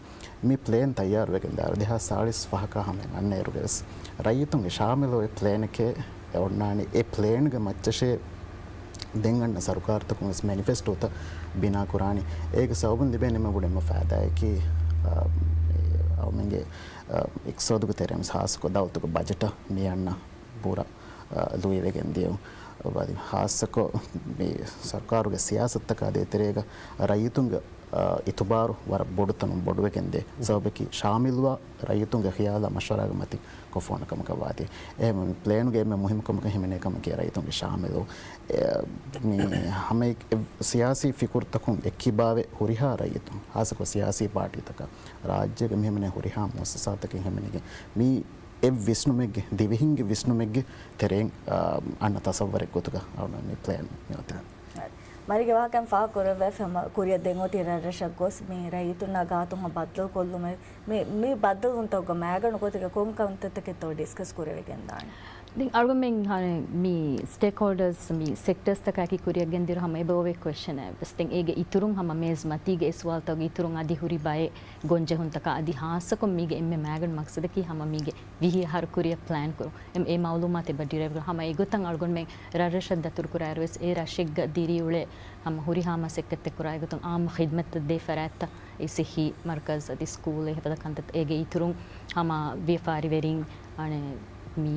މި ޕްލޭން ތައްޔާރުވެގެން ދާއިރު ދެހާސް ސާޅީސް ފަހަކާ ހަމައަށް އަންނައިރުގަވެސް ރައްޔިތުންގެ ޝާމިލު އޮތް ޕްލޭނެކޭ އޮންނާނީ. އެ ޕްލޭންގެ މައްޗަށޭ ދެން އަންނަ ސަރުކާރުތަކުން ވެސް މެނިފެސްޓޯތައް ބިނާކުރާނީ. އޭގެ ސަބަބުން ލިބޭނެ އެންމެ ބޮޑު އެންމެ ފައިދާއަކީ، އާ، އަޅުމެންގެ، އާ، އިޤްތިޞާދުގެ ތެރެއިން ވެސް ހާއްސަކޮށް ދައުލަތުގެ ބަޖެޓަށް މި އަންނަ ބުރަ، އާ، ލުއިވެގެން ދިޔުން. އަދި ހާއްސަކޮށް މި ސަރުކާރުގެ ސިޔާސަތުތަކާ ދޭތެރޭގަ ރައްޔިތުންގެ އާ، އިތުބާރު ވަރަށް ބޮޑު ތަނުން ބޮޑުވެގެންދޭ ސަބަބަކީ، ޝާމިލްވާ ރައްޔިތުންގެ ޚިޔާލާ މަޝްވަރާގެ މަތިން ކޮށްފަ އޮންނަ ކަމަކަށް ވާތީ. އެހެން ޕްލޭނުގެ އެންމެ މުހިއްމު ކަމަކަށް ހިމެނޭ ކަމަކީ ރައްޔިތުންގެ ޝާމިލު. އެ، މި ހަމަ އެ، ސިޔާސީ ފިކުރުތަކުން އެއްކިބާވެ ހުރިހާ ރައްޔިތުން، ހާއްސަކޮށް ސިޔާސީ ޕާޓީތަކަށް، ރާއްޖޭގަ މި ހިމެނޭ ހުރިހާ މުއައްސަސާތަކެއް ހިމެނިގެން، މި އެއް ވިސްނުމެއްގެ، ދިވެހިންގެ ވިސްނުމެއްގެ ތެރެއިން، އާ، އަންނަ ތަސައްވަރެއް ގޮތުގަ އަޅުގަނޑު މި ޕްލޭން މި އޮތީ. މަރީގެ ވާހަކައިން ފާހަގަކުރެވޭ ހަމަ ކުރިއަށް ދެން އޮތީ ރަށްރަށަށް ގޮސް މި ރައްޔިތުންނާ ގާތުން ބައްދަލުކޮށްލުމެއް، މި، މި ބައްދަލުވުންތަކުގަ މައިގަނޑު ގޮތުގަ ކޮން ކަންތައްތަކެއްތޯ ޑިސްކަސް ކުރެވިގެންދާނެ؟ ދެން އަޅުގަނޑުމެން މި ސްޓޭކްހޯލްޑަރސް، މި ސެކްޓަރސްތަކާއެކީ ކުރިއަށް ގެންދިޔަ ހަމަ އެބަ އޮވޭ ކޮއެސްޗަނެއް ވެސް. ދެން އޭގެ އިތުރުން ހަމަ މޭޒު މަތީގެ އެ ސުވާލުތަކުގެ އިތުރުން އަދި ހުރި ބައެއް ގޮންޖެހުންތަކާ އަދި ހާއްސަކޮށް މީގެ އެންމެ މައިގަނޑު މަގްސަދަކީ ހަމަ މީގެ ވިހި އަހަރު ކުރިއަށް ޕްލޭން ކުރުން. އެ، އެ މައުލޫމާތު އެބަ ޑިރައިވް ކުރުން. ހަމަ އެގޮތަށް އަޅުގަނޑުމެން ރަށްރަށަށް ދަތުރުކުރާއިރު ވެސް އެ ރަށެއްގަ ދިރިއުޅޭ ހަމަ ހުރިހާ މަސައްކަތްތައް ކުރާ އެގޮތުން އާއްމު ޚިދްމަތްތައް ދޭ ފަރާތްތައް، އެ ސިއްހީ މަރުކަޒް އަދި ސްކޫލް އެ ހެފަދަ ކަންތައް އޭގެ އިތުރުން ހަމަ ވިޔަފާރިވެރިން އަނެ މި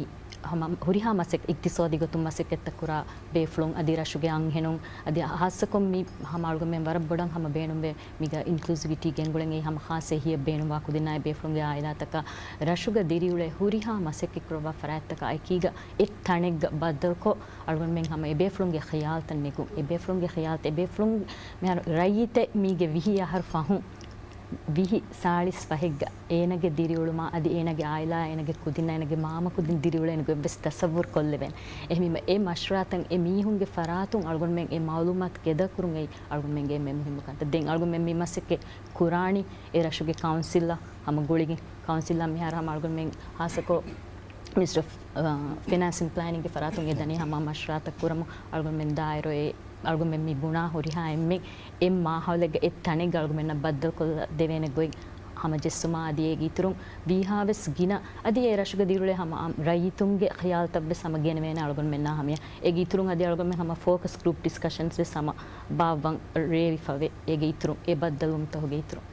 ހަމަ ހުރިހާ މަސައް-، އިގްތިސޯދީ ގޮތުން މަސައްކަތްތައް ކުރާ ބޭފުޅުން އަދި ރަށުގެ އަންހެނުން އަދި ހާއްސަކޮށް މި ހަމަ އަޅުގަނޑުމެން ވަރަށް ބޮޑަށް ހަމަ ބޭނުންވޭ މީގަ އިންކްލޫސިވިޓީ ގެންގުޅެން އެއީ ހަމަ ޚާއްސަ އެހީއަށް ބޭނުންވާ ކުދިންނާއި ބޭފުޅުންގެ އާއިލާތަކަށް ރަށުގަ ދިރިއުޅޭ ހުރިހާ މަސައްކަތް ކުރައްވާ ފަރާތްތަކާ އެކީގަ އެއް ތަނެއްގަ ބައްދަލުކޮށް އަޅުގަނޑުމެން ހަމަ އެބޭފުޅުންގެ ޚިޔާލުތައް ނެގުން، އެބޭފުޅުންގެ ޚިޔާލުތައް، އެބޭފުޅުން މިހާރު ރައްޔިތެއް މީގެ ވިހި އަހަރު ފަހުން ވިހި ސާޅީސް ފަހެއްގަ އޭނަގެ ދިރިއުޅުމާ އަދި އޭނަގެ އާއިލާ އޭނަގެ ކުދިންނާ އޭނަގެ މާމަ ކުދިން ދިރިއުޅޭނެ ގޮތް ވެސް ތަސައްވުރު ކޮށްލެވޭނެ. އެހެންވީމަ އެ މަޝްވަރާތައް އެ މީހުންގެ ފަރާތުން އަޅުގަނޑުމެން އެ މައުލޫމާތު ގެދަ ކުރުން އެއީ އަޅުގަނޑުމެންގެ އެންމެ މުހިއްމު ކަންތައް. ދެން އަޅުގަނޑުމެން މި މަސައްކަތް ކުރާނީ އެ ރަށުގެ ކައުންސިލްއަށް ހަމަ ގުޅިގެން. ކައުންސިލްއަށް މިހާރު ހަމަ އަޅުގަނޑުމެން ހާއްސަކޮށް މިނިސްޓްރީ އޮފް، އާ، ފިނޭންސް އެންޑް ޕްލޭނިންގްގެ ފަރާތުން އެ ދަނީ ހަމަ މަޝްވަރާތައް ކުރަމުން އަޅުގަނޑުމެން ދާއިރު އެ އަޅުގަނޑުމެން މި ބުނާ ހުރިހާ އެންމެ އެއް މާހައުލެއްގަ އެއް ތަނެއްގަ އަޅުގަނޑުމެންނަށް ބައްދަލުކޮށްލަ ދެވޭނެ ގޮތް ހަމަޖެއްސުމާ އަދި އޭގެ އިތުރުން ވީހާވެސް ގިނަ އަދި އެ ރަށުގަ ދިރިއުޅޭ ހަމަ އާ، ރައްޔިތުންގެ ޚިޔާލުތައްވެސް ހަމަ ގެނެވޭނެ އަޅުގަނޑުމެންނާ ހަމަޔަށް. އޭގެ އިތުރުން އަދި އަޅުގަނޑުމެން ހަމަ ފޯކަސް ގްރޫޕް ޑިސްކަޝަންސް ވެސް ހަމަ ބާއްވަން ރޭވިފަވޭ އޭގެ އިތުރުން އެ ބައްދަލުވުންތަކުގެ އިތުރުން.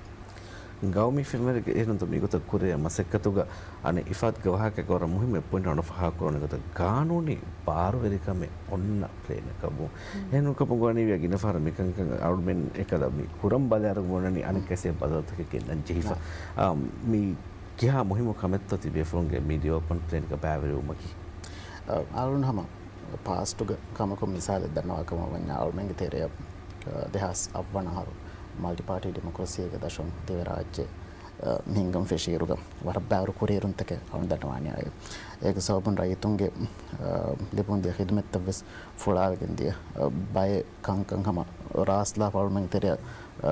ގައުމީ ފެންވަރެއްގެ އެހެންތަ މިގޮތަށް ކުރެ މަސައްކަތުގަ އަނެއް އިފާދުގެ ވާހަކައަކީ ވަރަށް މުހިއްމު އެއް ޕޮއިންޓް އަޅުގަނޑު ފާހަގަކުރަނީ ގޮތަށް ގާނޫނީ ބާރުވެރިކަމެއް އޮންނަ ޕްލޭނަކަށްވުން. އެހެންކަމުގަ ވަނީ ގިނަ ފަހަރަށް މިކަންކަން އަޅުމެން އެކަލަ މި ކުރަން ބަލާއިރު ބުނަނީ އަނެއްކަސް އެ ބަދަލުތަކެއް ގެންނަން ޖެހިފަ. އާ، މި ކިހާ މުހިއްމު ކަމެއްތޯ ތިބޭފުޅުންގެ މި ޑިވެލޮޕްމަންޓް ޕްލޭނަކަށް ބައިވެރިވުމަކީ؟ އަ، އަޅުން ހަމަ ޕާސްޓުގެ ކަމަކުން މިސާލެއް ދަންނަވާ ކަމަށް ވަންޏާ އަޅުމެންގެ ތެރެއަށް، އަ، ދެހާސް އަށްވަނަ އަހަރު މަލްޓި ޕާޓީ ޑިމޮކްރަސީގެ ދަށުން ދިވެ ރާއްޖެ، އަ، މި ހިންގަން ފެށިއިރުގަ ވަރަށް ބާރު ކުރިއެރުންތަކެއް އަޅުން ދަންނަވާނެ އާއި. އޭގެ ސަބަބުން ރައްޔިތުންގެ، އަ، ލިބުން ދިޔަ ޚިދުމަތްތައް ވެސް ފުޅާވެގެން ދިޔަ، އަ، ބައެއް ކަންކަން ހަމަ ރާސްލާފަ އަޅުމެންގެ ތެރެއަށް، އަ،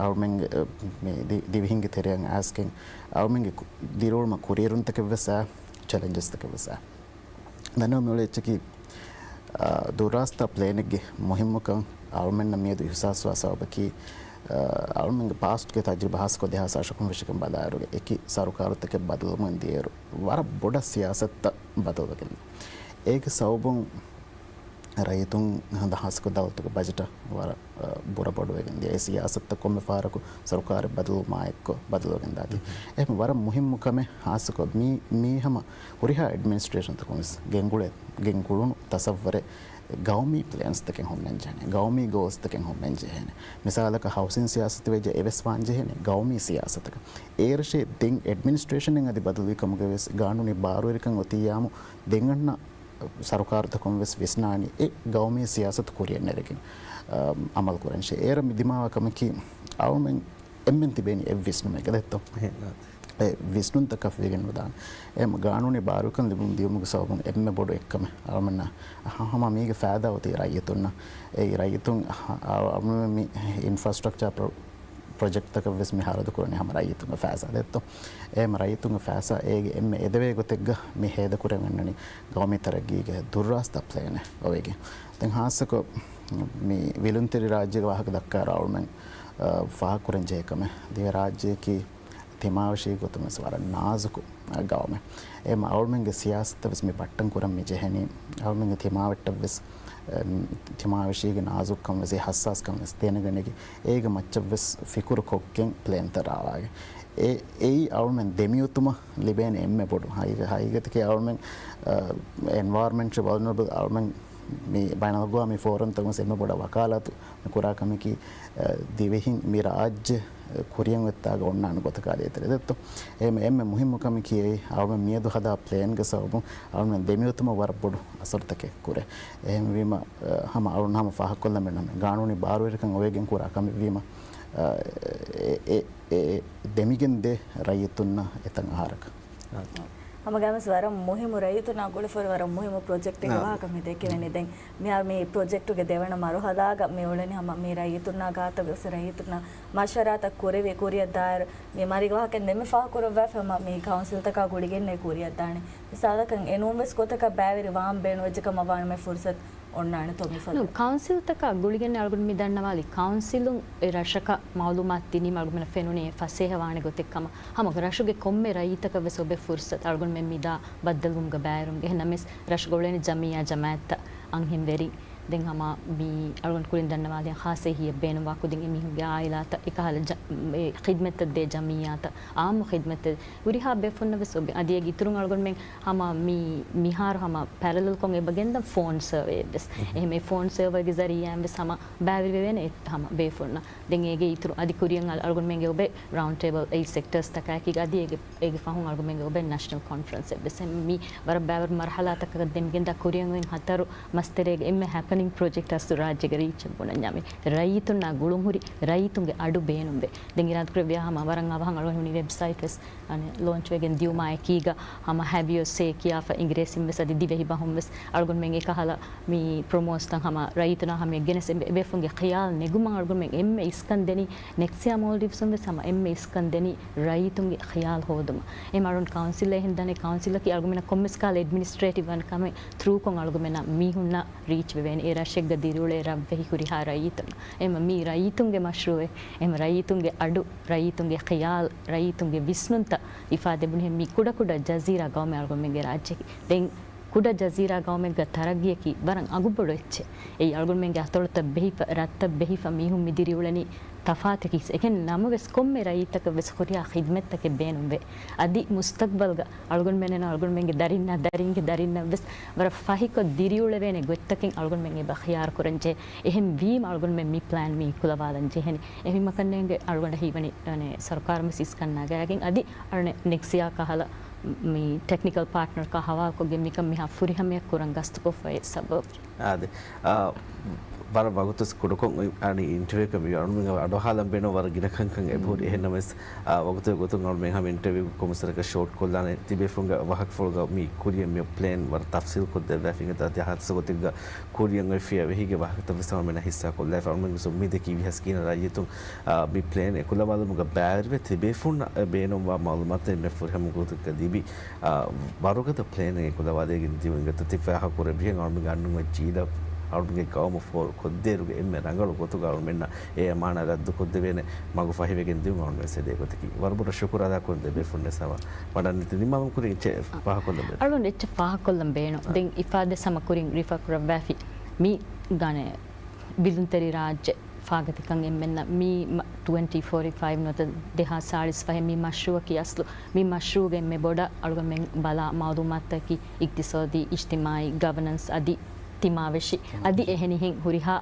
އަޅުމެންގެ، އަ، މި ދި-، ދިވެހިންގެ ތެރެއަށް އައިސްގެން އަޅުމެންގެ ކު-، ދިރިއުޅުމަށް ކުރިއެރުންތަކެއް ވެސް އާ، ޗެލެންޖަސްތަކެއް ވެސް އާ. ދަންނަވަން މިއުޅޭ އެއްޗަކީ، އާ، ދުރާސްތާ ޕްލޭނެއްގެ މުހިއްމުކަން އަޅުމެންނަށް މިއަދު އިހުސާސްވާ ސަބަބަކީ، އާ، އަޅުމެންގެ ޕާސްޓްގެ ތަޖުރިބާ ހާއްސަކޮށް ދެހާސް އަށަކުން ފެށިގެން ބަލާއިރުގެ އެކި ސަރުކާރުތަކެއް ބަދަލުވުމުން ދިޔައިރު ވަރަށް ބޮޑަށް ސިޔާސަތުތައް ބަދަލުވެގެން. އޭގެ ސަބަބުން ރައްޔިތުން ހަނދާން ހާއްސަކޮށް ދައުލަތުގެ ބަޖެޓަށް ވަރަށް، އަ، ބުރަ ބޮޑުވެގެން ދިޔަ. އެ ސިޔާސަތުތައް ކޮންމެ ފަހަރަކު ސަރުކާރެއް ބަދަލުވުމާ އެއްކޮށް ބަދަލުވެގެން ދާތީ. އެހެން ވަރަށް މުހިއްމު ކަމެއް ހާއްސަކޮށް މީ، މީ ހަމަ ހުރިހާ އެޑްމިނިސްޓްރޭޝަންތަކުން ވެސް ގެންގުޅެ-، ގެންގުޅުނު ތަސައްވަރެއް ގައުމީ ޕްލޭންސްތަކެއް ހުންނަން ޖެހޭނެ. ގައުމީ ގޯލްސްތަކެއް ހުންނަން ޖެހޭނެ. މިސާލަކަށް ހައުސިން ސިޔާސަތު ވެއްޖެ އެވެސް ވާން ޖެހޭނެ ގައުމީ ސިޔާސަތަކަށް. އޭރަށޭ ދެން އެޑްމިނިސްޓްރޭޝަނެއް އަދި ބަދަލުވި ކަމުގަ ވެސް ގާނޫނީ ބާރުވެރިކަން އޮތިއްޔާމު ދެން އަންނަ ސަރުކާރުތަކުން ވެސް ވިސްނާނީ އެ ގައުމީ ސިޔާސަތު ކުރިއަށް ނެރެގެން، އަ، އަމަލު ކުރަންށޭ. އޭރަށް މި ދިމާވާ ކަމަކީ، އަޅުމެން އެންމެން ތިބޭނީ އެއް ވިސްނުމެއްގަ ދެއްތޯ؟ އެ ވިސްނުންތަކަށް ވެގެން ނުދާނެ. އެ ގާނޫނީ ބާރުވެރިކަން ލިބުން ދިޔުމުގެ ސަބަބުން އެންމެ ބޮޑު އެއްކަމެއް އަޅުމެންނަށް ހަ-، ހަމަ މީގެ ފައިދާ އޮތީ ރައްޔިތުންނަށް. އެއީ ރައްޔިތުން ހަ-، އަ-، އަޅުމެން މި އިންފްރާސްޓްރަކްޗާ ޕްރޮ-، ޕްރޮޖެކްޓްތަކަށް ވެސް މި ހަރަދު ކުރަނީ ހަމަ ރައްޔިތުންގެ ފައިސާ ދެއްތޯ. އެހެން ރައްޔިތުންގެ ފައިސާ އޭގެ އެންމެ އެދެވޭ ގޮތެއްގަ މި ހޭދަކުރަން އަންނަނީ ގައުމީ ތަރައްގީގެ ދުއްރާސްތާ ޕްލޭނެއް އޮވެގެން. ދެން ހާއްސަކޮށް މި ވިލުންތެރި ރާއްޖޭގެ ވާހަކަ ދައްކާއިރު އަޅުމެން، އަ، ފާހަގަކުރަން ޖެހޭ ކަމެއް ދިވެ ރާއްޖެއަކީ ތިމާވެށީ ގޮތުން ވެސް ވަރަށް ނާޒުކު ގައުމެއް. އެހެން އަޅުމެންގެ ސިޔާސަތަށް ވެސް މި ބައްޓަން ކުރަން މި ޖެހެނީ. އަޅުމެންގެ ތިމާވެއްޓަށް ވެސް، އެ، ތިމާވެށީގެ ނާޒުކުކަން ވެސް އެ ހައްސާސްކަން ވެސް ދެނެގަނެގެން އޭގެ މައްޗަށް ވެސް ފިކުރު ކޮށްގެން ޕްލޭންތައް ރާވާގެން. އެ، އެއީ އަޅުމެން ދެމިއޮތުމަށް ލިބޭނެ އެންމެ ބޮޑު ހައި-، ހައިގަތަކީ އަޅުމެން، އަ، އެންވަޔަރަމަންޓް ވަލްނަރަބަލް އަޅުމެން މި ބައިނަލްއަގްވާމީ ފޯރަމްތަކުން ވެސް އެންމެ ބޮޑަށް ވަކާލާތު ކުރާ ކަމަކީ، އަ، ދިވެހިން މި ރާއްޖެ ކުރިއަށް އޮތްތާގަ އޮންނާނެ ގޮތަކާ ދޭތެރޭ ދެއްތޯ. އެހެން އެންމެ މުހިއްމު ކަމަކީ އެއީ އަޅުމެން މިއަދު ހަދާ ޕްލޭންގެ ސަބަބުން އަޅުމެން ދެމިއޮތުމަށް ވަރަށް ބޮޑު އަސަރުތަކެއް ކުރޭ. އެހެންވީމަ، އަ، ހަމަ އަޅުން ހަމަ ފާހަގަކޮށްލަން މި ގާނޫނީ ބާރުވެރިކަން އޮވެގެން ކުރާ ކަމެއްވީމަ، އަ، އެ، އެ، އެ ދެމިގެން ދޭ ރައްޔިތުންނަށް އެތައް އަހަރަކަށް. ހަމަގައިމުވެސް ވަރަށް މުހިއްމު ރައްޔިތުންނާ ގުޅިފައި ވަރަށް މުހިއްމު ޕްރޮޖެކްޓެއްގެ ވާހަކަ މި ދެކެވެނީ. ދެން މިހާރު މި ޕްރޮޖެކްޓުގެ ދެވަނަ މަރުހަލާގަ މި އުޅެނީ ހަމަ މި ރައްޔިތުންނާ ގާތަށް ގޮސް ރައްޔިތުންނާ މަޝްވަރާތައް ކުރެވި ކުރިއަށް ދާއިރު މި މަރީގެ ވާހަކައިން ދެންމެ ފާހަގަކުރައްވާފަ ހަމަ މި ކައުންސިލްތަކާ ގުޅިގެންނޭ ކުރިއަށް ދާނެ. މިސާލަކަށް އެނޫންވެސް ގޮތަކަށް ބައިވެރި ވާން ބޭނުންވެއްޖެ ކަމަށް ވާނަމަ ފުރުސަތު އޮންނާނެތޯ މިފަދަ؟ ނޫން، ކައުންސިލްތަކާ ގުޅިގެން އަޅުގަނޑު މި ދަންނަވާލީ ކައުންސިލުން އެ ރަށަކަށް މައުލޫމާތު ދިނީމަ އަޅުގަނޑު ފެނުނީ އެ ފަސޭހަ ވާނެ ގޮތެއް ކަމަށް. ހަމަ ރަށުގެ ކޮންމެ ރައްޔިތަކަށް ވެސް އޮބެ ފުރުސަތު އަޅުގަނޑުމެން މިދާ ބައްދަލުވުމުގަ ބައިވެރިވުމުގެ. އެހެން ނަމަވެސް ރަށުގަ އުޅެނި ޖަމިއްޔާ ޖަމާއަތްތައް އަންހެން ވެރިން ދެން ހަމަ މި އަޅުގަނޑު ކުރިން ދަންނަވާލި ޚާއްސަ އެހީއެއް ބޭނުންވާ ކުދިން އެމީހުންގެ އާއިލާތައް އެކަހަލަ ޖަ-، އެ ޚިދްމަތްތައް ދޭ ޖަމިއްޔާތައް އާއްމު ޚިދްމަތްތައް ހުރިހާ ބޭފުންނަށް ވެސް އޮބެ. އަދި އޭގެ އިތުރުން އަޅުގަނޑުމެން ހަމަ މި މިހާރު ހަމަ ޕެރަލަލްކޮށް އެބަ ގެންދަން ފޯން ސަރވޭ ވެސް. އެހެން މި ފޯން ސަރވޭގެ ޒަރީއާއިން ވެސް ހަމަ ބައިވެރިވެވޭނެ އެ ހަމަ ބޭފުންނަށް. ދެން އޭގެ އިތުރު އަދި ކުރިއަށް އަޅު-، އަޅުގަނޑުމެންގެ އޮބެ ރައުންޑް ޓޭބަލް އެއް ސެކްޓަރސް ތަކާއެކީގަ އަދި އޭގެ، އޭގެ ފަހުން އަޅުގަނޑުމެންގެ އޮބެ ނޭޝަނަލް ކޮންފަރެންސް އެއް ވެސް. މި ވަރަށް ބައިވަރު މަރުހަލާތަކަށް ދެން ގެންދާ ކުރިއަށް އޮތް ހަތަރު މަސް ތެރޭގެ އެންމެ ހެޕަނިން ޕްރޮޖެކްޓް އަސްލު ރާއްޖޭގެ ރީޗަށް ބުނަންޏާ މި ރައްޔިތުންނާ ގުޅުންހުރި ރައްޔިތުންގެ އަޑު ބޭނުންވޭ. ދެން އިރާދަކުރެއްވިޔާ ހަމަ ވަރަށް އަވަހަށް އަޅުގަނޑު ހުންނަ ވެބްސައިޓް ވެސް އަނެއް ލޯންޗް ވެގެން ދިޔުމާ އެކީގަ ހަމަ ހެވިޔޯ ސޭ ކިޔާފަ އިނގިރޭސިން ވެސް އަދި ދިވެހި ބަހުން ވެސް އަޅުގަނޑުމެން އެކަހަލަ މި ޕްރޮމޯސްތައް ހަމަ ރައްޔިތުންނާ ހަމަޔަށް ގެނެސް އެ ބޭފުޅުންގެ ޚިޔާލް ނެގުމަށް އަޅުގަނޑުމެން އެންމެ އިސްކަން ދެނީ ނެކްސް ޔާ މޯލްޑިވްސުން ވެސް ހަމަ އެންމެ އިސްކަން ދެނީ ރައްޔިތުންގެ ޚިޔާލް ހޯދުމަށް. އެމް އަޅުން ކައުންސިލް އެހެން ދަނެ ކައުންސިލަކީ އަޅުގަނޑުމެންނަށް ކޮންމެސް ކާލަ އެޑްމިނިސްޓްރޭޓިވް ވަން ކަމެއް ތްރޫކޮށް އަޅުގަނޑުމެންނަށް މީހުންނަށް ރީޗް ވެވޭނެ އެ ރަށެއްގަ ދިރިއުޅޭ ރަށްވެހި ހުރިހާ ރައްޔިތުން. އެމް މީ ރައްޔިތުންގެ މަޝްރޫއެއް، އެމް ރައްޔިތުންގެ އަޑު، ރައްޔިތުންގެ ޚިޔާލް، ރައްޔިތުންގެ ވިސްނުންތައް އިފާދެ ބުނިހެން މީ ކުޑަކުޑަ ޖަޒީރާ ގައުމެއް އަޅުގަނޑުމެންގެ ރާއްޖެއަކީ. ދެން ކުޑަ ޖަޒީރާ ގައުމެއްގަ ތަރައްގީއަކީ ވަރަށް އަގުބޮޑު އެއްޗެއް. އެއީ އަޅުގަނޑުމެންގެ އަތޮޅުތައް ބެހިފަ، ރަށްތައް ބެހިފަ މީހުން މި ދިރިއުޅެނީ ތަފާތަކީ. އެކަން ނަމަވެސް ކޮންމެ ރައްޔިތަކަށް ވެސް ހުރިހާ ޚިދްމަތްތަކެއް ބޭނުންވޭ. އަދި މުސްތަގްބަލްގަ އަޅުގަނޑުމެންނަށް އަޅުގަނޑުމެންގެ ދަރިންނާ ދަރިންގެ ދަރިންނަށް ވެސް ވަރަށް ފަހިކޮށް ދިރިއުޅެވޭނެ ގޮތްތަކެއް އަޅުގަނޑުމެން އެބަ ޚިޔާރު ކުރަން ޖެހޭ. އެހެން ވީމަ އަޅުގަނޑުމެން މި ޕްލޭން މި ކުލަވާލަން ޖެހެނީ. އެހެންވީމަ ކަންނޭނގެ އަޅުގަނޑަށް ހީވަނީ، އަނެއް، ސަރުކާރުން ވެސް އިސްކަން ނަގައިގެން އަދި އަނެއް ނެކްސް ޔާ ކަހަލަ މި ޓެކްނިކަލް ޕާޓްނަރަކާ ހަވާލުކޮށްގެން މިކަން މިހާ ފުރިހަމަޔަށް ކުރަން ގަސްތުކޮށްފައި ސަބަބު. އާދެ، އާ، ވަރަށް ވަގުތު ކުޑަކޮށް އަނި އިންޓަވިއުގަ މި އަޅުމެން އަޑުއަހާލަން ބޭނުން ވަރަށް ގިނަ ކަންކަން އެބަހުރި. އެހެން ނަމަވެސް، އާ، ވަގުތުގެ ގޮތުން އަޅުމެން ހަމަ އިންޓަވިއު ކޮމިސަރަކަށް ޝޯޓް ކޮށްލާނެ. ތިބޭފުޅުންގެ ވާހަކަފުޅުގަ މި ކުރިއަށް މި ޕްލޭން ވަރަށް ތަފްސީލް ކޮށްދެއްވާފިނގެ ތަ ތި ހާދިސާ ގޮތެއްގަ ކުރިއަށް އޮތް ފިޔަވަހީގެ ވާހަކަތައް ވެސް އަޅުމެންނަށް ހިއްސާ ކޮށްލާފަ. އަޅުމެން ވެސް އުއްމީދަކީ ވިހަސް ގިނަ ރައްޔިތުން، އާ، މި ޕްލޭން އެކުލަވާލުމުގަ ބައިވެރިވެ ތިބޭފުޅުންނަށް ބޭނުންވާ މައުލޫމާތު އެންމެ ފުރިހަމަ ގޮތަކަށް ލިބި، އާ، ވަރުގަދަ ޕްލޭނެއް އެކުލަވާލައިގެން ދިޔުން އިނގޭތޯ ތި ފާހަގަކުރެއްވިހެން އަޅުމެންގެ އަންނަން އޮތް ޖީލަށް އަޅުމެންގެ ގައުމު ފޯރުކޮށްދޭއިރުގެ އެންމެ ރަނގަޅު ގޮތުގަ އަޅުމެންނަށް އެ އަމާނާ ރައްދުކޮށްދެވޭނެ މަގު ފަހިވެގެން ދިޔުން އަޅުމެން ވެސް އެދޭ ގޮތަކީ. ވަރަށް ބޮޑަށް ޝުކުރު އަދާކުރަން ދެބޭފުޅުންނަށް ސަމާ ވަޑަން ނެތި ނިމާލުމުން ކުރިން އެއްޗެއް ފާހަގަކޮށްލަން ބޭނުން. އަޅުގަނޑު އެއްޗެއް ފާހަގަކޮށްލަން ބޭނުން. ދެން އިފާދަ ސަމަ ކުރިން ރިފާ ކުރައްވާފި މި ގަނެ ވިލުންތެރި ރާއްޖެ ފާގަތިކަން އެންމެންނަށް މީ މަ-، ޓްވެންޓީ ފޯޓީ ފައިވް ނުވަތަ ދެހާސް ސާޅީސް ފަހެއް މި މަޝްރޫއަކީ އަސްލު މި މަޝްރޫގެ އެންމެ ބޮޑަށް އަޅުގަނޑުމެން ބަލާ މައުލޫމާތަކީ އިގްތިސޯދީ، އިޖްތިމާއީ، ގަވަނަންސް އަދި ތިމާވެށި. އަދި އެހެނިހެން ހުރިހާ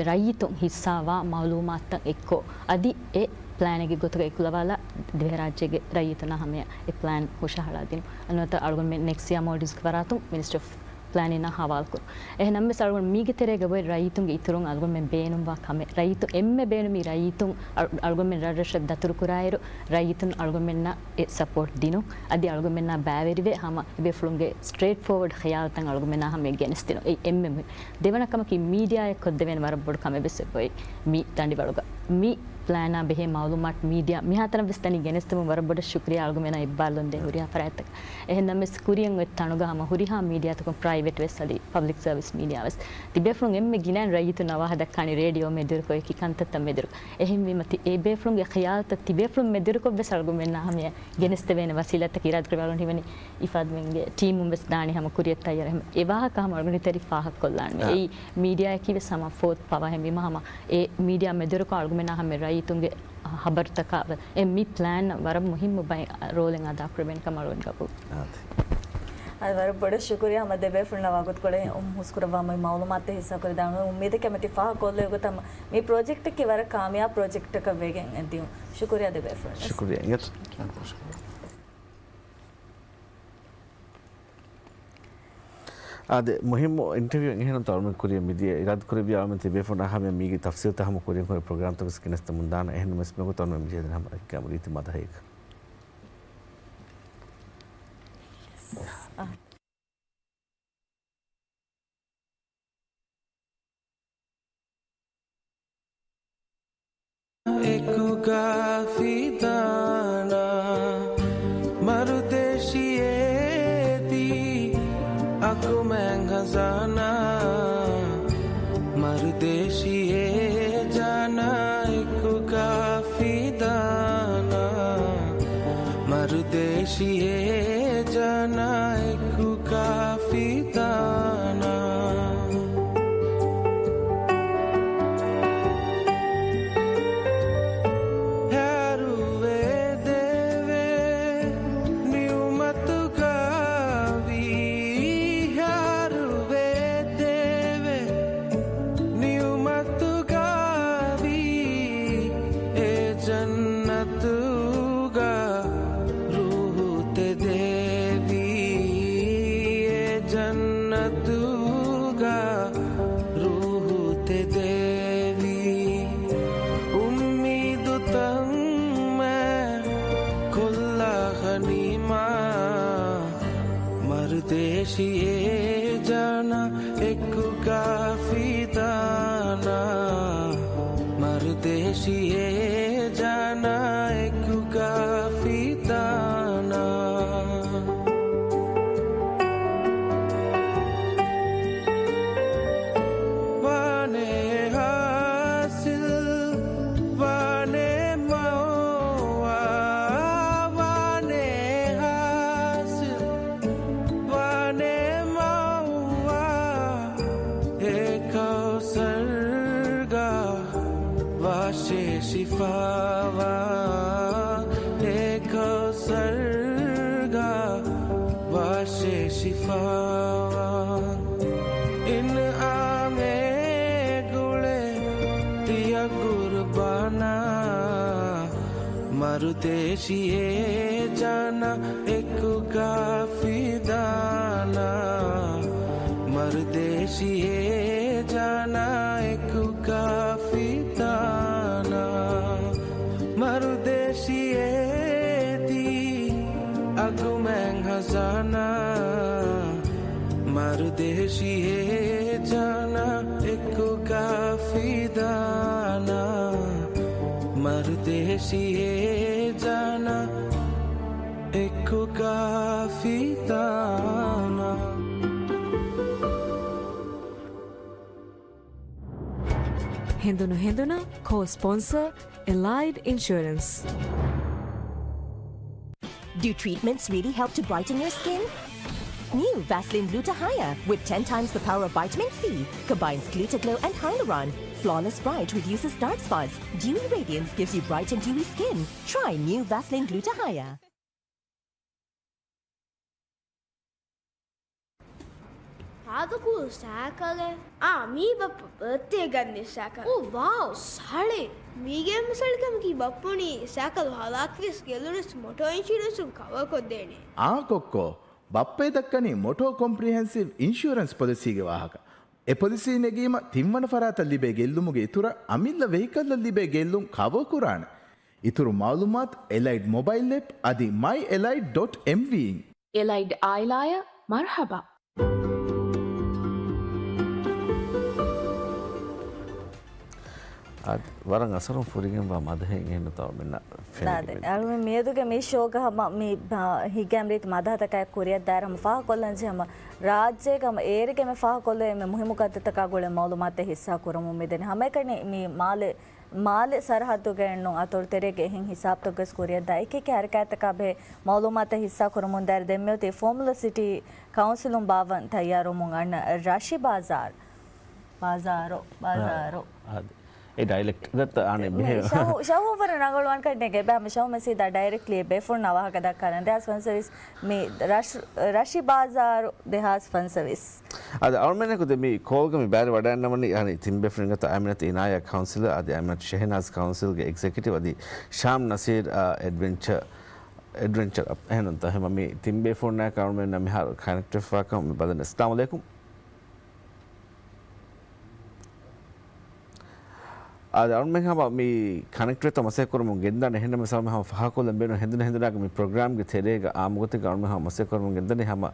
ރައްޔިތުން ހިއްސާވާ މައުލޫމާތުތައް އެއްކޮށް، އަދި އެ ޕްލޭނެއްގެ ގޮތުގަ އެކުލަވާލާ ދިވެހިރާއްޖޭގެ ރައްޔިތުންނާ ހަމަޔަށް އެ ޕްލޭން ހުށަހަޅާދިނުން. ނުވަތަ އަޅުގަނޑުމެން ނެކްސް ޔާ މޯލްޑިވްސްގެ ފަރާތުން މިނިސްޓްރީ އޮފް ޕްލޭނިންއާ ހަވާލުކުރުން. އެހެން ނަމަވެސް އަޅުގަނޑު މީގެ ތެރޭގަ އޮތް ރައްޔިތުންގެ އިތުރުން އަޅުގަނޑުމެން ބޭނުންވާ ކަމެއް، ރައްޔިތުން އެންމެ ބޭނުމީ ރައްޔިތުން އަ-، އަޅުގަނޑުމެން ރަށްރަށަށް ދަތުރުކުރާއިރު، ރައްޔިތުން އަޅުގަނޑުމެންނަށް އެ ސަޕޯޓް ދިނުން، އަދި އަޅުގަނޑުމެންނާ ބައިވެރިވެ ހަމަ އެބޭފުޅުންގެ ސްޓްރޭޓް ފޯވަޑް ޚިޔާލުތައް އަޅުގަނޑުމެންނާ ހަމަޔަށް ގެނެސްދިނުން. އެއީ އެންމެ މުހި-، ދެވަނަ ކަމަކީ މީޑިއާއަށް ކޮށްދެވޭނެ ވަރަށް ބޮޑު ކަމެއް ވެސް އެބައޮތް މި ދަނޑިވަޅުގަ. މި ޕްލޭނާ ބެހޭ މައުލޫމާތު މީޑިއާ މިހާތަނަށް ވެސް ދަނީ ގެނެސްދެމުން ވަރަށް ބޮޑަށް ޝުކުރިޔާ އަޅުގަނޑުމެންނަށް އެއްބާރުލުން ދޭ ހުރިހާ ފަރާތްތަކަށް. އެހެން ނަމަވެސް ކުރިއަށް އޮތް ތަނުގަ ހަމަ ހުރިހާ މީޑިއާތަކުން ޕްރައިވެޓް ވެސް އަދި ޕަބްލިކް ސަރވިސް މީޑިއާ ވެސް ތިބޭފުޅުން އެންމެ ގިނައިން ރައްޔިތުން އަވަހަށް ދައްކާނީ ރޭޑިއޯ މެދުވެރިކޮށް އެކި ކަންތައްތައް މެދުވެރިކޮށް. އެހެންވީމަ ތި އެބޭފުޅުންގެ ޚިޔާލުތައް ތިބޭފުޅުން މެދުވެރިކޮށްވެސް އަޅުގަނޑުމެންނާ ހަމަޔަށް ގެނެސްދެވޭނެ ވަސީލަތަކީ އިރާދަކުރެއްވި އަޅުގަނޑު ހީވަނީ އިފާދުމެންގެ ޓީމުން ވެސް ދާނީ ހަމަ ކުރިއަށް ތައްޔާރު. އެ ވާހަކަ ހަމަ އަޅުގަނޑު ތެރި ފާހަގަކޮށްލާންވީ. އާ. އެއީ މީޑިއާއަކީ ވެސް ހަމަ ފޯތް ޕަވާ ހެންވީމަ ހަމަ އެ މީޑިއާ މެދުވެރިކޮށް އަޅުގަނޑުމެންނާ ހަމަ ރައްޔިތުންގެ ހަބަރުތަކާ އެ މި ޕްލޭން ވަރަށް މުހިއްމު ބައި ރޯލެއް އަދާކުރެވޭނެ ކަމަށް އަޅުގަނޑު ގަބޫލު. އާދެ. އަދި ވަރަށް ބޮޑަށް ޝުކުރިޔާ ހަމަ ދެބޭފުޅުންނަށް ވަގުތުކޮޅެއް ހުސްކުރައްވާ މި މައުލޫމާތު ހިއްސާކުރި ދާނު އުއްމީދެއް ކަމެތި ފާހަގަކޮށްލެވޭ ގޮތަށް މި ޕްރޮޖެކްޓަކީ ވަރަށް ކާމިޔާބު ޕްރޮޖެކްޓަކަށް ވެގެން ދިޔުން. ޝުކުރިޔާ ދެބޭފުޅުންނަށް. ޝުކުރިޔާ. އާދެ، މުހިއްމު އިންޓަވިއު އެހެން ތަޅުމެ ކުރިޔަށް މިދިޔަ އިރާދަ ކުރެއްވި އާމެން ތިބޭފުން އަހަމެ މީގެ ތަފްސީލްތައް ހަމަ ކުރިޔަށް ކުރި ޕްރޮގްރާމްތަކުސް ގެނެސްދެމުން ދާނަ. އެހެން ނަމަވެސް މިގޮތަށް މި ޖެހެދެން ހަމަ އެކަމުގެ ތި މަދަހައެކަ. އެކުގަ ފިދާނަ މަރުދޭށިއޭ ދީ އަކުމެން ހަޒާނާ. މަރުދޭށިއޭ ޖާނާ އެކުގަ ފިދާނަ. މަރުދޭށިއޭ ޖާނާ އެކުގަ ފިދާނަ. ހޭރުވޭ ދެވޭ ނިޢުމަތުގަ ވީ. ހޭރުވޭ ދެވޭ ނިޢުމަތުގަ ވީ. އެ ޖަންނަތުގަ ރޫޙު ތެދޭވީ. އެ ޖަންނަތުގަ ރޫޙު ތެދޭވީ. އުއްމީދު ތަންމެ ކޮށްލާ ޣަނީމާ. މަރުދޭށިއޭ ޖާނާ އެކުގަ ފިދާނަ. މަރުދޭށިއޭ ޖާނާ އެކުގަ ފިދާނަ. ވާނެ ހާސިލް ވާނެ މައުވާ. ވާނެ ހާސިލް ވާނެ މައުވާ. އެ ކައުސަރުގަ ވާށޭ ޝިފާވާ. އެ ކައުސަރުގަ ވާށޭ ޝިފާވާ. އިންޢާމެއް ގުޅޭ ތިޔަ ޤުރުބާނާ. މަރުދޭށިއޭ ޖާނާ އެކުގަ ފިދާނަ. މަރުދޭށިއޭ ޖާނާ އެކުގަ ފިދާނަ. މަރުދޭށިއޭ ދީ އަކުމެން ހަޒާނާ. މަރުދޭށިއޭ ޖާނާ އެކުގަ ފިދާނަ. މަރުދޭށިއޭ ޖާނާ އެކުގަ ފިދާނަ. ހެނދުނު ހެނދުނަށް ކޯ ސްޕޮންސަރ އެލައިޑް އިންޝުއަރެންސް. Do treatments really help to brighten your skin? New Vaseline Gluta-Hya, with ten times the power of vitamin C, combines gluta-glow and hyaluron. Flawless bright reduces dark spots. Dewy radiance gives you bright and dewy skin. Try new Vaseline Gluta-Hya. ހާދަކު ސައިކަލެއް؟ އާ، މީ ބައްޕަ ބައްތޭ ގަންނަ ސައިކަލް. އޯ ވާއު، ސަޅި. މީގެ މިސާލަކަމަކީ ބައްޕަ މި ސައިކަލް ހަލާކުވެސް ގެއްލުނަސް މޮޓޯ އިންޝުރެންސުން ކަވަރ ކޮށްދޭނެ. އާ ކޮއްކޮ، ބައްޕަ ދައްކަނީ މޮޓޯ ކޮމްޕްރިހެންސިވް އިންޝުއަރެންސް ޕޮލިސީގެ ވާހަކަ. އެ ޕޮލިސީ ނެގީމަ ތިންވަނަ ފަރާތަށް ލިބޭ ގެއްލުމުގެ އިތުރަށް އަމިއްލަ ވެހިކަލްއަށް ލިބޭ ގެއްލުން ކަވަރ ކުރާނެ. އިތުރު މައުލޫމާތު އެލައިޑް މޮބައިލް އެޕް އަދި މައި އެލައިޑް ޑޮޓް އެމްވީ އިން. އެލައިޑް އާއިލާއަށް މަރުޙަބާ. އާދެ، ވަރަށް އަސަރުން ފުރިގެންވާ މަދަހެއް އެހެންނުތޯ މިންނަ ދާދެ. އަޅުގަނޑު މިއަދުގެ މި ޝޯގަ ހަމަ މި، އާ، ހިތްގައިމު ރީތި މަދަހަތަކާއެކު ކުރިއަށްދާއިރު ހަމަ ފާހަގަކޮށްލަންޖެހޭ ހަމަ ރާއްޖޭގަ ހަމަ އޭރުގެ މި ފާހަގަކޮށްލެވޭ މި މުހިއްމު ކަންތައްތަކާ ގުޅޭ މައުލޫމާތެއް ހިއްސާ ކުރަމުން މިދެނީ. ހަމައެކަނި މި މާލެ މާލެ ސަރަހައްދުގައެއްނު އަތޮޅު ތެރޭގެ އެހެން ހިސާބުތަކުވެސް ކުރިއަށްދާ އެކިއެކި ހަރަކާތްތަކާ ބެހޭ މައުލޫމާތެއް ހިއްސާ ކުރަމުންދާއިރު ދެންމެ އޮތީ ފޯމުލަ ސިޓީ ކައުންސިލުން ބާއްވަން ތައްޔާރުވަމުން އަންނަ ރަށި ބާޒާރު. ބާޒާރު، ބާޒާރު. އާ، އާދެ. އެ ޑައިލެކްޓް ދައްތަ އާނެ މި ބެހޭ. ޝަހު، ޝަހު ވަރަށް ރަނގަޅު ވާން ކަންނޭނގެ ބެ ހަމަ ޝަހު މެސީދާ ޑައިރެކްޓްލީ ބޭފުޅުންނާ ވާހަކަ ދައްކާލަން. ދެހާސް ފަންސަވީސް މި ރަށް، ރަށި ބާޒާރު ދެހާސް ފަންސަވީސް. އަދި އަޅުމެންނަކު ދެ މި ކޯލްގަ މި ބައިވެރިވަޑައިންނަވަނީ އަނި ތިން ބޭފުޅުންގެ އަތު އައިމިނަތު އިނާޔާ ކައުންސިލަރ އަދި އައިމިނަތު ޝެހެނާޒް ކައުންސިލްގެ އެގްޒެކެޓިވް އަދި ޝާމް ނަސީރް، އާ، އެޑްވެންޗަރ، އެޑްވެންޗަރ އަޕް. އެހެންނުންތަ ހަމަ މި ތިން ބޭފުޅުންނާ އަޅުމެންނާ މިހާރު ކަނެކްޓްވެފާކަން މި ބަލަން. އައްސަލާމު ޢަލައިކުމް. އަދި އަޅުމެން ހަމަ މި ކަނެކްޓްވެތޯ މަސައްކަތްކުރަމުން ގެންދާނެ. އެހެންނަމަވެސް އަޅުމެން ހަމަ ފާހަގަކޮށްލަން ބޭނުން ހެނދުނު ހެނދުނާގެ މި ޕްރޮގްރާމްގެ ތެރޭގަ އާއްމުގޮތެއްގަ އަޅުމެން ހަމަ މަސައްކަތްކުރަމުން ގެންދަނީ ހަމަ،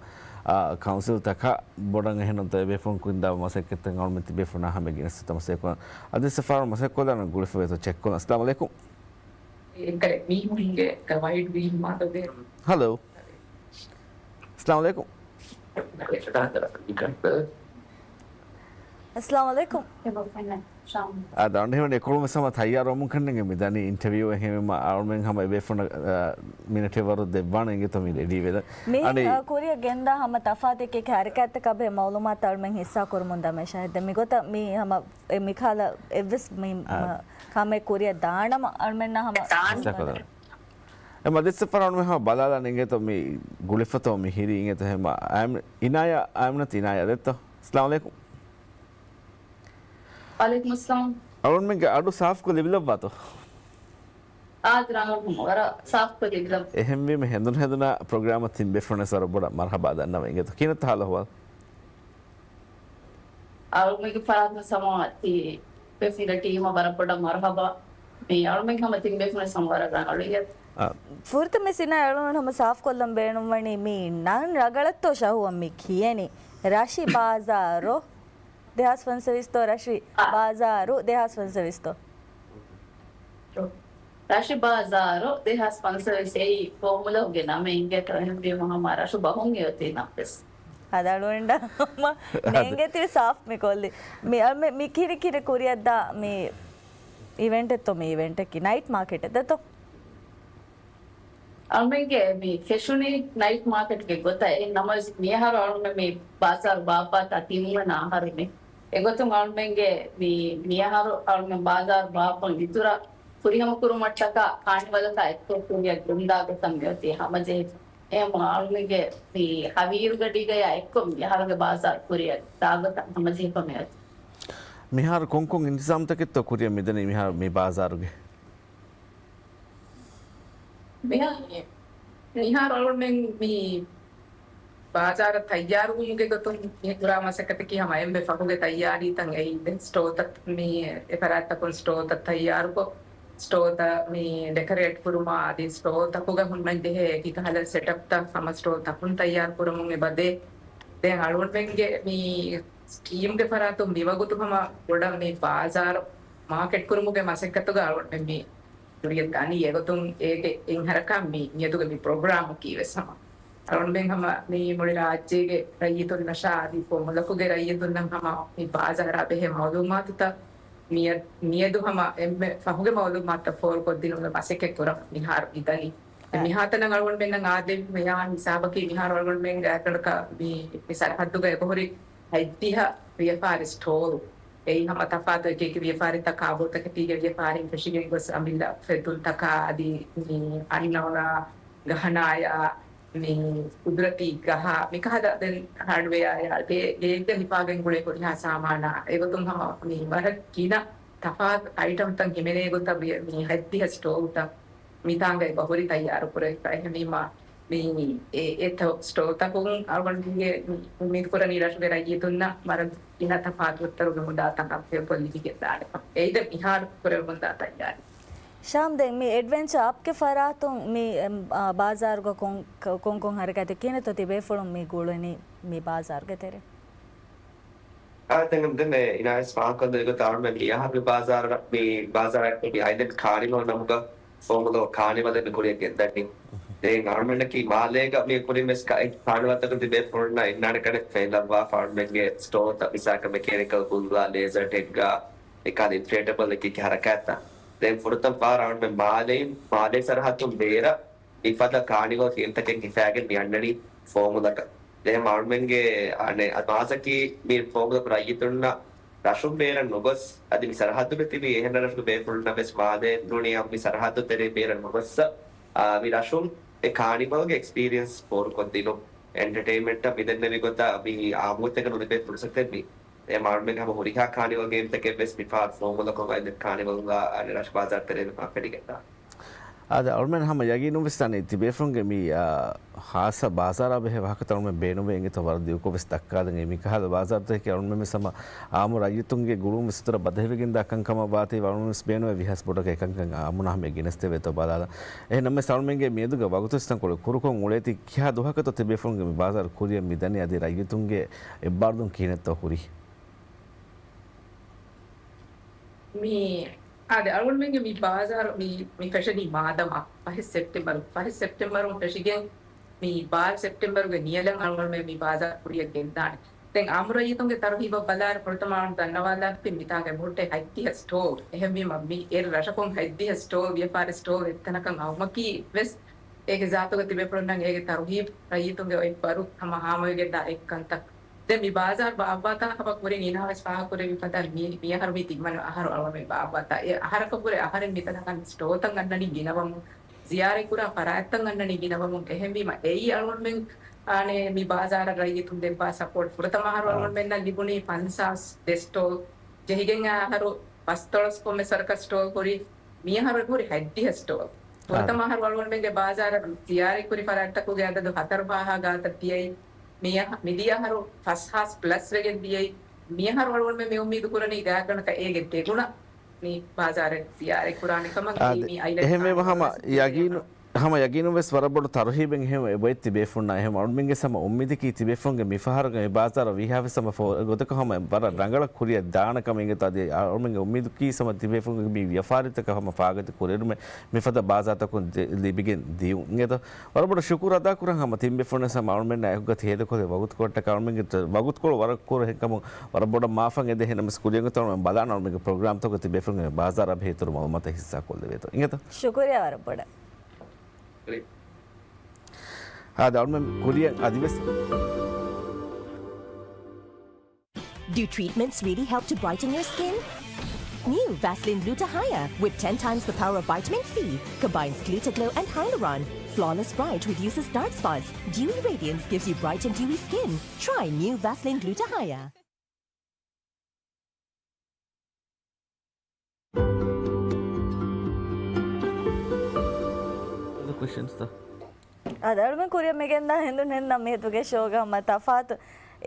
އާ، ކައުންސިލްތަކާ ބޮޑަށް އެހެންނަމަ އެބޭފުޅުން ކުރިން ދާ މަސައްކަތްތައް އަޅުމެން ތިބޭފުޅުންނާ ހަމަ ގެނެސް މަސައްކަތްކުރަން. އަދި ސަފާރު މަސައްކަތްކޮށްލާނަން ގުޅިފަވޭތޯ ޗެކްކޮށްލަން. އައްސަލާމު އަލައިކުމް. އެކަލެ މީހުންގެ ވައިޑް ވީމާ ދެ. ހަލޯ. އައްސަލާމު އަލައިކުމް. އައްސަލާމު އަލައިކުމް. އާ، ދަނޑިހެވެން އެކޮޅުން ވެސް ހަމަ ތައްޔާރުވަމުން ކަންނޭނގެ މި ދަނީ އިންޓަވިއު އެހެންވީމަ އަޅުމެން ހަމަ އެބޭފުޅުންނަށް، އާ، މިނެޓެއް ވަރު ދެއްވާނެ އިނގޭތޯ މި ރެޑީ ވެލަން. މިހެން، އަނެއް އާ، ކުރިއަށް ގެންދާ ހަމަ ތަފާތު އެކި ހަރަކާތްތަކާ ބެހޭ މައުލޫމާތު އަޅުމެން ހިއްސާ ކުރަމުން ދާ މި ޝާހިދް. މިގޮތަށް މި ހަމަ އެ މިކަހަލަ އެއްވެސް މި، އާ، މަ، ކަމެއް ކުރިއަށް ދާނަމަ އަޅުމެންނާ ހަމަ ހިއްސާ ކޮށްލާނެ. އެ މަޖިލިސް ސަފާރު އަޅުމެން ހަމަ ބަލާލާނެ އިނގޭތޯ މި ގުޅިފަތޯ މި ހިރީ އިނގޭތޯ ހަމަ އައިމް-، އިނާޔާ، އައިމްނަތު އިނާޔާ ދެއްތޯ. އައްސަލާމު އަލައިކުމް. ވައަލައިކުމް އައްސަލާމް. އަޅުމެންގެ އަޑު ސާފުކޮށް ލިބިލައްވާތޯ؟ އާދެ، ރަނގަޅު ވަރަށް ސާފުކޮށް ލިބިލައްވާ. އެހެންވީމަ ހެނދުނު ހެނދުނާ ޕްރޮގްރާމަށް ތިން ބޭފުޅުންނަށް ވަރަށް ބޮޑަށް މަރުހަބާ ދަންނަވަން އިނގޭތޯ. ކިހިނެއްތޯ ހާލު އަހުވާލު؟ އަޅުމެންގެ ފަރާތުން ހަމަ ތި ބޭފުޅުންގެ ޓީމަށް ވަރަށް ބޮޑަށް މަރުހަބާ. މި އަޅުމެން ހަމަ ތިން ބޭފުޅުން ހަމަ ވަރަށް ރަނގަޅު އިނގޭތޯ. އާ. ފުރަތަމަ ސިނާ އަޅުމެން ހަމަ ސާފުކޮށްލަން ބޭނުންވަނީ މި ނަން ރަނގަޅަށްތޯ ޝަހުވަ މި ކިޔެނީ؟ ރަށި ބާޒާރު ދެހާސް ފަންސަވީސްތޯ؟ ރަށި އާ. ބާޒާރު ދެހާސް ފަންސަވީސްތޯ؟ ރަށި ބާޒާރު ދެހާސް ފަންސަވީސް އެއީ ފޯމުލަކުގެ ނަމެއް އިނގޭތޯ. އެހެންވީމަ ހަމަ ރަށު ބަހުން އެއޮތީ ނަމަވެސް. އަދި އަޅުގަނޑަށް ހަމަ ނޭނގޭތީ ސާފު މި ކޮށްލީ. މި، މި، މި ކިރި ކިރި ކުރިއަށްދާ މި އިވެންޓެއްތޯ މި އިވެންޓަކީ؟ ނައިޓް މާކެޓެއް ދެއްތޯ؟ އަޅުމެންގެ މި ފެށުނީ ނައިޓް މާކެޓްގެ ގޮތަށް. އެހެން ނަމަވެސް މިއަހަރު އަޅުމެން މި ބާޒާރު ބާއްވާތާ ތިންވަނަ އަހަރު މި. އެގޮތުން އަޅުމެންގެ މި، މިއަހަރު އަޅުމެން ބާޒާރު ބާއްވަން އިތުރަށް ފުރިހަމަކުރުމަށްޓަކާ ކާނިވަލަކާ އެއްކޮށް ކުރިއަށް ގެންދާ ގޮތަށް މިއޮތީ ހަމަޖެހިފަ. އެހެން އަޅުމެންގެ މި ހަވީރުގަޑީގަޔާ އެއްކޮށް މިއަހަރުގެ ބާޒާރު ކުރިއަށް ދާ ގޮތަށް ހަމަޖެހިފަ މިއޮތީ. މިހާރު ކޮންކޮން އިންތިޒާމްތަކެއްތޯ ކުރިއަށް މިދަނީ މިހާރު މި ބާޒާރުގެ؟ މިހާ-، މިހާރު އަޅުގަނޑުމެން މި ބާޒާރަށް ތައްޔާރުވުމުގެ ގޮތުން މި ކުރާ މަސައްކަތަކީ ހަމަ އެންމެ ފަހުގެ ތައްޔާރީތައް އެއީ. ދެން ސްޓޯތައް މި އެ ފަރާތްތަކުން ސްޓޯތައް ތައްޔާރުކޮށް، ސްޓޯތައް މި ޑެކަރޭޓް ކުރުމާ އަދި ސްޓޯތަކުގަ ހުންނަން ޖެހޭ އެކި ކަހަލަ ސެޓަޕްތައް ހަމަ ސްޓޯތަކުން ތައްޔާރު ކުރަމުން އެބަދޭ. ދެން އަޅުގަނޑުމެންގެ މި ޓީމްގެ ފަރާތުން މިވަގުތު ހަމަ ބޮޑަށް މި ބާޒާރު މާކެޓް ކުރުމުގެ މަސައްކަތުގަ އަޅުގަނޑުމެން މި ކުރިއަށް ދަނީ. އެގޮތުން އޭގެ އެއް ހަރަކާތް މި މިއަދުގެ މި ޕްރޮގްރާމަކީ ވެސް ހަމަ އަޅުގަނޑުމެން ހަމަ މި މުޅި ރާއްޖޭގެ ރައްޔިތުންނަށާ އަދި ފުވައްމުލަކުގެ ރައްޔިތުންނަށް ހަމަ މި ބާޒާރާ ބެހޭ މައުލޫމާތުތައް މިއަ-، މިއަދު ހަމަ އެންމެ ފަހުގެ މައުލޫމާތުތައް ފޯރުކޮށްދިނުމުގެ މަސައްކަތް ކުރަން މިހާރު މިދަނީ. އެ މިހާތަނަށް އަޅުގަނޑުމެންނަށް އާދެވި މިޔާ ހިސާބަކީ މިހާރު އަޅުގަނޑުމެން ގާތްގަނޑަކަށް މި، މި ސަރަހައްދުގަ އެބަހުރި ހަތްދިހަ ވިޔަފާރި ސްޓޯލް. އެއީ ހަމަ ތަފާތު އެކި އެކި ވިޔަފާރިތަކާ ބޯތަކެތީގެ ވިޔަފާރިން ފެށިގެން ގޮސް އަމިއްލަ ފެތުންތަކާ އަދި މި އަންނައުނާ ގަހަނާޔާ މި ޤުދުރަތީ ގަހާ މިކަހަލަ ދެން ހާޑްވެއާޔާ ގޭ، ގޭގަ ހިފާގެން ގުޅޭ ހުރިހާ ސާމާނާ އެގޮތުން ހަމަ މި ވަރަށް ގިނަ ތަފާތު އައިޓަމްތައް ހިމެނޭ ގޮތަށް މި، މި ހަތްދިހަ ސްޓޯލްތައް މިތާނގަ އެބަހުރި ތައްޔާރު ކުރެވިފަ. އެހެނީމާ މި އެ، އެތައް ސްޓޯލްތަކުން އަޅުގަނޑުގެ މި އުއްމީދުކުރަނީ ރަށުގެ ރައްޔިތުންނަށް ވަރަށް ގިނަ ތަފާތު އުއްތަރުގެ މުދާތައް އަޕްގްރޭޑްކޮށް ލިބިގެންދާނެ. އެއީ ދެން މިހާރު ކުރެވެމުންދާ ތައްޔާރީ. ޝާމް، ދެން މި އެޑްވެންޗަރ އަޕްގެ ފަރާތުން މި، އެ، އާ، ބާޒާރުގަ ކޮން، ކޮން ކޮން ހަރަކާތެއް ކިހިނެއްތޯ ތިބޭފުޅުން މި ގުޅެނީ މި ބާޒާރުގެ ތެރޭ؟ އާ، ދެން، ދެން އިނާޔަތް ފާހަގަކޮށްދެއްވި ގޮތަށް އަޅުމެން މި އަހަރުގެ ބާޒާރަށް މި ބާޒާރަށް މި އައިލެންޑް ކާނިވަލް ނަމުގަ ފޯމުލަކު ކާނިވަލެއް މި ކުރިއަށް ގެންދަނީ. ދެން އަޅުމެންނަކީ މާލޭގަ މި ކުރިން ވެސް ކާނިވަލްތަކުން ތިބޭފުޅުންނަށް އިންނާނެ ކަން ފެއިލައްވާފަ އަޅުމެންގެ ސްޓޯލްތައް މިސާލަކަށް މެކޭނިކަލް ގުއްލާ، ލޭޒަރ ޓެކްގާ، އެކާ އިންފްލޭޓަބަލް އެކި ހަރަކާތްތައް. ދެން ފުރަތަމަ ފަހަރަށް އަޅުމެން މާލެއިން، މާލޭ ސަރަހައްދުން ބޭރަށް މިފަދަ ކާނިވަލް ތީމްތަކެއް ހިފާގެން މި އަންނަނީ ފޯމުލަކަށް. ދެން އަޅުމެންގެ އަނެއް މާޒަކީ މި ފޯމުލަކު ރައްޔިތުންނަށް ރަށުން ބޭރަށް ނުގޮސް، އަދި މި ސަރަހައްދުގަ ތިބި އެހެން ރަށުގެ ބޭފުޅުންނަށް ވެސް މާލޭ ނޫނީ މި ސަރަހައްދު ތެރޭ ބޭރަށް ނުގޮއްސަ، އާ، މި ރަށުން އެ ކާނިވަލްގެ އެކްސްޕީރިއެންސް ފޯރުކޮށްދިނުން. އެންޓަޓެއިންމަންޓަށް މިދެންނެވި ގޮތަށް މި އާއްމުގޮތެއްގަ ނުލިބޭ ފުރުސަތެއް މި. އެ އަޅުމެން ހަމަ ހުރިހާ ކާނިވަލް ގޭމްތަކެއް ވެސް މިފަހަރު ފޯމުލަކުން އައިލެންޑް ކާނިވަލްގަ އަނެއް ރަށު ބާޒާރު ތެރޭ މި ފެނިގެންދާނެ. އާދެ، އަޅުމެން ހަމަ ޔަގީނުން ވެސް ދަނީ ތިބޭފުޅުންގެ މި، އާ، ހާއްސަ ބާޒާރާ ބެހޭ ވާހަކަތައް އަޅުމެން ބޭނުންވޭ އިނގޭތޯ ވަރަށް ދިގުކޮށް ވެސް ދައްކާލަން. އެ މިކަހަލަ ބާޒާރުތަކަކީ އަޅުމެން ވެސް ހަމަ އާއްމު ރައްޔިތުންގެ ގުޅުން ވެސް އިތުރަށް ބަދަހިވެގެންދާ ކަންކަމަށް ވާތީ އަޅުމެން ވެސް ބޭނުންވޭ ވީހާވެސް ބޮޑަކަށް އެކަންކަން އާއްމުން ހަމަ ގެނެސްދެވޭތޯ ބަލާލަން. އެހެން ނަމަވެސް އަޅުމެންގެ މިއަދުގަ ވަގުތު ވެސް ތަންކޮޅެއް ކުރުކޮށް އުޅޭތީ ކިހާ ދުވަހަކަށްތޯ ތިބޭފުޅުންގެ މި ބާޒާރު ކުރިއަށް މި ދަނީ އަދި ރައްޔިތުންގެ އެއްބާރުލުން ކިހިނެއްތޯ ހުރީ؟ މި، އާދެ، އަޅުގަނޑުމެންގެ މި ބާޒާރު މި، މި ފެށެނީ މާދަމާ ފަހެއް ސެޕްޓެމްބަރު، ފަހެއް ސެޕްޓެމްބަރުން ފެށިގެން މި ބާރަ ސެޕްޓެމްބަރުގެ ނިޔަލަށް އަޅުގަނޑުމެން މި ބާޒާރު ކުރިއަށް ގެންދާނެ. ދެން އާއްމު ރައްޔިތުންގެ ތަރުހީބަށް ބަލާއިރު ފުރަތަމަ އަޅުގަނޑު ދަންނަވާލާފި މިތާގައި ބޮޑެތި ހަތްދިހަ ސްޓޯލް. އެހެންވީމަ މި އެއް ރަށަކުން ހަތްދިހަ ސްޓޯލް، ވިޔަފާރި ސްޓޯލް އެއްތަނަކަށް އައުމަކީ ވެސް އޭގެ ޒާތުގަ ތިބޭފުޅުންނަށް އޭގެ ތަރުހީބު ރައްޔިތުންގެ އޮތް ބަރު ހަމަ ހާމަވެގެންދާ އެއްކަންތައް. ދެން މި ބާޒާރު ބާއްވާތާ ކަމަށް ކުރިން އިނާވެސް ފާހަގަކުރެއްވި ފަދަ މި، މިއަހަރު މި ތިންވަނަ އަހަރު އަޅުގަނޑުމެން ބާއްވާތާ. އެ އަހަރަކަށްވުރެ އަހަރެން މިތަނަކަށް ސްޓޯތައް އަންނަނީ ގިނަވަމުން، ޒިޔާރަތްކުރާ ފަރާތްތައް އަންނަނީ ގިނަވަމުން. އެހެންވީމަ އެއީ އަޅުގަނޑުމެން އާނެ މި ބާޒާރަށް ރައްޔިތުން ދެއްވާ ސަޕޯޓް. ފުރަތަމަ އަހަރު އަޅުގަނޑުމެންނަށް ލިބުނީ ފަންސާސް ދެ ސްޓޯލް. ޖެހިގެން އަހަރު ފަސްދޮޅަސް ކޮންމެ ސަރަކަށް ސްޓޯލް ހުރި. މިއަހަރު ހުރި ހަތްދިހަ ސްޓޯލް. ފުރަތަމަ އަހަރު އަޅުގަނޑުމެންގެ ބާޒާރަށް ޒިޔާރަތްކުރި ފަރާތްތަކުގެ އަދަދު ހަތަރު ފާހާ ގާތަށް ދިޔައީ. މިއަހަ-، މިދިޔަ އަހަރު ފަސް ހާސް ޕްލަސް ވެގެން ދިޔައީ. މިއަހަރު އަޅުގަނޑުމެން މި އުއްމީދު ކުރަނީ ގާތްގަނޑަކަށް އޭގެ ދެގުނަ މި ބާޒާރަށް ޒިޔާރަތް ކުރާނެ ކަމަށް. އާދެ، މި އައިލަން އެހެންވީމަ ހަމަ ޔަގީނު، ހަމަ ޔަގީނުން ވެސް ވަރަށް ބޮޑު ތަރުހީބެއް އެހެން އެބައޮތް ތިބޭފުންނާ. އެހެން އަޅުމެންގެ ހަމަ އުއްމީދަކީ ތިބޭފުންގެ މިފަހަރުގެ މި ބާޒާރަށް ވީހާވެސް ހަމަ ފޯ-، ގޮތަކަށް ހަމަ ވަރަށް ރަނގަޅަށް ކުރިއަށް ދާނެ ކަމަށް އިނގޭތޯ. އަދި އަޅުމެންގެ އުއްމީދަކީ ހަމަ ތިބޭފުންގެ މި ވިޔަފާރިތަކަށް ހަމަ ފާގަތި ކުރިއެރުމެއް މިފަދަ ބާޒާރުތަކުން ލި-، ލިބިގެން ދިޔުން އިނގޭތޯ. ވަރަށް ބޮޑަށް ޝުކުރު އަދާކުރަން ހަމަ ތިން ބޭފުޅުން ވެސް ހަމަ އަޅުމެންނާ އެކުގަ ތި ހޭދަކޮށްލި ވަގުތުކޮޅަށްޓަކާ. އަޅުމެންގެ ވަގުތުކޮޅު ވަރަށް ކުރު އެހެންކަމުން ވަރަށް ބޮޑަށް މާފަށް އެދޭ. އެހެންނަމަވެސް ކުރިއަށް ގޮތަށް އަޅުމެން ބަލާނަން އަޅުމެންގެ ޕްރޮގްރާމްތަކުގަ ތިބޭފުޅުންގެ ބާޒާރާ ބެހޭ އިތުރު މައުލޫމާތު ހިއްސާކޮށްލެވޭތޯ. އިނގޭތޯ. ޝުކުރިއްޔާ ވަރަށް ބޮޑަށް. އާދެ، އަޅުމެން ކުރިއަށް އަދިވެސް. Do treatments really help to brighten your skin? New Vaseline Gluta-Hya, with ten times the power of vitamin C, combines Glutaglow and Hyaluron. Flawless Bright reduces dark spots. Dewy Radiance gives you bright and dewy skin. Try new Vaseline Gluta-Hya. The questions, the އަދި އަޅުމެން ކުރިއަށް މިގެންދާ ހިނދުން ހެންނަ މިއަދުގެ ޝޯގަ ހަމަ ތަފާތު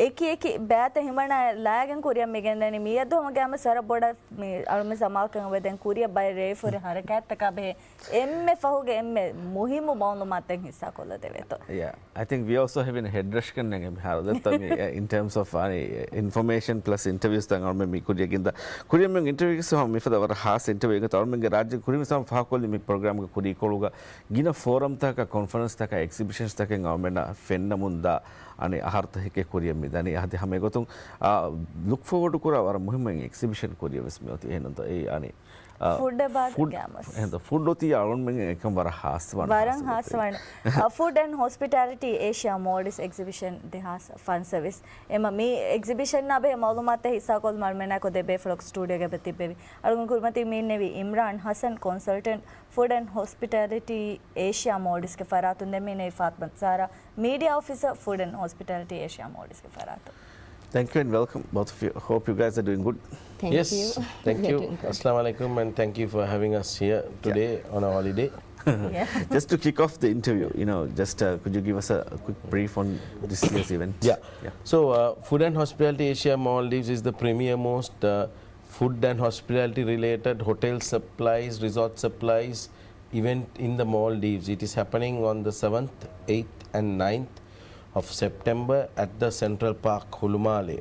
އެކި އެކި ބައިތައް ހިމަނާ ލާގެން ކުރިއަށް މިގެންދަނީ. މިއަދު ހަމަ ގައިމު ސަރަ ބޮޑަށް މި އަޅުމެން ސަމާލުކަން އޮވެދެން ކުރިއަށް ބައެއް ރޭފުރި ހަރަކާތްތަކާ ބެހޭ އެންމެ ފަހުގެ އެންމެ މުހިއްމު މައުލޫމާތެއް ހިއްސާކޮށްލަދެވޭތޯ. Yeah, I think we also have a head rush ކަންނޭނގެ މިހާރު ދެއްތޯ މި އިން ޓާމްސް އޮފް އަނި އިންފޮމޭޝަން ޕްލަސް އިންޓަވިއުސް ތަން އަޅުމެން މި ކުރިއަށް ގެންދާ. ކުރިއަށް މި އިންޓަވިއުގެ ހަމަ މިފަދަ ވަރަށް ހާސް އިންޓަވިއު އެއްގަތަ އަޅުމެންގެ ރާއްޖޭގެ ކުރިން ވެސް ހަމަ ފާހަގަކޮށްލީ މި ޕްރޮގްރާމްގެ ކުރީކޮޅުގަ ގިނަ ފޯރަމްތަކަކަށް، ކޮންފަރެންސްތަކަށް، އެގްޒިބިޝަންސްތަކެއް އަޅުމެންނަށް ފެންނަމުންދާ އަނެއް އަހަރުތަކެކޭ ކުރިއަށް މި ދަނީ. އަދި ހަމަ އެގޮތުން، އާ، ލުކް ފޯވަޑް ކުރާ ވަރަށް މުހިއްމު އެގްޒިބިޝަން ކުރިއަށް ވެސް މި އޮތީ. އެހެންނުތަ އެ އަނި، އާ، ފުޑް އެބަ ފުޑް، ގާމަސް. އެހެންތަ ފުޑް އޮތީ އަޅުމެން އެކަން ވަރަށް ހާސްވާނެ، ވަރަށް ހާސް ހާސްވާނެ. އާ، ފުޑް އެންޑް ހޮސްޕިޓާލިޓީ އޭޝިއާ މޯލްޑިވްސް އެގްޒިބިޝަން ދެހާސް ފަންސަވީސް. އެމަ މި އެގްޒިބިޝަންއާ ބެހޭ މައުލޫމާތެއް ހިއްސާކޮށްލުމަށް އަޅުމެންނާ ކޮށް ދެ ބޭފުޅަކު ސްޓޫޑިއޯގަ އެބަ ތިއްބެވި. އަޅުގަނޑު ކުރިމަތީ މި އިންނެވީ އިމްރާން ހަސަން، ކޮންސަލްޓެންޓް، ފުޑް އެންޑް ހޮސްޕިޓާލިޓީ އޭޝިއާ މޯލްޑިވްސްގެ ފަރާތުން. ދެން މި އިންނެވީ ފާތިމަތު ޒާރާ، މީޑިއާ އޮފިސަރ، ފުޑް އެންޑް ހޮސްޕިޓާލިޓީ އޭޝިއާ މޯލްޑިވްސްގެ ފަރާތުން. Thank you and welcome, both of you. Hope you guys are doing good. Thank Yes, you. Thank We are you. Doing good. Assalamu alaikum, and thank you for having us here Yeah. today on a holiday. Yeah. Just to kick off the interview, you know, just, uh, could you give us a, a quick brief on this year's event? Yeah. Yeah. So, uh, Food and Hospitality Asia Maldives is the premier most, uh, food and hospitality related hotel supplies, resort supplies event in the Maldives. It is happening on the seventh, eighth and ninth of September at the Central Park, Hulumale,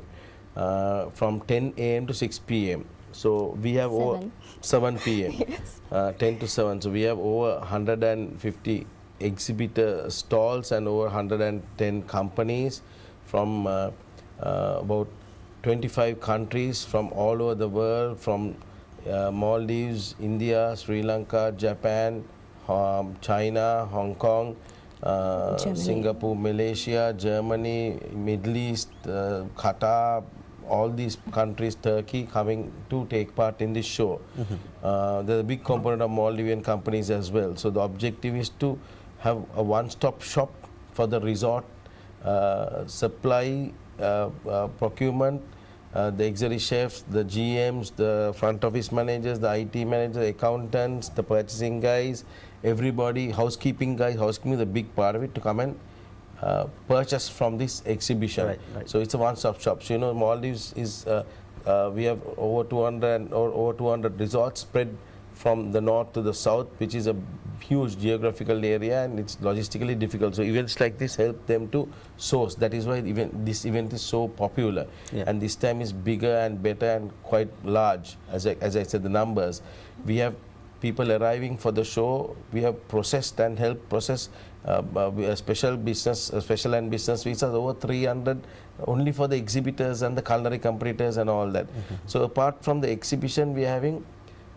uh, from ten a m to six p m. So we have over Seven. seven p m. Yes. Uh, ten to seven. So we have over hundred and fifty exhibitor stalls and over hundred and ten companies from, uh, uh, about twenty-five countries from all over the world, from, uh, Maldives, India, Sri Lanka, Japan, um, China, Hong Kong, uh, Germany. Singapore, Malaysia, Germany, Middle East, uh, Qatar, all these countries, Turkey, coming to take part in this show. Mm-hmm. Uh, there's a big component of Maldivian companies as well. So the objective is to have a one-stop shop for the resort, uh, supply, uh, uh, procurement, uh, the executive chefs, the G Ms, the front office managers, the I T managers, the accountants, the purchasing guys, everybody, housekeeping guys, housekeeping is a big part of it, to come and uh, purchase from this exhibition. Right, right. So it's a one-stop shop. So, you know, Maldives is, uh, uh, we have over two hundred or over two hundred resorts spread from the north to the south, which is a huge geographical area and it's logistically difficult. So events like this help them to source. That is why even this event is so popular. Yeah. And this time is bigger and better and quite large. As I, as I said, the numbers. We have people arriving for the show. We have processed and helped process uh, uh, we- uh, special business, uh, special and business visas over three hundred only for the exhibitors and the culinary competitors and all that. So apart from the exhibition, we are having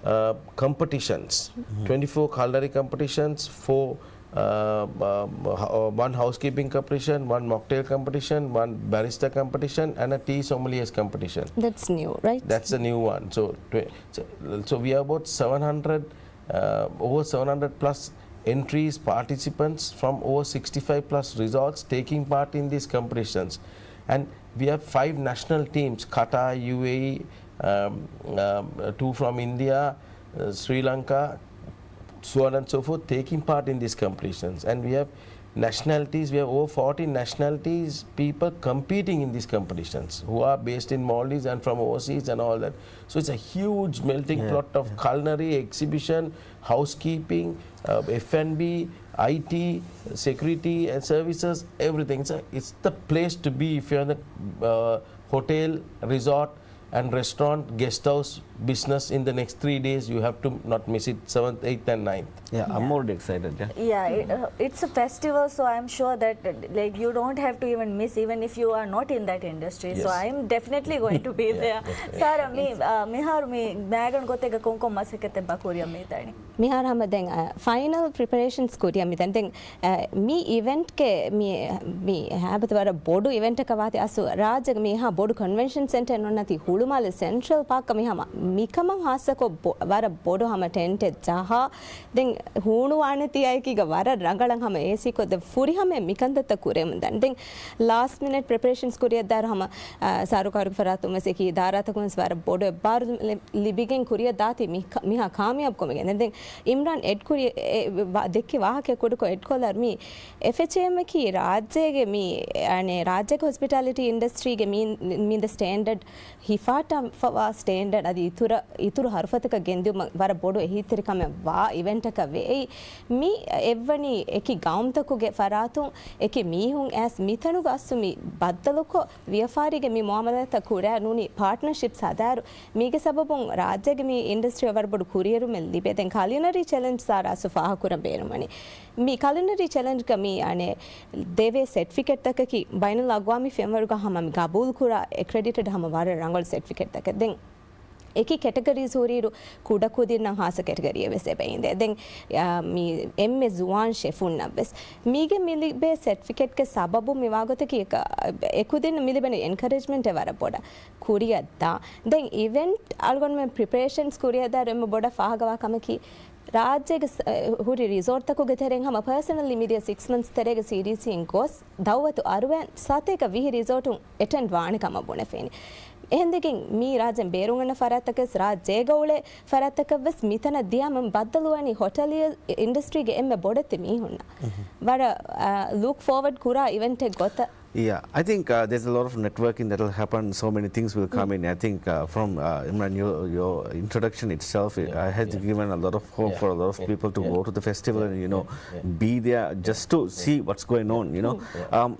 uh, competitions, twenty-four culinary competitions, four uh, um, uh, one housekeeping competition, one mocktail competition, one barista competition, and a tea sommeliers competition. That's new, right? That's the new one. So, tw- so, so we have about seven hundred, uh, over seven hundred plus entries, participants from over sixty-five plus resorts taking part in these competitions. And we have five national teams, Qatar, U A E, um, um, two from India, uh, Sri Lanka, so on and so forth, taking part in these competitions. And we have nationalities, we have over forty nationalities, people competing in these competitions who are based in Maldives and from overseas and all that. So it's a huge melting pot of culinary, exhibition, housekeeping, uh, F and B, I T, security and services, everything. It's, a, it's the place to be if you're in the uh, hotel, resort, and restaurant, guest house business in the next three days. You have to not miss it, seventh, eighth, and ninth. Yeah, I'm already excited. Yeah. Yeah, it, uh, it's a festival, so I'm sure that uh, like you don't have to even miss, even if you are not in that industry. So Yes. I'm definitely going to be there. ސާރާ، މި މިހާރު މި މައިގަނޑު ގޮތެއްގަ ކޮންކޮން މަސައްކަތެއް ބާކީ ކުރިއަށް މިދަނީ؟ މިހާރު ހަމަ ދެން ފައިނަލް ޕްރިޕަރޭޝަންސް ކުރިއަށް މިދަނީ. ދެން މި އިވެންޓްގެ މި މި ހައިބަތު ވަރަށް ބޮޑު އިވެންޓަކަށް ވާތީ. އަސްލު ރާއްޖޭގެ މިހާ ބޮޑު ކޮންވެންޝަން ސެންޓަރެއް ނޫން އަދި ހުޅުމާލެ ސެންޓްރަލް ޕާކަށް މިހާ މިކަމަށް ހާއްސަކޮށް ވަރަށް ބޮޑު ހަމަ ޓެންޓެއް ޖަހާ، ދެން ހޫނުވާނެތީ އެކީގަ ވަރަށް ރަނގަޅަށް ހަމަ އޭސީކޮށް ދެން ފުރިހަމައިން މިކަންތައްތައް ކުރެވެމުންދަނީ. ދެން ލާސްޓް މިނެޓް ޕްރިޕަރޭޝަންސް ކުރިއަށްދާއިރު ހަމަ ސަރުކާރުގެ ފަރާތުން ވެސް އެކި އިދާރާތަކުން ވެސް ވަރަށް ބޮޑު އެއްބާރުލުމެއް ލިބިގެން ކުރިއަށް ދާތީ މި މިހާ ކާމިޔާބު ކޮމެގެން. ދެން އިމްރާން އެޑް ކުރި ދެއްކި ވާހަކަ ކުޑަކޮށް އެޑްކޮށްލާއިރު މި އެފްއެޗްއޭއެމްއަކީ ރާއްޖޭގެ މި ރާއްޖޭގެ ހޮސްޕިޓާލިޓީ އިންޑަސްޓްރީގެ މި މިދަ ސްޓޭންޑަޑް ހިފާޓާފަވާ ސްޓޭންޑަޑް އަދި އިތުރަށް އިތުރު ހަރުފަތަކަށް ގެންދިއުމަށް ވަރަށް ބޮޑު އެހީތެރިކަމެއް ވާ އިވެންޓަކަށް ވޭ. އެއީ މި އެއްވަނީ އެކި ގައުމުތަކުގެ ފަރާތުން އެކި މީހުން އައިސް މިތަނުގަ އަސްލު މި ބައްދަލުކޮށް ވިޔަފާރީގެ މި މުއާމަލާތްތައް ކުރާ ނޫނީ ޕާޓްނަރޝިޕްސް ހަދާއިރު މީގެ ސަބަބުން ރާއްޖޭގެ މި އިންޑަސްޓްރީއަށް ވަރަށް ބޮޑު ކުރިއެރުމެއް ލިބޭ. ދެން ކަލިނަރީ ޗެލެންޖް ސާރާ އަސްލު ފާހަގަކުރަން ބޭނުންވަނީ. މި ކަލިނަރީ ޗެލެންޖްގަ މި އަނެއް ދެވޭ ސެޓްފިކެޓްތަކަކީ ބައިނަލްއަގްވާމީ ފެންވަރުގަ ހަމަ މި ގަބޫލުކުރާ އެކްރެޑިޓެޑް ހަމަ ވަރަށް ރަނގަޅު ސެޓްފިކެޓްތަކެއް. ދެން އެކި ކެޓަގަރީސް ހުރިއިރު ކުޑަކުދިންނަށް ހާއްސަ ކެޓަގަރީއެއް ވެސް އެބައިނދޭ. ދެން އާ، މި އެންމެ ޒުވާން ޝެފުންނަށް ވެސް މީގެ މި ލިބޭ ސެޓްފިކެޓްގެ ސަބަބުން މި ވާގޮތަކީ އެކަ-، އެކުދިން މި ލިބެނީ އެންކަރޭޖްމަންޓެއް ވަރަށް ބޮޑަށް ކުރިއަށް ދާ. ދެން އިވެންޓް އަޅުގަނޑުމެން ޕްރިޕަރޭޝަންސް ކުރިއަށްދާއިރު އެންމެ ބޮޑަށް ފާހަގަވާ ކަމަކީ ރާއްޖޭގެ ސ-، އެ، ހުރި ރިސޯޓްތަކުގެ ތެރެއިން ހަމަ ޕާސަނަލީ މިދިޔަ ސިކްސް މަންތްސް ތެރޭގެ ސީޑީސީއިން ގޮސް ދައުވަތު އަރުވަން ސަތޭކަ ވިހި ރިސޯޓުން އެޓެންޑް ވާނެ ކަމަށް ބުނެފިނި. އެހެންވެގެން މީ ރާއްޖޭން ބޭރުން އަންނަ ފަރާތްތަކެސް ރާއްޖޭގަ އުޅޭ ފަރާތްތަކަށް ވެސް މިތަނަށް ދިޔަމުން ބައްދަލުވަނީ ހޮޓަލިއަރ އިންޑަސްޓްރީގެ އެންމެ ބޮޑެތި މީހުންނަށް. ވަރަށް، އާ، ލުކް ފޯވަޑް ކުރާ އިވެންޓެއް ގޮތަށް. Yeah, I think uh, there's a lot of networking that will happen. So many things will come in. I think uh, from uh, Imran, your, your introduction itself, it, I had given a lot of hope for a lot of people to go to the festival and, you know, be there just to see what's going on, you know. Um,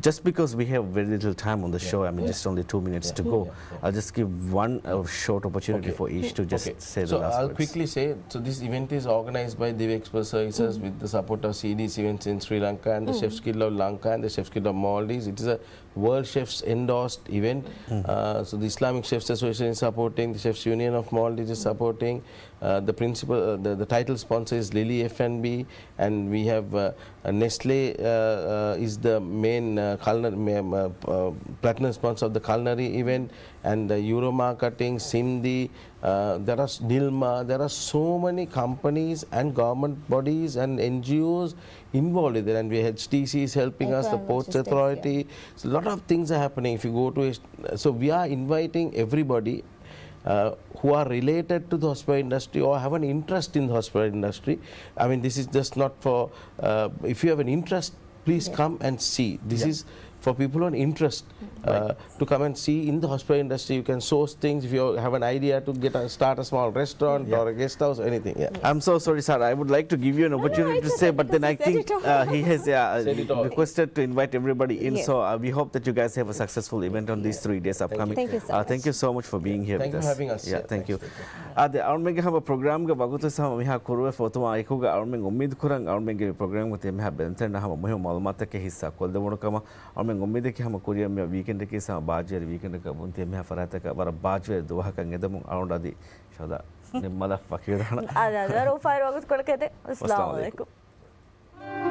just because we have very little time on the show, I mean, just only two minutes to go, I'll just give one uh, short opportunity for each to just say the So last I'll words. Quickly say, so this event is organized by Divi Express Services with the support of C D C Events in Sri Lanka and the Chefs Guild of Lanka and the Chefs Guild of Maldives. It is a World Chefs endorsed event. Uh, so the Islamic Chefs Association is supporting, the Chefs Union of Maldives is supporting. Uh, the principal, uh, the, the title sponsor is Lily F and B, and we have uh, uh, Nestle uh, uh, is the main uh, culinary, ma- uh, uh, platinum sponsor of the culinary event, and the Euro Marketing, Simdi. Uh, there are s- Nilma. There are so many companies and government bodies and N G Os involved with it, and we had H T C is helping us, the Ports Authority. A lot of things are happening. If you go to, so we are inviting everybody uh, who are related to the hospital industry or have an interest in the hospital industry. I mean, this is just not for, uh, if you have an interest, please come and see. This is for people on interest uh, to come and see in the hospital industry. You can source things if you have an idea to get a, start a small restaurant or a guest house or anything. Yeah. I'm so sorry, sir. I would like to give you an opportunity to say, but then I think uh, he has uh, requested to invite everybody in. So uh, we hope that you guys have a successful event on these three days upcoming. Thank you so much. Thank you so much for being here with us. Thank you for having us. Yeah, thank you. އާދެ، އަޅުމެންގެ ހަމަ ޕްރޮގްރާމްގެ ވަގުތު ހަމަ މިހާ ކުރުވެފަ އޮތުމާ އެކުގަ އަޅުމެން އުއްމީދު ކުރަން އަޅުމެންގެ ޕްރޮގްރާމްގެ ތެރޭ މިހާ ބެލުންތެރިންނަށް ހަމަ މުހިންމު މައުލޫމާތުތަކެއް ހިއްސާ ކޮށްދެވުނު ކަމަށް. އަޅުމެން އުއްމީދެއް ކިޔަން ހަމަ ކުރިއަށް މި ވީކެންޑަކީ ހަމަ ބާއްޖަވެރި ވީކެންޑަކަށް ވުންތި މިހާ ފަރާތަކަށް ވަރަށް ބާއްޖަވެރި ދުވަހަކަށް އެދެމުން އަޅުގަނޑު އަދި ޝަހްދާ ނިންމަލަށް ފަކިވެދާނަ. އާދެ، އާދެ، ވަރަށް އުފާވެރި ވަގުތުކޮޅަކަށް އެދެން. އައްސަލާމު އައްސަލާމު ޢަލައިކުމް. ޢަލައިކުމް.